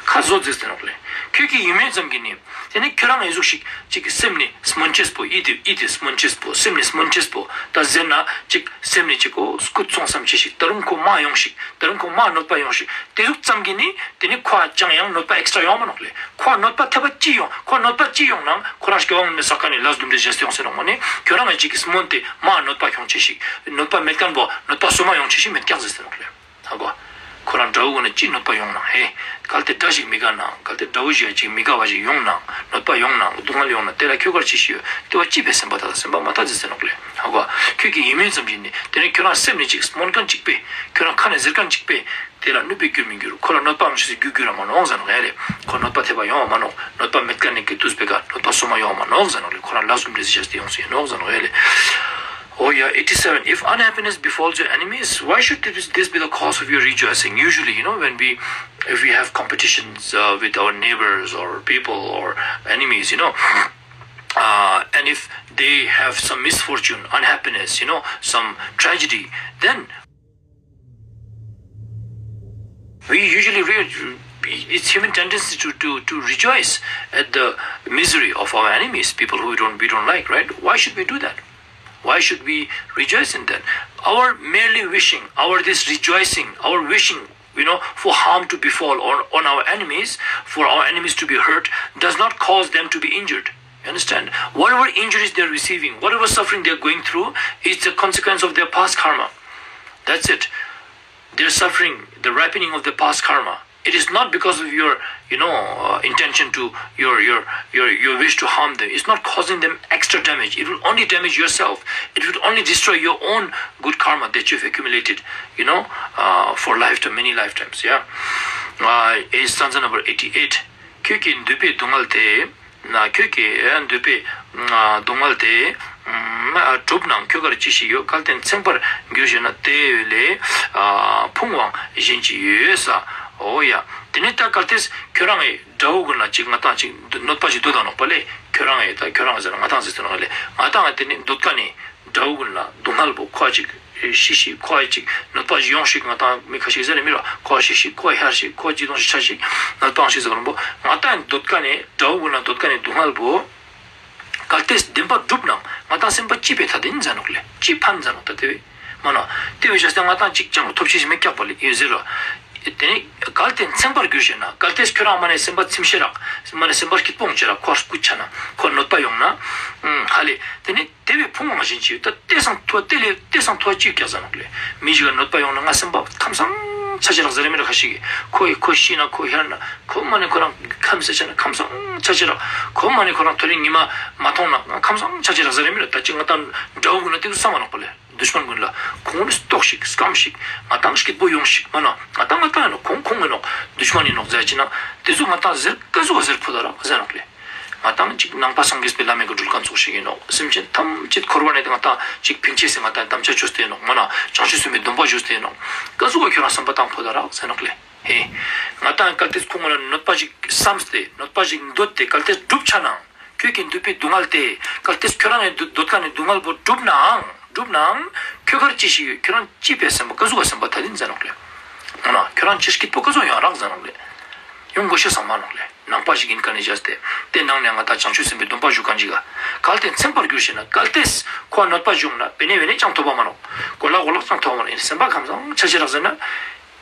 ཁ་བཟོ་ཟེར་ཏེ་ནོག་ལེ། ཁྱོད་ཀྱི་ཡིད་སྨོན་ཙམ་གྱིས་ནི། དེ་ནི་ཁྱོད་རང་ཡི་གཟུགས་ཤིག་ཅིག་སེམས་ནི་སྨོན་ཅེས་པོ་ཡིད་དེ་ཡིད་དེ་སྨོན་ཅེས་པོ་སེམས་ནི་སྨོན་ཅེས་པོ་ད་ཟེར་ན་ཅིག་སེམས་ནི་ཅིག་གོ་སྐུ་ཚོང་བསམ་ཅེས་ཤིག་ད་རུང་ཁོ་མ་ཡོང་ཞིག་ད་རུང་ཁོ་མ་གནོད་པ་ཡོང་ཞིག་དེ་གཟུགས་ཙམ་གྱིས་ནི་དེ་ནི་ཁོ་ཅང་ཡང་གནོད་པ་ཨེག་སི་ཊྲ་ཡོང་མ་ནོག་ལེ། ཁོ་གནོད་པ་ཐེབས་པ་ཅི་ཡོང་ཁོ་གནོད་པ་ཅི་ཡོང་ནའང་ཁོ་རང་སྐྱེ་བ་སྔོན་མའི་བསགས་ཀ་ནས་ལས་དུམ་འདྲེ་བཞག་སྟེ་ཡོང་ཟེར་ནོག་མ་ནི་ཁྱོད་རང་ཡི་ཅིག་གི་སྨོན་དེ་མ་གནོད་པ་ཡོང་ཅེས་ཤིག་གནོད་པ་མེད་མཁན་པོ་གནོད་པ་སོ་མ་ཡོང་ཅེས་ཤིག་མེད་ཀྱག་ཟེར་ཟེར་ནོག་ལེ། ཧ་གོ། ཁོ་རང་དགྲ་བོ་ཀུན་ལ་ཅི་གནོད་པ་ཡོང་ན་ཧེ། གལ་ཏེ་དགྲ་ཞིག་མི་དགའ་ན་གལ་ཏེ་དགྲ་བོ་ཞིག་ཅིག་མི་དགའ་བ་ཞིག་ཡོང་ན་གནོད་པ་ཡོང་ན་སྡུག་བསྔལ་ཡོང་ན་དེ་ལ་ཁྱོད་གར་ཅི་ཞིག་ཡོད། དེ་བ་ཅི་ཕི་སེམས་པ་ཐ་ད་སེམས་པ་མ་ཐ་ཟེར་ཟེར་ནོག་ལེ། ཧ་གོ། ཁྱོད་ཀྱི་ཡིད་སྨོན་ཙམ་གྱིས་ནི་དེ་ནི་ཁྱོད་རང་སེམས་ནི་ཅིག་སྨོན་མཁན་ཅིག་པས་ཁྱོད་རང་ཁ་ནས་ཟེར་མཁན་ཅིག་པས། དེ་ལ་གནོད་པའི་རྒྱུར་མི་འགྱུར། ཁོ་ལ་གནོད་པའང་ཅི་ཞིག་རྒྱུ་རྒྱུ་ར་མ་ནོག་ཟེར་ནོག་ཡ་ལེ། ཁོ་གནོད་པ་ཐེབས་པ་ཡོང་བ་མ་ནོག་གནོད་པ་མེད་མཁན་ནི་གི་དུས་པེ་ཀ་གནོད་པ་སོ་མ་ཡོང་བ་མ་ནོག་ཟེར་ནོག་ལེ། ཁོ་རང་ལ་སུམ་འདྲེ་ཟི་ཤ་སྟེ་ཡོང་སུ་ཡིན་ནོག་ཟེར་ནོག་ཡ་ལེ། Oh yeah, eighty-seven. If unhappiness befalls your enemies, why should this, this be the cause of your rejoicing? Usually, you know, when we, if we have competitions uh, with our neighbors or people or enemies, you know, uh, and if they have some misfortune, unhappiness, you know, some tragedy, then we usually re- it's human tendency to, to, to rejoice at the misery of our enemies, people who we don't we don't like, right? Why should we do that? Why should we rejoice in that? Our merely wishing, our this rejoicing, our wishing, you know, for harm to befall on, on our enemies, for our enemies to be hurt, does not cause them to be injured. You understand? Whatever injuries they're receiving, whatever suffering they're going through, is the consequence of their past karma. That's it. They're suffering the ripening of their past karma. It is not because of your, you know, uh, intention to your your your your wish to harm them. It's not causing them extra damage. It will only damage yourself. It will only destroy your own good karma that you've accumulated, you know, uh, for lifetime, many lifetimes. Yeah. Uh, it's stanza number eighty-eight. ཁྱོད་ཀྱི་འདོད་པའི་སྡུག་བསྔལ་དེ། ན་ཁྱོད་ཀྱི་འདོད་པའི་སྡུག་བསྔལ་དེ་གྲུབ་ན་ཁྱོད་གར་ཅི་ཞིག་ཡོད། གལ་ཏེ་མཚན་པར་གྱུར་ཞེ་ན། དེ་ལས་ཕུང་བའང་གཞན་ཅི་ཡོད་ས། འོ་ཡ། དེ་ནས་ད་གལ་ཏེ་ཁྱོད་རང་གི་དགྲ་བོ་ཀུན་ལ་ཅིག་ང་ཏང་ཅིག་གནོད་པ་ཞིག་འདོད་དང་ནོག་པ་ལས། ཁྱོད་རང་གི་ད་ཁྱོད་རང་ཟེར་ན་ང་ཏང་ཟེར་ཟེར་ནོག་ལས། ང་ཏང་དེ་ནས་འདོད་ཀ་ནས་དགྲ་བོ་ཀུན་ལ་སྡུག་བསྔལ་པོ་ཁོ་ཅིག་ཤི་ཤི་ཁོ་ཅིག་གནོད་པ་ཞིག་ཡོང་ཤིག་ང་ཏང་མི་ཁ་ཤས་ཟེར་ནས་མི་ར་ཁོ་ཤི་ཤི་ཁོ་ཧར་ཤི་ཁོ་ཅིག་དོང་ཤི་ཆ་ཤི་གནོད་པ་ཤི་ཟེར་བ་རུང་པོ་ང་ཏང་འདོད་ཀ་ནས་དགྲ་བོ་ཀུན་ལ་འདོད་ཀ་ནས་སྡུག་བསྔལ་པོ། གལ་ཏེ་བདེན་པ་གྲུབ་ནའང་ང་ཏང་སེམས་པ་སྐྱིད་པའི་ཐ་དད་ཡིན་ཟེར་ནོག་ལེ། སྐྱིད་ཕན་ཟེར་ནོག་ད་དེ་བས། མ་ན། དེ་བས་བྱས་ཏེ་ང་ཏང་གཅིག་ཅང་ཐོབ་ཆེ་ཞིག་མེད་ཀྱག་པ་ལེ་ཡོད་ཟེར་རོ། དེ་ནི་གལ་ཏེ་མཚན་པར་གྱུར་ཞེ་ན། གལ་ཏེ་ཁྱོད་རང་མ་ནས་སེམས་པ་ཚིམ་ཤེས་རག་མ་ནས་སེམས་པ་སྐྱིད་པོ་ཡོང་ཆེ་རག་ཁོ་སྐུ་ཆ་ན་ཁོ་གནོད་པ་ཡོང་ན། ཧ་ལེ། དེ་ནི་དེ་བས་ཕུང་བའང་གཞན་ཅི་ཡོད། ད་དེ་སང་ཐོ་དེ་ལས་དེ་སང་ཐོ་ཅི་ཡོད་ཀྱག་ཟེར་ནོག་ལེ། མི་ཞིག་ག་གནོད་པ་ཡོང་ན་ང་སེམས་པ་ཁམས་སང་ཆ་ཆེ་རག་ཟེར་རེ་མི་རག་ཁ་ཤིག་གིས་ཁོ་ཡི་ཁོ་ཤི་ན་ཁོ་ཧར་ན་ཁོ་མ་ནས་ཁོ་རང་ཁམས་སེ་ཆ་ན་ཁམས་སང་ཆ་ཆེ་རག་ཁོ་མ་ནས་ཁོ་རང་ཐོ་རེ་ཉི་མ་མ་མཐོང་ན་ང་ཁམས་སང་ཆ་ཆེ་རག་ཟེར་རེ་མི་རག་ད་ཅི་ང་ཏང་དགྲ་བོ་ཀུན་ལ་དེ་ཚོ་བསམ་མ་ནོག་པ་ལེ། དུཤ་མན་ཀུན་ལ་ཁོང་ལ་ལྟོགས་ཤིག་སྐམ་ཞིག་ང་ཏང་སྐྱིད་པོ་ཡོང་ཞིག་མ་ན་ང་ཏང་ང་ཏང་ཡིན་ནོག་ཁོང་ཁོང་ཡིན་ནོག་དུཤ་མན་ཡིན་ནོག་ཟེར་ཅི་ན་དེ་ཚོ་ང་ཏང་ཟེར་ཀ་ཟུག་ག་ཟེར་ཕོད་ད་རག་ཟེར་ནོག་ལེ། ང་ཏང་ཅིག་ནང་པ་སངས་རྒྱས་པའི་བླ་མའི་གི་སྒྲུབ་ཁང་ཚོགས་ཤིག་ཡིན་ནོག་སེམས་ཅན་ཐམས་ཅད་འཁོར་བ་ནས་ང་ཏང་ཅིག་ཕན་ཆེས་སེ་ང་ཏང་དམ་བཅའ་བཅོས་ཏེ་ཡིན་ནོག་མ་ན་བྱང་ཆུབ་སེམས་དཔའི་སྡོམ་པ་བཞུགས་ཏེ་ཡིན་ནོག་ཀ་ཟུག་ག་ཁྱོད་རང་བསམ་པ་བཏང་ཕོད་ད་རག་ཟེར་ནོག་ལེ། ཧེ། ང་ཏང་གལ་ཏེ་ཁོང་ལ་གནོད་པ་ཞིག་བསམས་ཏེ་གནོད་པ་ཞིག་འདོད་དེ་གལ་ཏེ་སྒྲུབ་ཆ་ནའང་ཁྱོད་ཀྱི་འདོད་པའི་སྡུག་བསྔལ་དེ་གལ་ཏེ་ཁྱོད་རང་གི་འདོད་འདོད་ཀ་ནས་སྡུག་བསྔལ་པོ་སྒྲུབ་ནའང་སྒྲུབ་ནའང་ཁྱོད་གར་ཅི་ཞིག་ཡོད། ཁྱོད་རང་སྐྱིད་པའི་སེམས་པ་ཀ་ཟུག་ག་སེམས་པ་ཐ་དད་ཡིན་ཟེར་ནོག་ལེ། ང་ན་ཁྱོད་རང་ཅི་སྐྱིད་པོ་ཀ་ཟུག་ཡོང་རག་ཟེར་ནོག་ལེ། ཡོང་དགོས་ཤེས་བསམ་མ་ནོག་ལེ། ནང་པ་ཞིག་ཡིན་ཀ་ནས་བཞག་སྟེ་དེ་ནང་ནས་ང་ཏང་བྱང་ཆུབ་སེམས་དཔའི་སྡོམ་པ་ཞུ་མཁན་ཅིག་ག་གལ་ཏེ་མཚན་པར་གྱུར་ཞེ་ན་གལ་ཏེ་ཁོ་གནོད་པ་བྱུང་ན་བེ་ནེ་བེ་ནེ་ཅང་ཐོབ་པ་མ་ནོག་གོ་ལག་གོ་ལག་ཅང་ཐོབ་པ་མ་ནོག་སེམས་པ་ཁམས་སང་ཆ་ཆེ་རག་ཟེར་ན།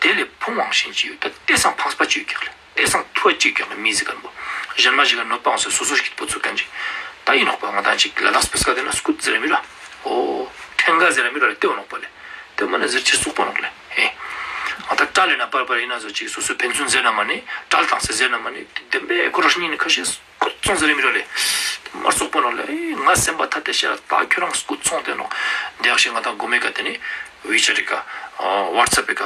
དེ་ལས་ཕུང་བའང་གཞན་ཅི་ཡོད། ད་དེ་སང་ཕངས་པ་ཅི་ཡོད་ཀྱག་ལེ། དེ་སང་ཐོ་ཅི་ཡོད་ཀྱག་ལེ་མི་ཟེར་མཁན་པོ། གཞན་མ་ཞིག་ག་གནོད་པའང་ཟེར་སོ་སོ་སྐྱིད་པོ་ཚུགས་མཁན་ཅིག་ད་ཡིན་ནོག་པ་ང་ཏང་ཅིག་ལ་དྭགས་སི་པེ་སི་ཀ་དེ་ན་སྐུད་ཟེར་ར་མི་ར། ཨོ། ཕྲེང་ཀ་ཟེར་ར་མི་ར་ལེ་དེ་བ་ནོག་པ་ལེ། དེ་མ་ན་ཟེར་ཅི་སུག་པོ་ནོག་ལེ། ཧེ། ང་ད་སྐྲ་ལེ་ན་པར་པར་ཡིན་ན་ཟོ་ཅིག་སོ་སོ་ཕན་ཚུན་ཟེར་ན་མ་ནི་སྐྲ་ལ་བཏང་ཟེར་ཟེར་ན་མ་ནི་དེ་བདེན་པའི་ཁོ་ར་ཉིད་ནི་ཁ་ཤས། སྐུ་གཙང་ཟེར་རེ་མི་ར་ལེ། མར་སོག་པོ་ནང་ལ་ཨེ་ང་སེམས་པ་ཐ་དད་ཤེས་ར་ད་ཁྱོད་རང་སྐུ་གཙང་དེ་ནོག་དེ་ཡག་ཤེས་ང་ད་གོ་མེ་ཀ་དེ་ནི་ཝི་ཆེ་ཊི་ཀ་ཝ་ཊི་སེབ་ཀ་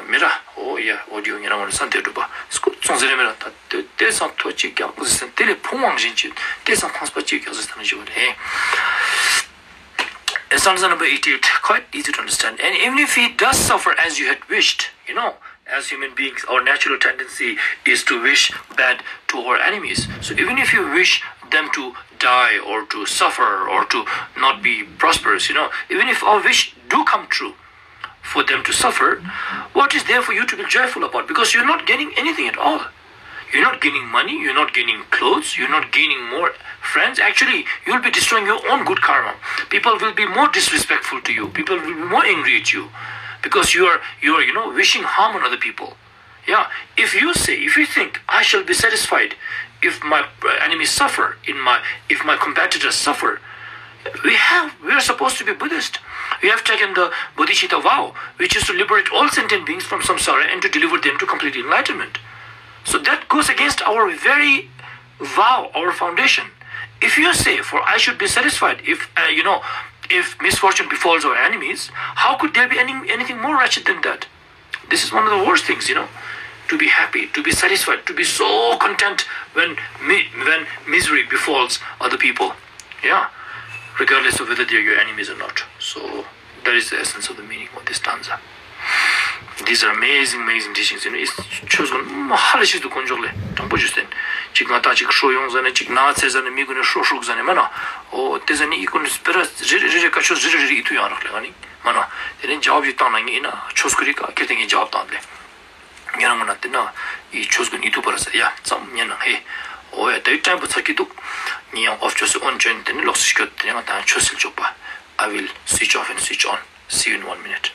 མི་ར་ཨོ་ཡ་ཨོ་ཌི་ཡོ་ཉེ་རང་ངོ་ནས་སན་དེ་སྒྲུབ་པ་སྐུ་གཙང་ཟེར་རེ་མི་ར་ད་དེ་དེ་སང་ཐོ་ཅིག་ཀྱང་ཟེར་དེ་ལས་ཕུང་བའང་གཞན་ཅི་དེ་སང་ཕངས་པ་ཅིག་ཀྱང་ཟེར་ཐ་ན་ཞུ་བ་རེད། Stanza number eighty-eight, quite easy to understand. And even if he does suffer as you had wished, you know, as human beings, our natural tendency is to wish bad to our enemies. So even if you wish them to die or to suffer or to not be prosperous, you know, even if our wish do come true for them to suffer, what is there for you to be joyful about? Because you're not gaining anything at all. You're not gaining money, you're not gaining clothes, you're not gaining more friends. Actually, you'll be destroying your own good karma. People will be more disrespectful to you. People will be more angry at you because you are you are you know wishing harm on other people. Yeah, if you say, if you think I shall be satisfied if my uh, enemies suffer, in my if my competitors suffer, we have we are supposed to be Buddhist. We have taken the Bodhicitta vow, which is to liberate all sentient beings from samsara and to deliver them to complete enlightenment. So that goes against our very vow, our foundation. If you say, for I should be satisfied if, uh, you know, if misfortune befalls our enemies, how could there be any, anything more wretched than that? This is one of the worst things, you know, to be happy, to be satisfied, to be so content when mi- when misery befalls other people. Yeah, regardless of whether they're your enemies or not. So that is the essence of the meaning of this stanza. These are amazing, amazing teachings. You know, it's ཆོས་ཀུན་མ་ཧ་ལས་ཤིག་ཏུ་དཀོན་མཆོག་ལས་དྲང་པོ་ཞུས་ཏེ། ཅིག་ང་ད་ཅིག་ཧྲོ་ཡོང་ཟ་ནས་ཅིག་ན་ཚེ་ཟ་ནས་མི་ཀུན་ནས་ཧྲོ་ཧྲུག་ཟ་ནས་མ་ན། ཨོ་དེ་ཟ་ནས་ཨི་ཀུན་ནས་སྤེ་ར་རེ་རེ་རེ་རེ་བཀའ་ཆོས་རེ་རེ་རེ་ཨི་ཐུ་ཡང་རག་ལས་ང་ནི་མ་ན། དེ་ནས་ཇབ་ཅིག་བཏང་ན་ངས་ཨི་ན་ཆོས་ཁུ་རི་ཀ་ཁེ་དེ་ངས་ཇབ་བཏང་ལས། ཉེ་རང་ངོ་ན་དེ་ན་ཨི་ཆོས་ཀུན་ཨི་ཐུ་པར་ཟ་ཡ་ཙམ་ཉེ་ན་ཧེ། ཨོ་ཡ་དེ་ཊའིམ་པོ་ཚར་གི་འདུག་ངས་ཡང་ཨོཕ་ཆོས་སུ་ཨོན་ཅོན་དེ་ནས་ལོག་སུ་སྐྱོད་དེ་ནས་ང་ད་ཆོས་སིལ་ཆོག་པ། I will switch off and switch on. See you in one minute.